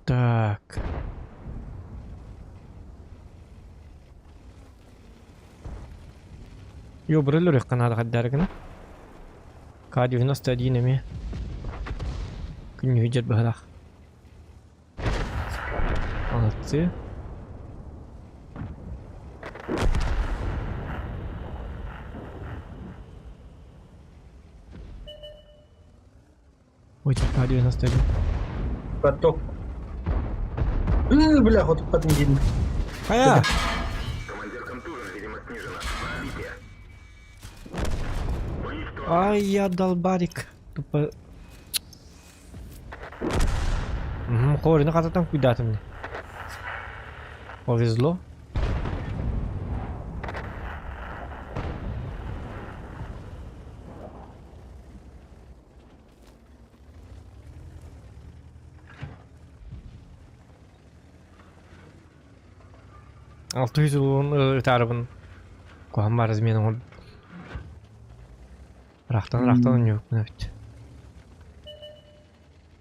Так. Йобрылыр канада хаддаргына. К-91 эми. Күннүһү быһылах. Молодцы. Ой, К-91. Поток. Бля, вот потом видно. Хайа! Командир контужен, видимо, снижена. Пробитие. Ай, я долбарик. Тупо... Угу, хорина хата куда-то мне. Повезло. 600 улуун ытаарыбын куһан баар измена оҥор Рахтан рахтан оонньуохпун эбит.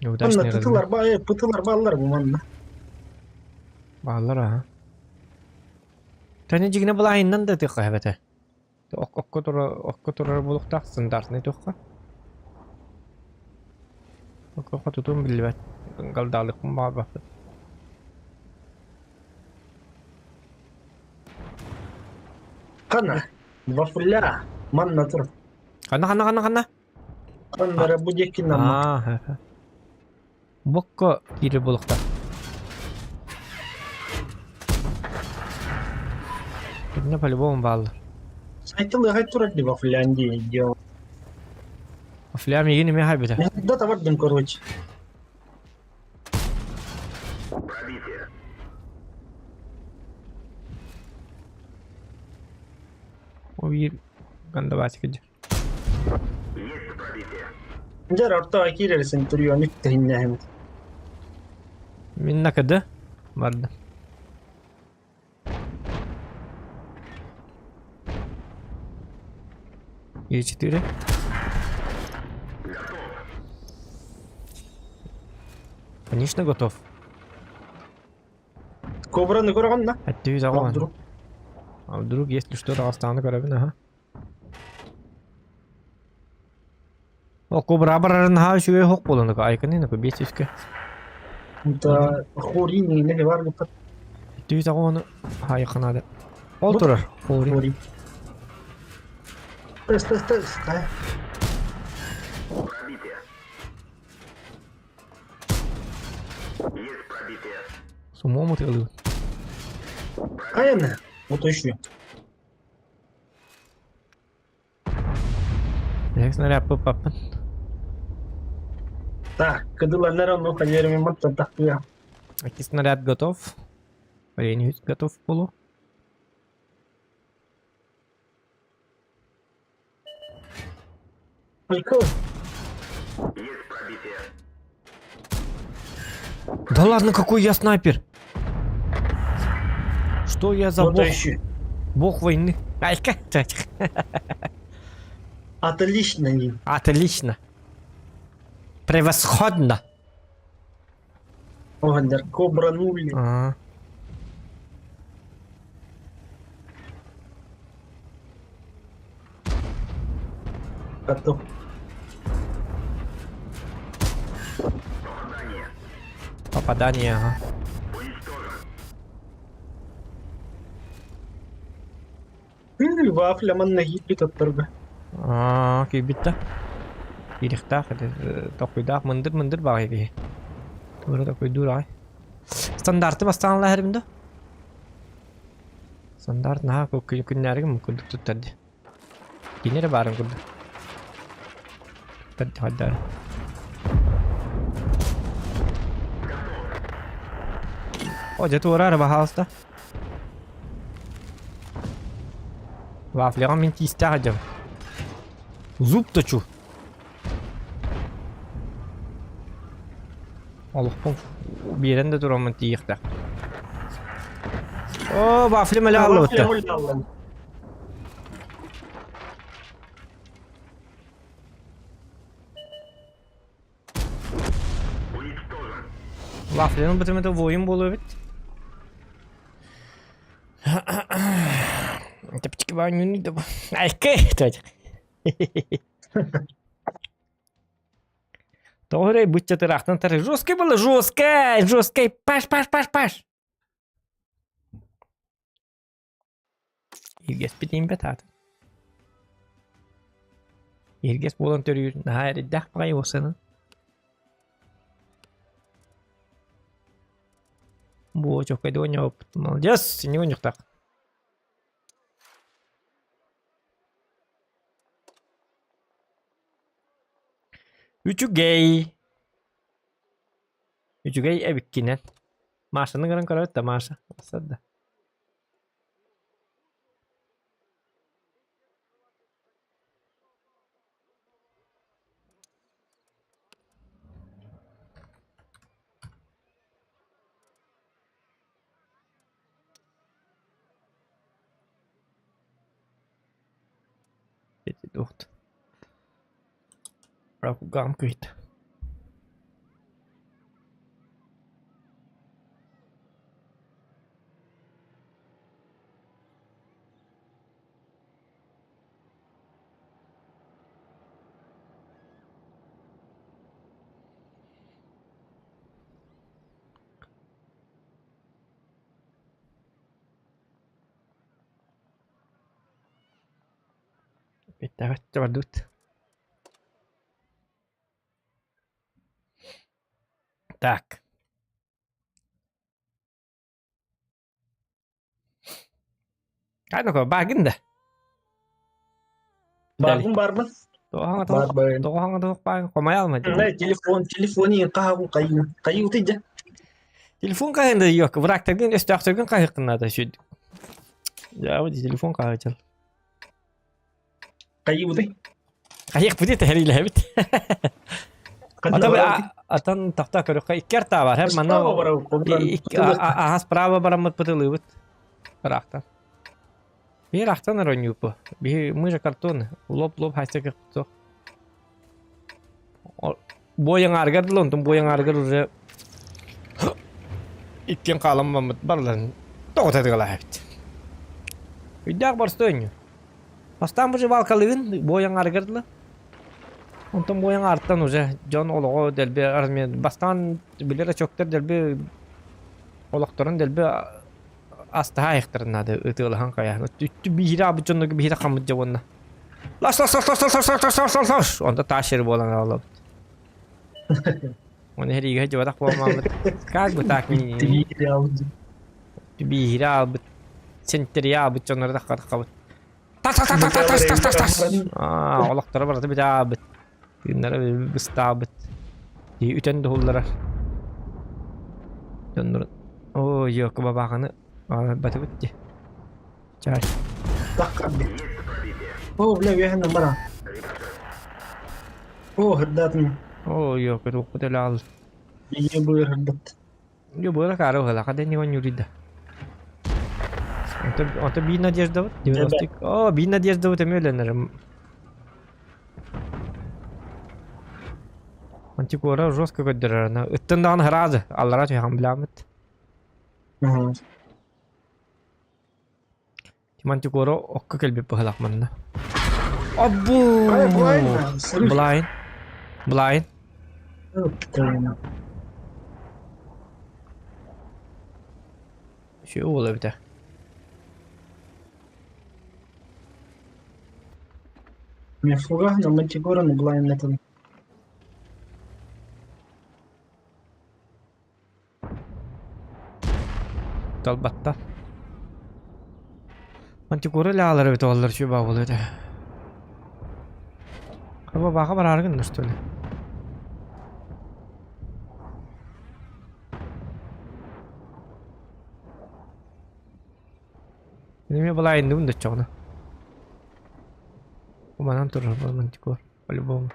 Манна Неудачный размен. тытылар ба пытылар бааллар бу манна. Бааллар аха. Тэни дьигинэ былаайыннан да ытыахха эбэтэ. Окко турар окко турар буолуохтаах стандартнай туохха. Хотутун биллибэт. Галдаалыкпын баҕарбаппын. Хана, вафля, манна тур. Ханна, ханна, ханна, ханна? Ханнара бу диэки намма. Аа, Бокко киирэр буолуохтаах. Итиннэ по-любому бааллар. Сайтылыахай турар ди вафляндия дело. Вафля миигин эмиэ хайбыта. Да табардым короче. Пробитие. О биир гандабаачык дьэ. Есть пробитие. Дьэр орто киирэр Центурион үттэһиннэһимит. Мин накады бардым. Е4. Готов. Конечно готов. Кобраны көрөҕүн да? Аттыы А заҕан. вдруг? А вдруг, если что, Дагестаны көрөбүн, аха. О, кобра барарын наһаа үчүгэй оһох буолан айканы наку биэс үскэ. Да, хорини не бар гыппат. Түс аҕону хайханаада. Ол турар. Хори. Хори. Тес, тес, тес. Пробитие. Есть пробитие. Сумому тылы. Айана. Вот еще. Снаряд паппын. Так, кыдыланнар онну халерми маттан тахтыа. Аки снаряд готов. Олень готов в полу. Айка. Есть пробитие. Да ладно, какой я снайпер? Что я за Вот бог? еще. Бог войны. Айка. Отлично. Отлично. Превосходно. Огандар, кобра нуль. А. Готов. Попадание. Попадание, ага. Уничтожен. Вафля манна хиппит оттарга. Аа, күйбүт да. Киириэхтээх токуйдаах мындыр-мындыр баҕайы киһи. Туора токуйдуур аҕай. Стандарты бастаан ылаһарбын да? Стандарт наһаа күннээригин курдук туттар дии. Кини эрэ баарын курдук. Туттар хайдары. О, дьэ туора эрэ баһаалыста. Вафляҕа мин тиистээх дьон. Зуб точу. Олохпун биэрэн да тураммын тиийиэхтээх. О, вафлям эле аллыбыттар. Уничтожен. Вафляны бытымыта воин буолуо эбит. Тапчики баанньууну да Айкы! Тоҕо эрэ бычча ыраахтан тары жесткай было жесткай жесткай паш паш паш паш Иргэспит иинбэт аата. Иргэс буолан төрүүр наһаа эрэйдээх баҕайы уосанан. Бу чоккайда оонньообуппут. Молодец, инньэ оонньуохтаах. Үчүгэй. Үчүгэй эбиккинэн. Машаны көрөн көрөбүт да Маша. Да. Ити Ракугам кыйт. Эппиэттээбэт бардыбыт. Так. Кайнако баагын да. Барбын барбын. Тоҕо хаҥа баан хомайа алма Телефон, телефони хаһабын хайыы. Хайыы утыйда. Телефон хаһында yok. Врагтаргын өстөөхтөргүн хаһыаххын наада сүд. Я вот телефон хаһычал. Хайыы Хайыахпыт тэһэриилэһэбит. Атан тахта көрөххө икки артаа бар. Һэр манна аһас справа бараммыт пытылыыбыт. Ыраахтан. Биир ахтан оронньууппу. Биһи мы же картон. Лоп-лоп хайса көхтөх. Буойаҥаарыгар дылы, онтон буойаҥаарыгар уже иккиэн хаалан барыларын тоҕо тыгалаабыт. Үйдээх боростуой оонньуу. Бастаан бу жыбаалкалыгын буойаҥаарыгар дылы. Онтон буойаҥаартан уже дьон олоҕо дэлби бастаан билэр очоктор дэлби олохторун дэлби астаһа айахтарын наада ытыалаһан хайаан. Үттү биһири аабыт дьоннорго биһири хаммыт дьэ уонна. Лас лас лас лас лас лас лас лас лас лас Онто таашер буолан аалабыт. Оны хэриигэ дьыбатах буолмаабыт. Как бы так биһири аалбыт. Сентерия аалбыт дьоннору таххатаххабыт. Тас тас тас тас тас тас тас Аа, олохторо барыта бит аабыт. Тыыннара быстаабыт. Үтэн дуһулларар. Дьоннорун Оо, ёка бабааханы батыбыт дии. Чай. О, бля, үөһэн бара. О, хырдаатым. Оо, ёка туохпут эле ал. Ийэ быыр хырдат. Ю быра кары ыһылаха дэнни онньуруйда. Онто онто биир надеждабыт 90 О, биир надеждабыт эмиэ өлөнөрүм. Антикора жестко көрдөрөр ана. Ыттын даҕаны сразу аллара түһэҕин билэҕиммит. Мантикора окко кэлбит быһылаах манна. Аббу! Блайн. Блайн. Үчүгэй уол эбитэ. Мефуга на Мантикора на Блайн этим. Талбатта. Мантикора лаалар эбит оллар үчүгэй баа буолуо этэ. Хаба бааха бараары гынна что ли? Эмиэ былаайындыбын да оччоҕуна. Манан турар мантикор по-любому.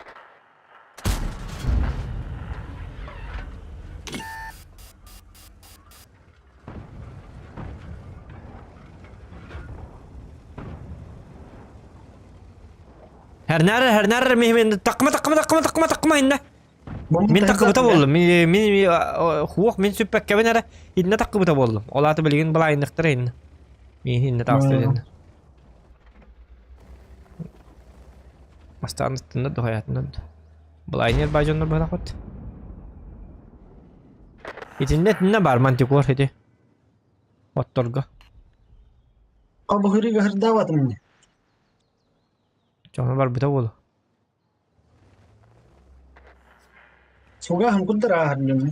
Herнар herнар мин такма такма такма такма такма инна. Мин такыбыта буоллум. Мин мин хуох мин сүппэккэбин эрэ иннэ такыбыта буоллум. Ол аата билигин былаайынныктара иннэ. Мин иннэ таҕыста иннэ. Бастаан ыттынна дохайаатынна да. Былаайнер баа дьоннор быһалахпыт. Итиннэ итиннэ баар мантикор ити. Отторго. Хабыһырыга хырдаабатым ини. Дьоно барбыта буолуо. Сугаһын курдар ааһар дьону.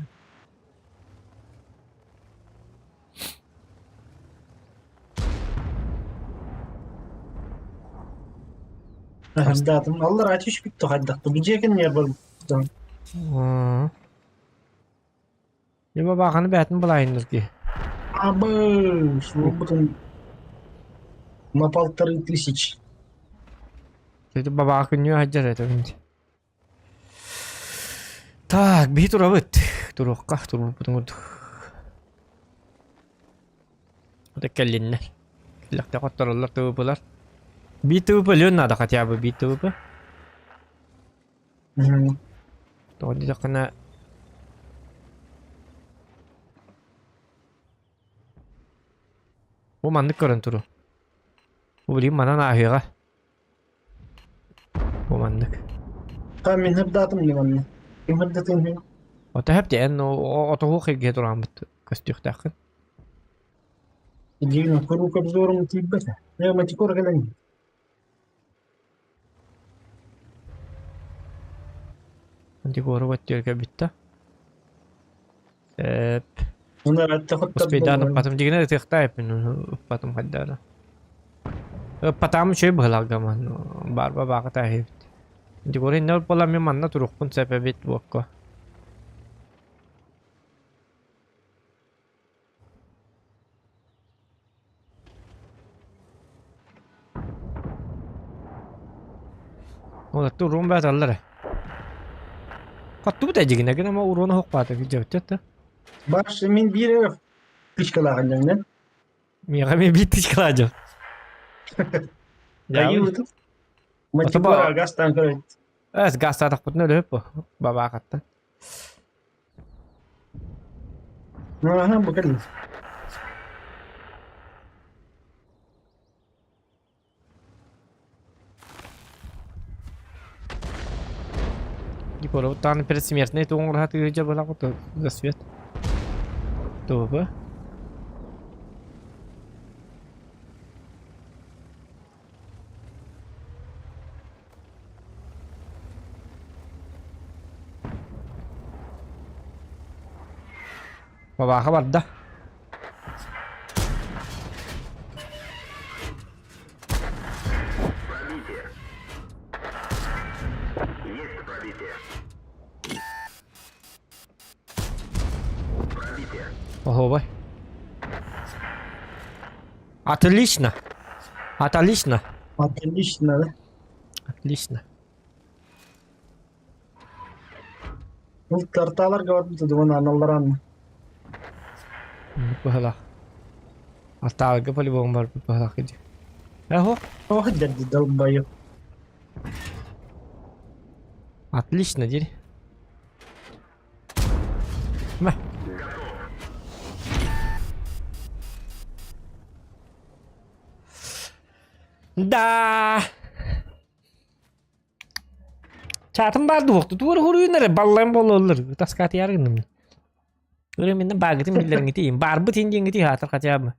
Аһардаатым. Аллар ачыш бүттү хайдахты. Бу дьиэ кэннигэр барбыттан. Либо бааханы бээтин былаайыннар дии. Абы, суолбутун на полторы тысячи. Ити бабаах күннүү сылдьар этэ күндү. Так, биһи турабыт. Туруохха, турбуппутун курдук. Это кэллиннэр. Кэллэхтэ хоттороллор ТВП-лар. Биир ТВП өлүөн наада хотя бы биир ТВП. Тоҕо диэтэххинэ Бу маннык көрөн туру. Бу билигин манан ааһыаҕа. Бу маннык. Ха мин ырдаатым дии манна. Ким ырдатын үһү? Ото хэп эн отоһуох эргэ турааммыт көстүөхтээххин. Дьиҥ куруук обзорум тиийбэтэ. Э, матикор кэлэн. Антигору өттүгэр бүттэ. Эп. Уна хотта Успейдаан ыппатым дигинэ ытыахтаайпын ыппатым хайдаана. Ыппатаам үчүгэй быһылаагаман баарба бааҕыта эһибит. Дигор иннэ буола мен манна турукпун сөп эбит буокко. Олаттı урун бааталлар. Хаттубут эдьигинэ гына ма уруна хокпаата килдьэбиттэ да. Баш мин биир тычкалааҕын дьаҥнан. Миэхэ мен биир тычкалаах дьон. Айыы Матипора гастан көрөт. Эс гастаатахпытына өлөп бу бабаакаттан. Аха, бу кэлин. Егоров тааны предсмертный туоҥураһа тыыдьа былаҕыт засвет. Туба. Бабааха барда. Пробитие. Есть пробитие. Пробитие. Оһуобай. Отлично. Отлично. Отлично, да? Отлично. Бұл тарталар говорит, дуона аналларан. Быһалах. Аттаарга по-любому бар быһалах иди. Эхо. Ох, дядя долбоёб. Отлично, дери. Мэ. Да. Чаатым баар дуохту туора хуруйунар баллан бололлар таскаатыяр гынным. Өрө баагытын биллэриҥитиин баарбыт ин диэҥитии хаатар хотя бы.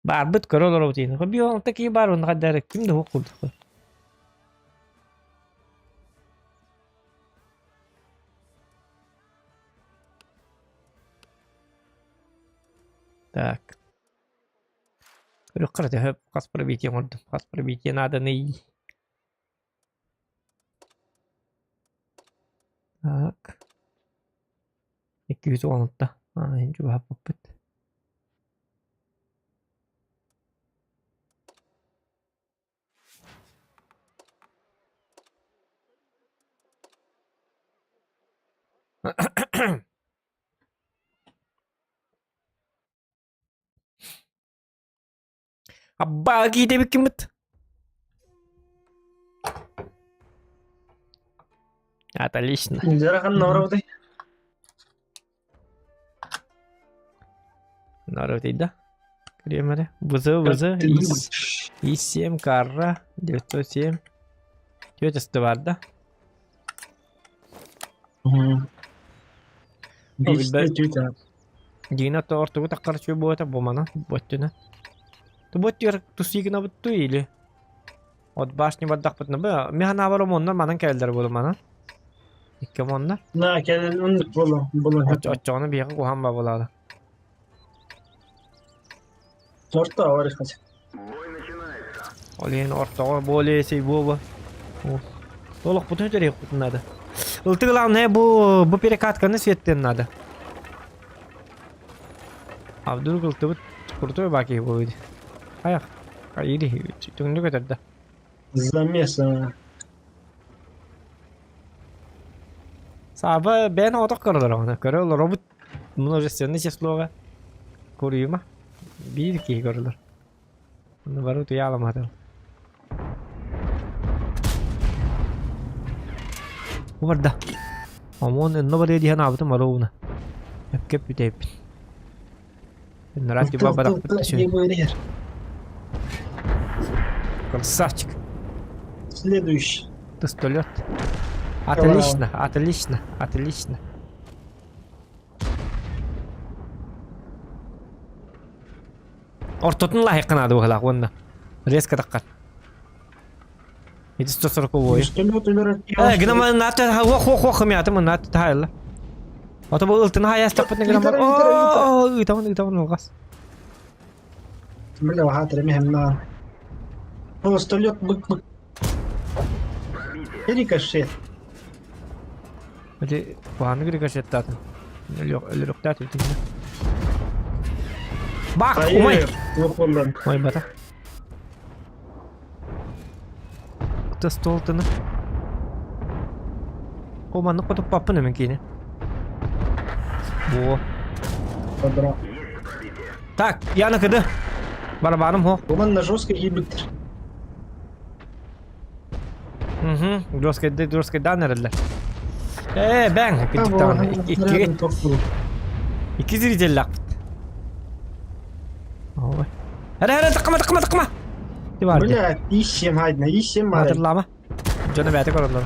Баарбыт көрө олоробут Бион такие бар он хаддар ким да курдук. Так. Көрө төһө хас пробитие оҥордум. Хас пробитие нааданы. Так. 216. А, чугаһаппыппыт. Аббаа киитэбиккиммит. Отлично. Жарахан норовдай. Норовдай, да? Кремере. ВЗ, ВЗ, И7, Карра, 907. Тетя бар, да? Дина тортугу таккар чуй буота бумана боттуна. Ту боттугар тусигина бутту или? От башни бардахпытна бу. Механа бар оннор манан кэлдер болу манан. Икки оннор. На, кэлэн оннук болу, болу. Оччоҕуна биһиэхэ куһаҕан ба буолаада. Орто аварий хас. Бой начинается. Ол иһин ортоҕо более сей буоба. Олохпутун өтөрүөхпүтүн надо. Ылты главное бу бу перекатканы светтен надо. А вдруг ылтыбыт крутой баки будет. Аяқ. Или түңнү көтөрдө. Замес. Саба бэйэн отох көрөлөр оҕону. Көрө олоробут множественное числоҕа куруйума. Биир киһи көрөлөр. Ону бары утуйааламатым. Бу барда. Омон инно барыа диэн аабытым оруобуна. Өпкө бүтэйбин. Нрати бабарахпыт Красавчик. Следующий. Пистолет. Отлично, отлично, отлично. Ортотун лаһык наада быһылаах уонна резко таххар. Ити 140 Пистолет өлөрөр Э, гына наата хох хох хох мятым наата тайла. Ото бу ылтын хаястаппытын гына Ыытар, ыытар, ыытар. Оо, ыытабын ыытабын алгас. Бля, хатыр мехемнан. Пистолет бык бык. Рикошет. Ити куһааны рикошеттаатын. Өлөрөхтөөх итиннэ. Бак, умай. Умай. Ой, бата. Столтыны. О, маннык хотуппаппын эмин киинэ. Во. Так, Яна кыды. Барабаным хо. Уман на жесткой ебиттер. Угу, жесткой, жесткой дан эрэллэр. Э, бэҥ, кыдыктаҕына. Икки, икки зрителлаахпыт. Ой. Эрэ, эрэ, тыккыма, тыккыма, тыккыма! Бля, ищем, хайдна, ищем, Матырлама. Дьоно бэйэтэ көрөллөр.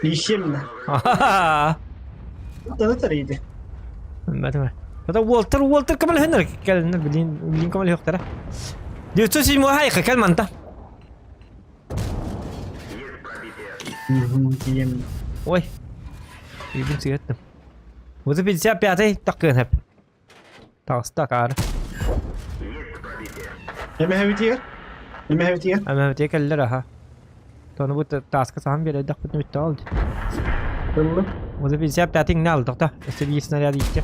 Ищем. Ахаа. Таны тарыйды. Бэтимэ. Это Уолтер, Уолтер көмөлөһөннөр кэлиннэр билин билин көмөлөһүөхтэрэ. 907 хайка кэл манта. Ой. Үйбүн сыгаттым. Вот 55-й таккын хэп. Таҕыста акаары. Эмэһэбитигэр? Эмэһэбитигэр? Эмэһэбитигэр кэллэр аха. Тону бу тааска саһан биэрэйдэхпитинэ бүттэ ол. Ыллым. Вот 55-й иҥнэ алдық да. Өссө биир снаряд ииттэ.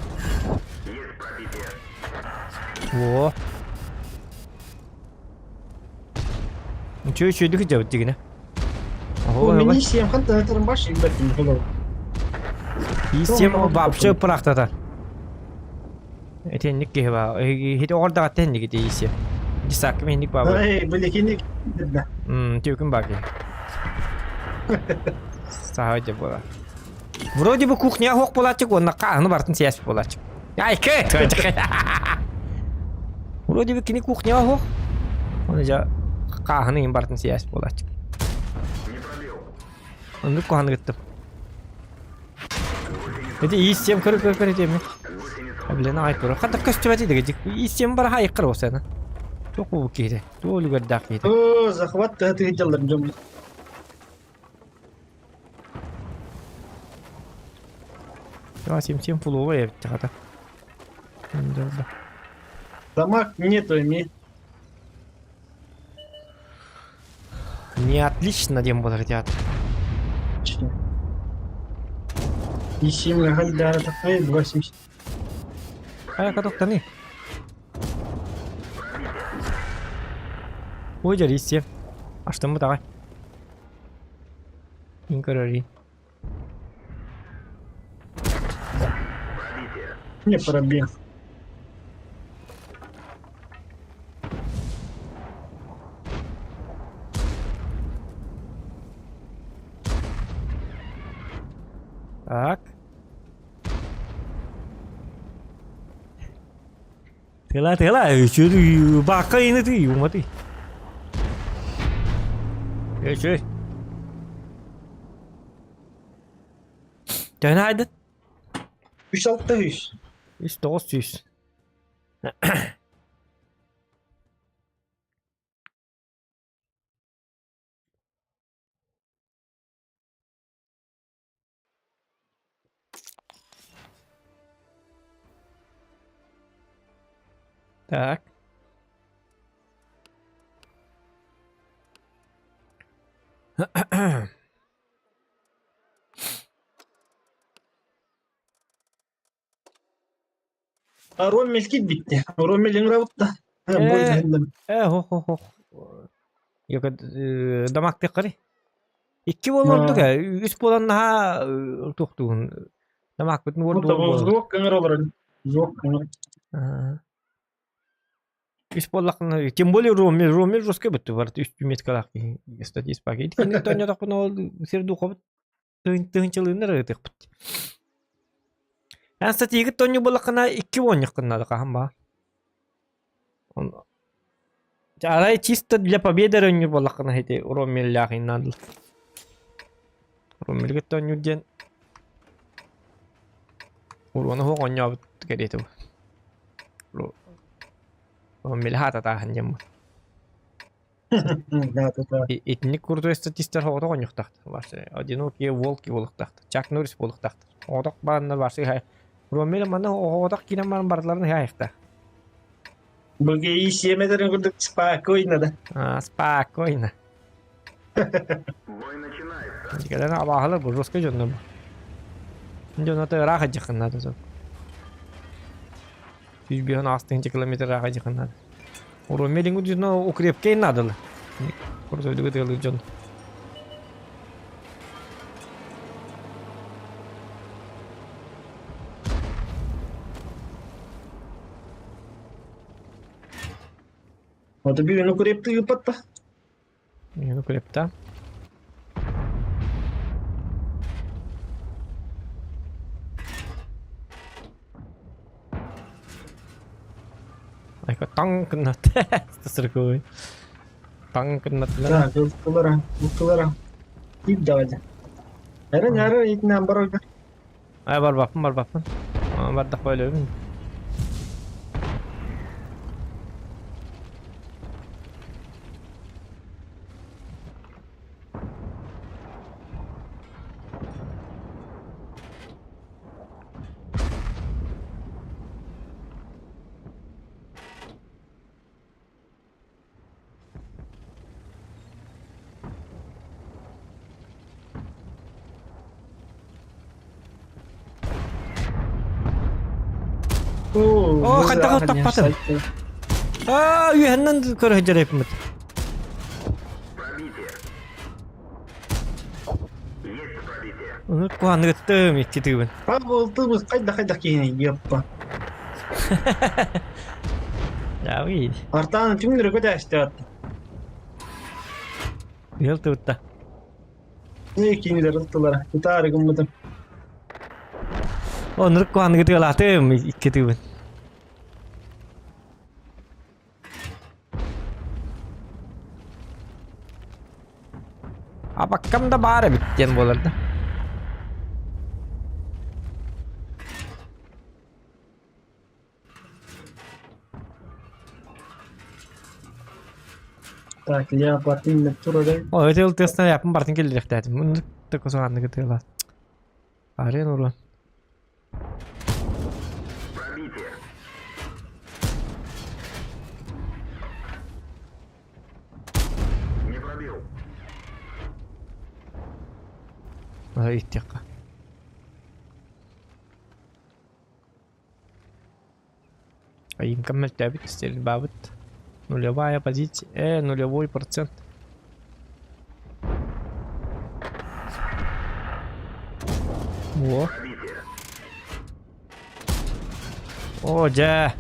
Во. Үчүгэй үчүгэйдик сылдьабыт дигинэ. О, мин исиэм хантан этэрин баш илбэттим холор. Исиэм вообще пырахтатар. Этинник киһи баа. Хити оҕор даҕатта инник ити исиэм. Дисаккым инник баа. Эй, биликини да. Түөкүн баа киһи. Саха дьэ буолар. Вроде бы кухня хоқ буолааччык уонна хааны бартын сиэс буолааччык. Айкы! Вроде бы кини кухняҕа суох. Оны дьэ хааһыны иһин бартын сиэс буолааччык. Оннук куһаны кыттым. Ити ииссиэм көрө көрө көрө диэми. Блин, ай көрө. Хата көстүбэт идеги. Ииссиэм бар хайыккар осена. Туох бу киһи. Туох үлүгэрдээх киһи. О, захват тыһы дьаллар дьом. 277 фуловая эбит хата. Дамаг нету ми. Не отлично диэн буолар театр. Ищем Гальдара такой 2,70. Хайа катоктаны. Ой, дьэ, Аштыммыт аҕай. Мин көрөрүй. Не пробил. Так. Thế là thế là chứ ba cây nữa thì dùng mất đi. Chơi. Trời hai đứt. Үс алта үс. Үс тоҕус сүүс. Так. Роммель киирбитте. Роммель ыҥырабыт да. Э, э, хо хо хо. Йока дамактыккары. Икки буолан ордук ээ. Үс буолан наһаа туохтугун дамаакпытын уордугун буолар. Звук ыҥыр олорон. Звук ыҥыр. Үс буоллаххына, тем более Роммель, Роммель жесткий бүттү бар. Үс меткалаах киһи статистика. Итини тонньотохпуна ол сир духобут тыһынчалыыннар ытыахпыт. Эн статьягыт тонньу буоллаххына икки уонньаххын наада хаһан баа. Арай чисто для победы оонньуур буоллаххына ити Роммеллээх наадалар. Роммельгэ оонньуур диэн уруона суох оонньообут кэриэтэ бу. Милхата тааһын дьоммут. Да, да, да. Итинник крутой статистар оҕотох онньуктаахтар. Барсы одинокие волки буолуктаахтар. Чак Норрис буолуктаахтар. Оҕотох баанна барсы хай. Ромеля манна оҕотох киирэн баран барыларын хайахта. БГИ сиэмэлэрин курдук спокойно да. А, спокойно. Бой начинается. Кэлэн абааһылар бу жестко дьоннор бу. Дьон аты ыраах ыдьыххын наада сол. 105 тыһыынча километр ыраах ыдьыххын наада. Ромелиҥ дьоно укрепкэй наадалы. Курдук тыалыр дьон. Вот бүгүн укрепты ыыппатта. Ну, крепта. Айка таҥ гыннат. Сырковый. Таҥ гыннатылар. Так, ылтылара, ылтылара. Тип давайте. Эрен эрен итинэн барарга. Ай барбаппын барбаппын. Бардах өлөбүн. Оо, хайдах таппатым? Аа, үөһэннэн көрө сылдьар эппит. Пробитие. Есть пробитие. Ону куһаныгыттым икки тыыбын. Павыл тыбыс хайда хайда киһини диэппа. Давид. Артааны түҥнэри көтөөстөөт. Ыал тыбытта. Не кинилэр ылтылара. Ытаары гыммытым. Оннук куһаныгыт ыалаатым икки тыыбын. Абаккам да баар эбит диэн буолар да. Так, я бартын турары. О, өтө тыасна япын бартын келлиэхтээтим. Муннук такосуганныгы тыала. Арен уран. Пробитие. Не пробил. Иттиэххэ. Айыҥкам мөлтөөбүт, стрельбабыт. Нулевая позиция. Нулевой процент. О. О, дьэ.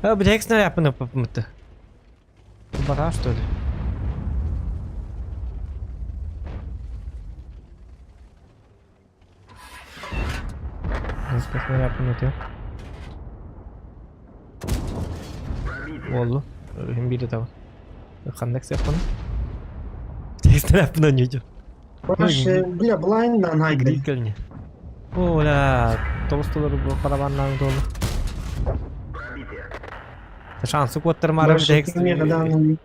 Э, бүтэһик снарядпын ыппыппыт. Бара что ли? Снарядпын ытыам. Буоллу. Иһин биир ытабын. Ханнык сыаппын? Снарядпын ойнуйдум. Вообще, бля, блайндан хайгри. Грикельни. О, бля, толстолор барабаннаан туолу. Шансы куоттармаары бүтэһик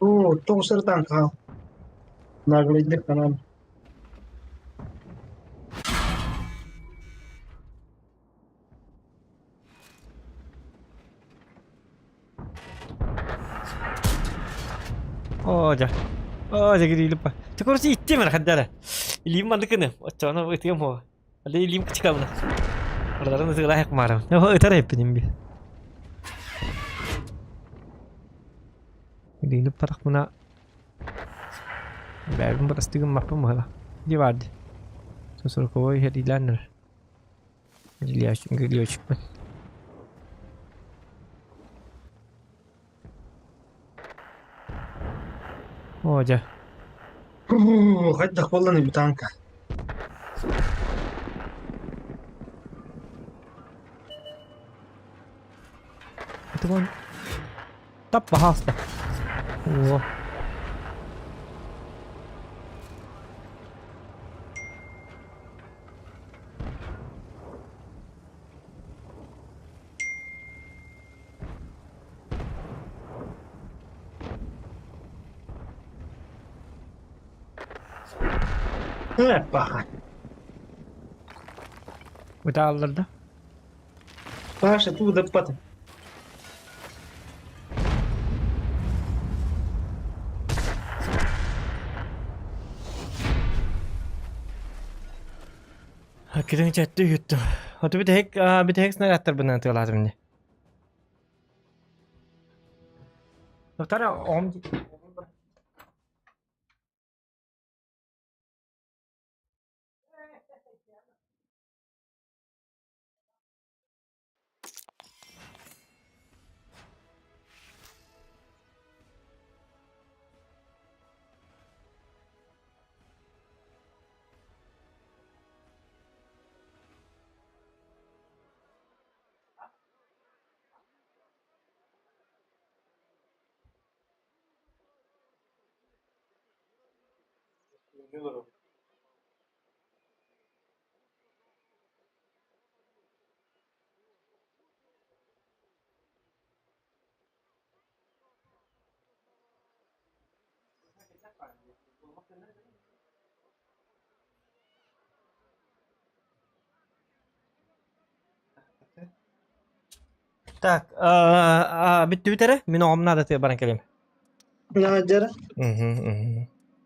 О, тоғысырдан қал. Наглыйдык анам. Оо дьэ. Оо дьэ кириилиппа. Ты короче иттим эрэ хаддара. Илиим маннык гыныам. Оччоҕуна ытыам буола. Али илиим кычыкабына. Ардарын ытыалаах маарым. Ытар эппиним би. Илиини парахмына бэйэбин бырастыы гыммаппын быһыылаах. Дии баар дии. Сороковой иһэриилээн эрэр. Грилячикпын. Оо дьэ. Хайдах буоллан бутанка. Это вон Тап, пожалуйста. О. Э, паха. Ытааллар да? Паша, туу даппата. Кирин чэтти үттүм. Оту бүтэһик бүтэһик снарядтарбынан тыалаатым ини. Доктор, оҕом Так, бүттүбүт эрэ, мин оҕом наадатыгар баран кэлиэм. Наадьара.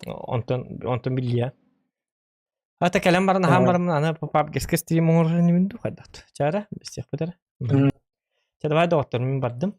Онтон онтон биллиэ. Ата кэлэн баран аһаан бараммын аны папгеска стрим оҥорор инибин дуу хайдах. Чаара, бистиэхпит эрэ. Чэ, давай доҕоттор, мин бардым.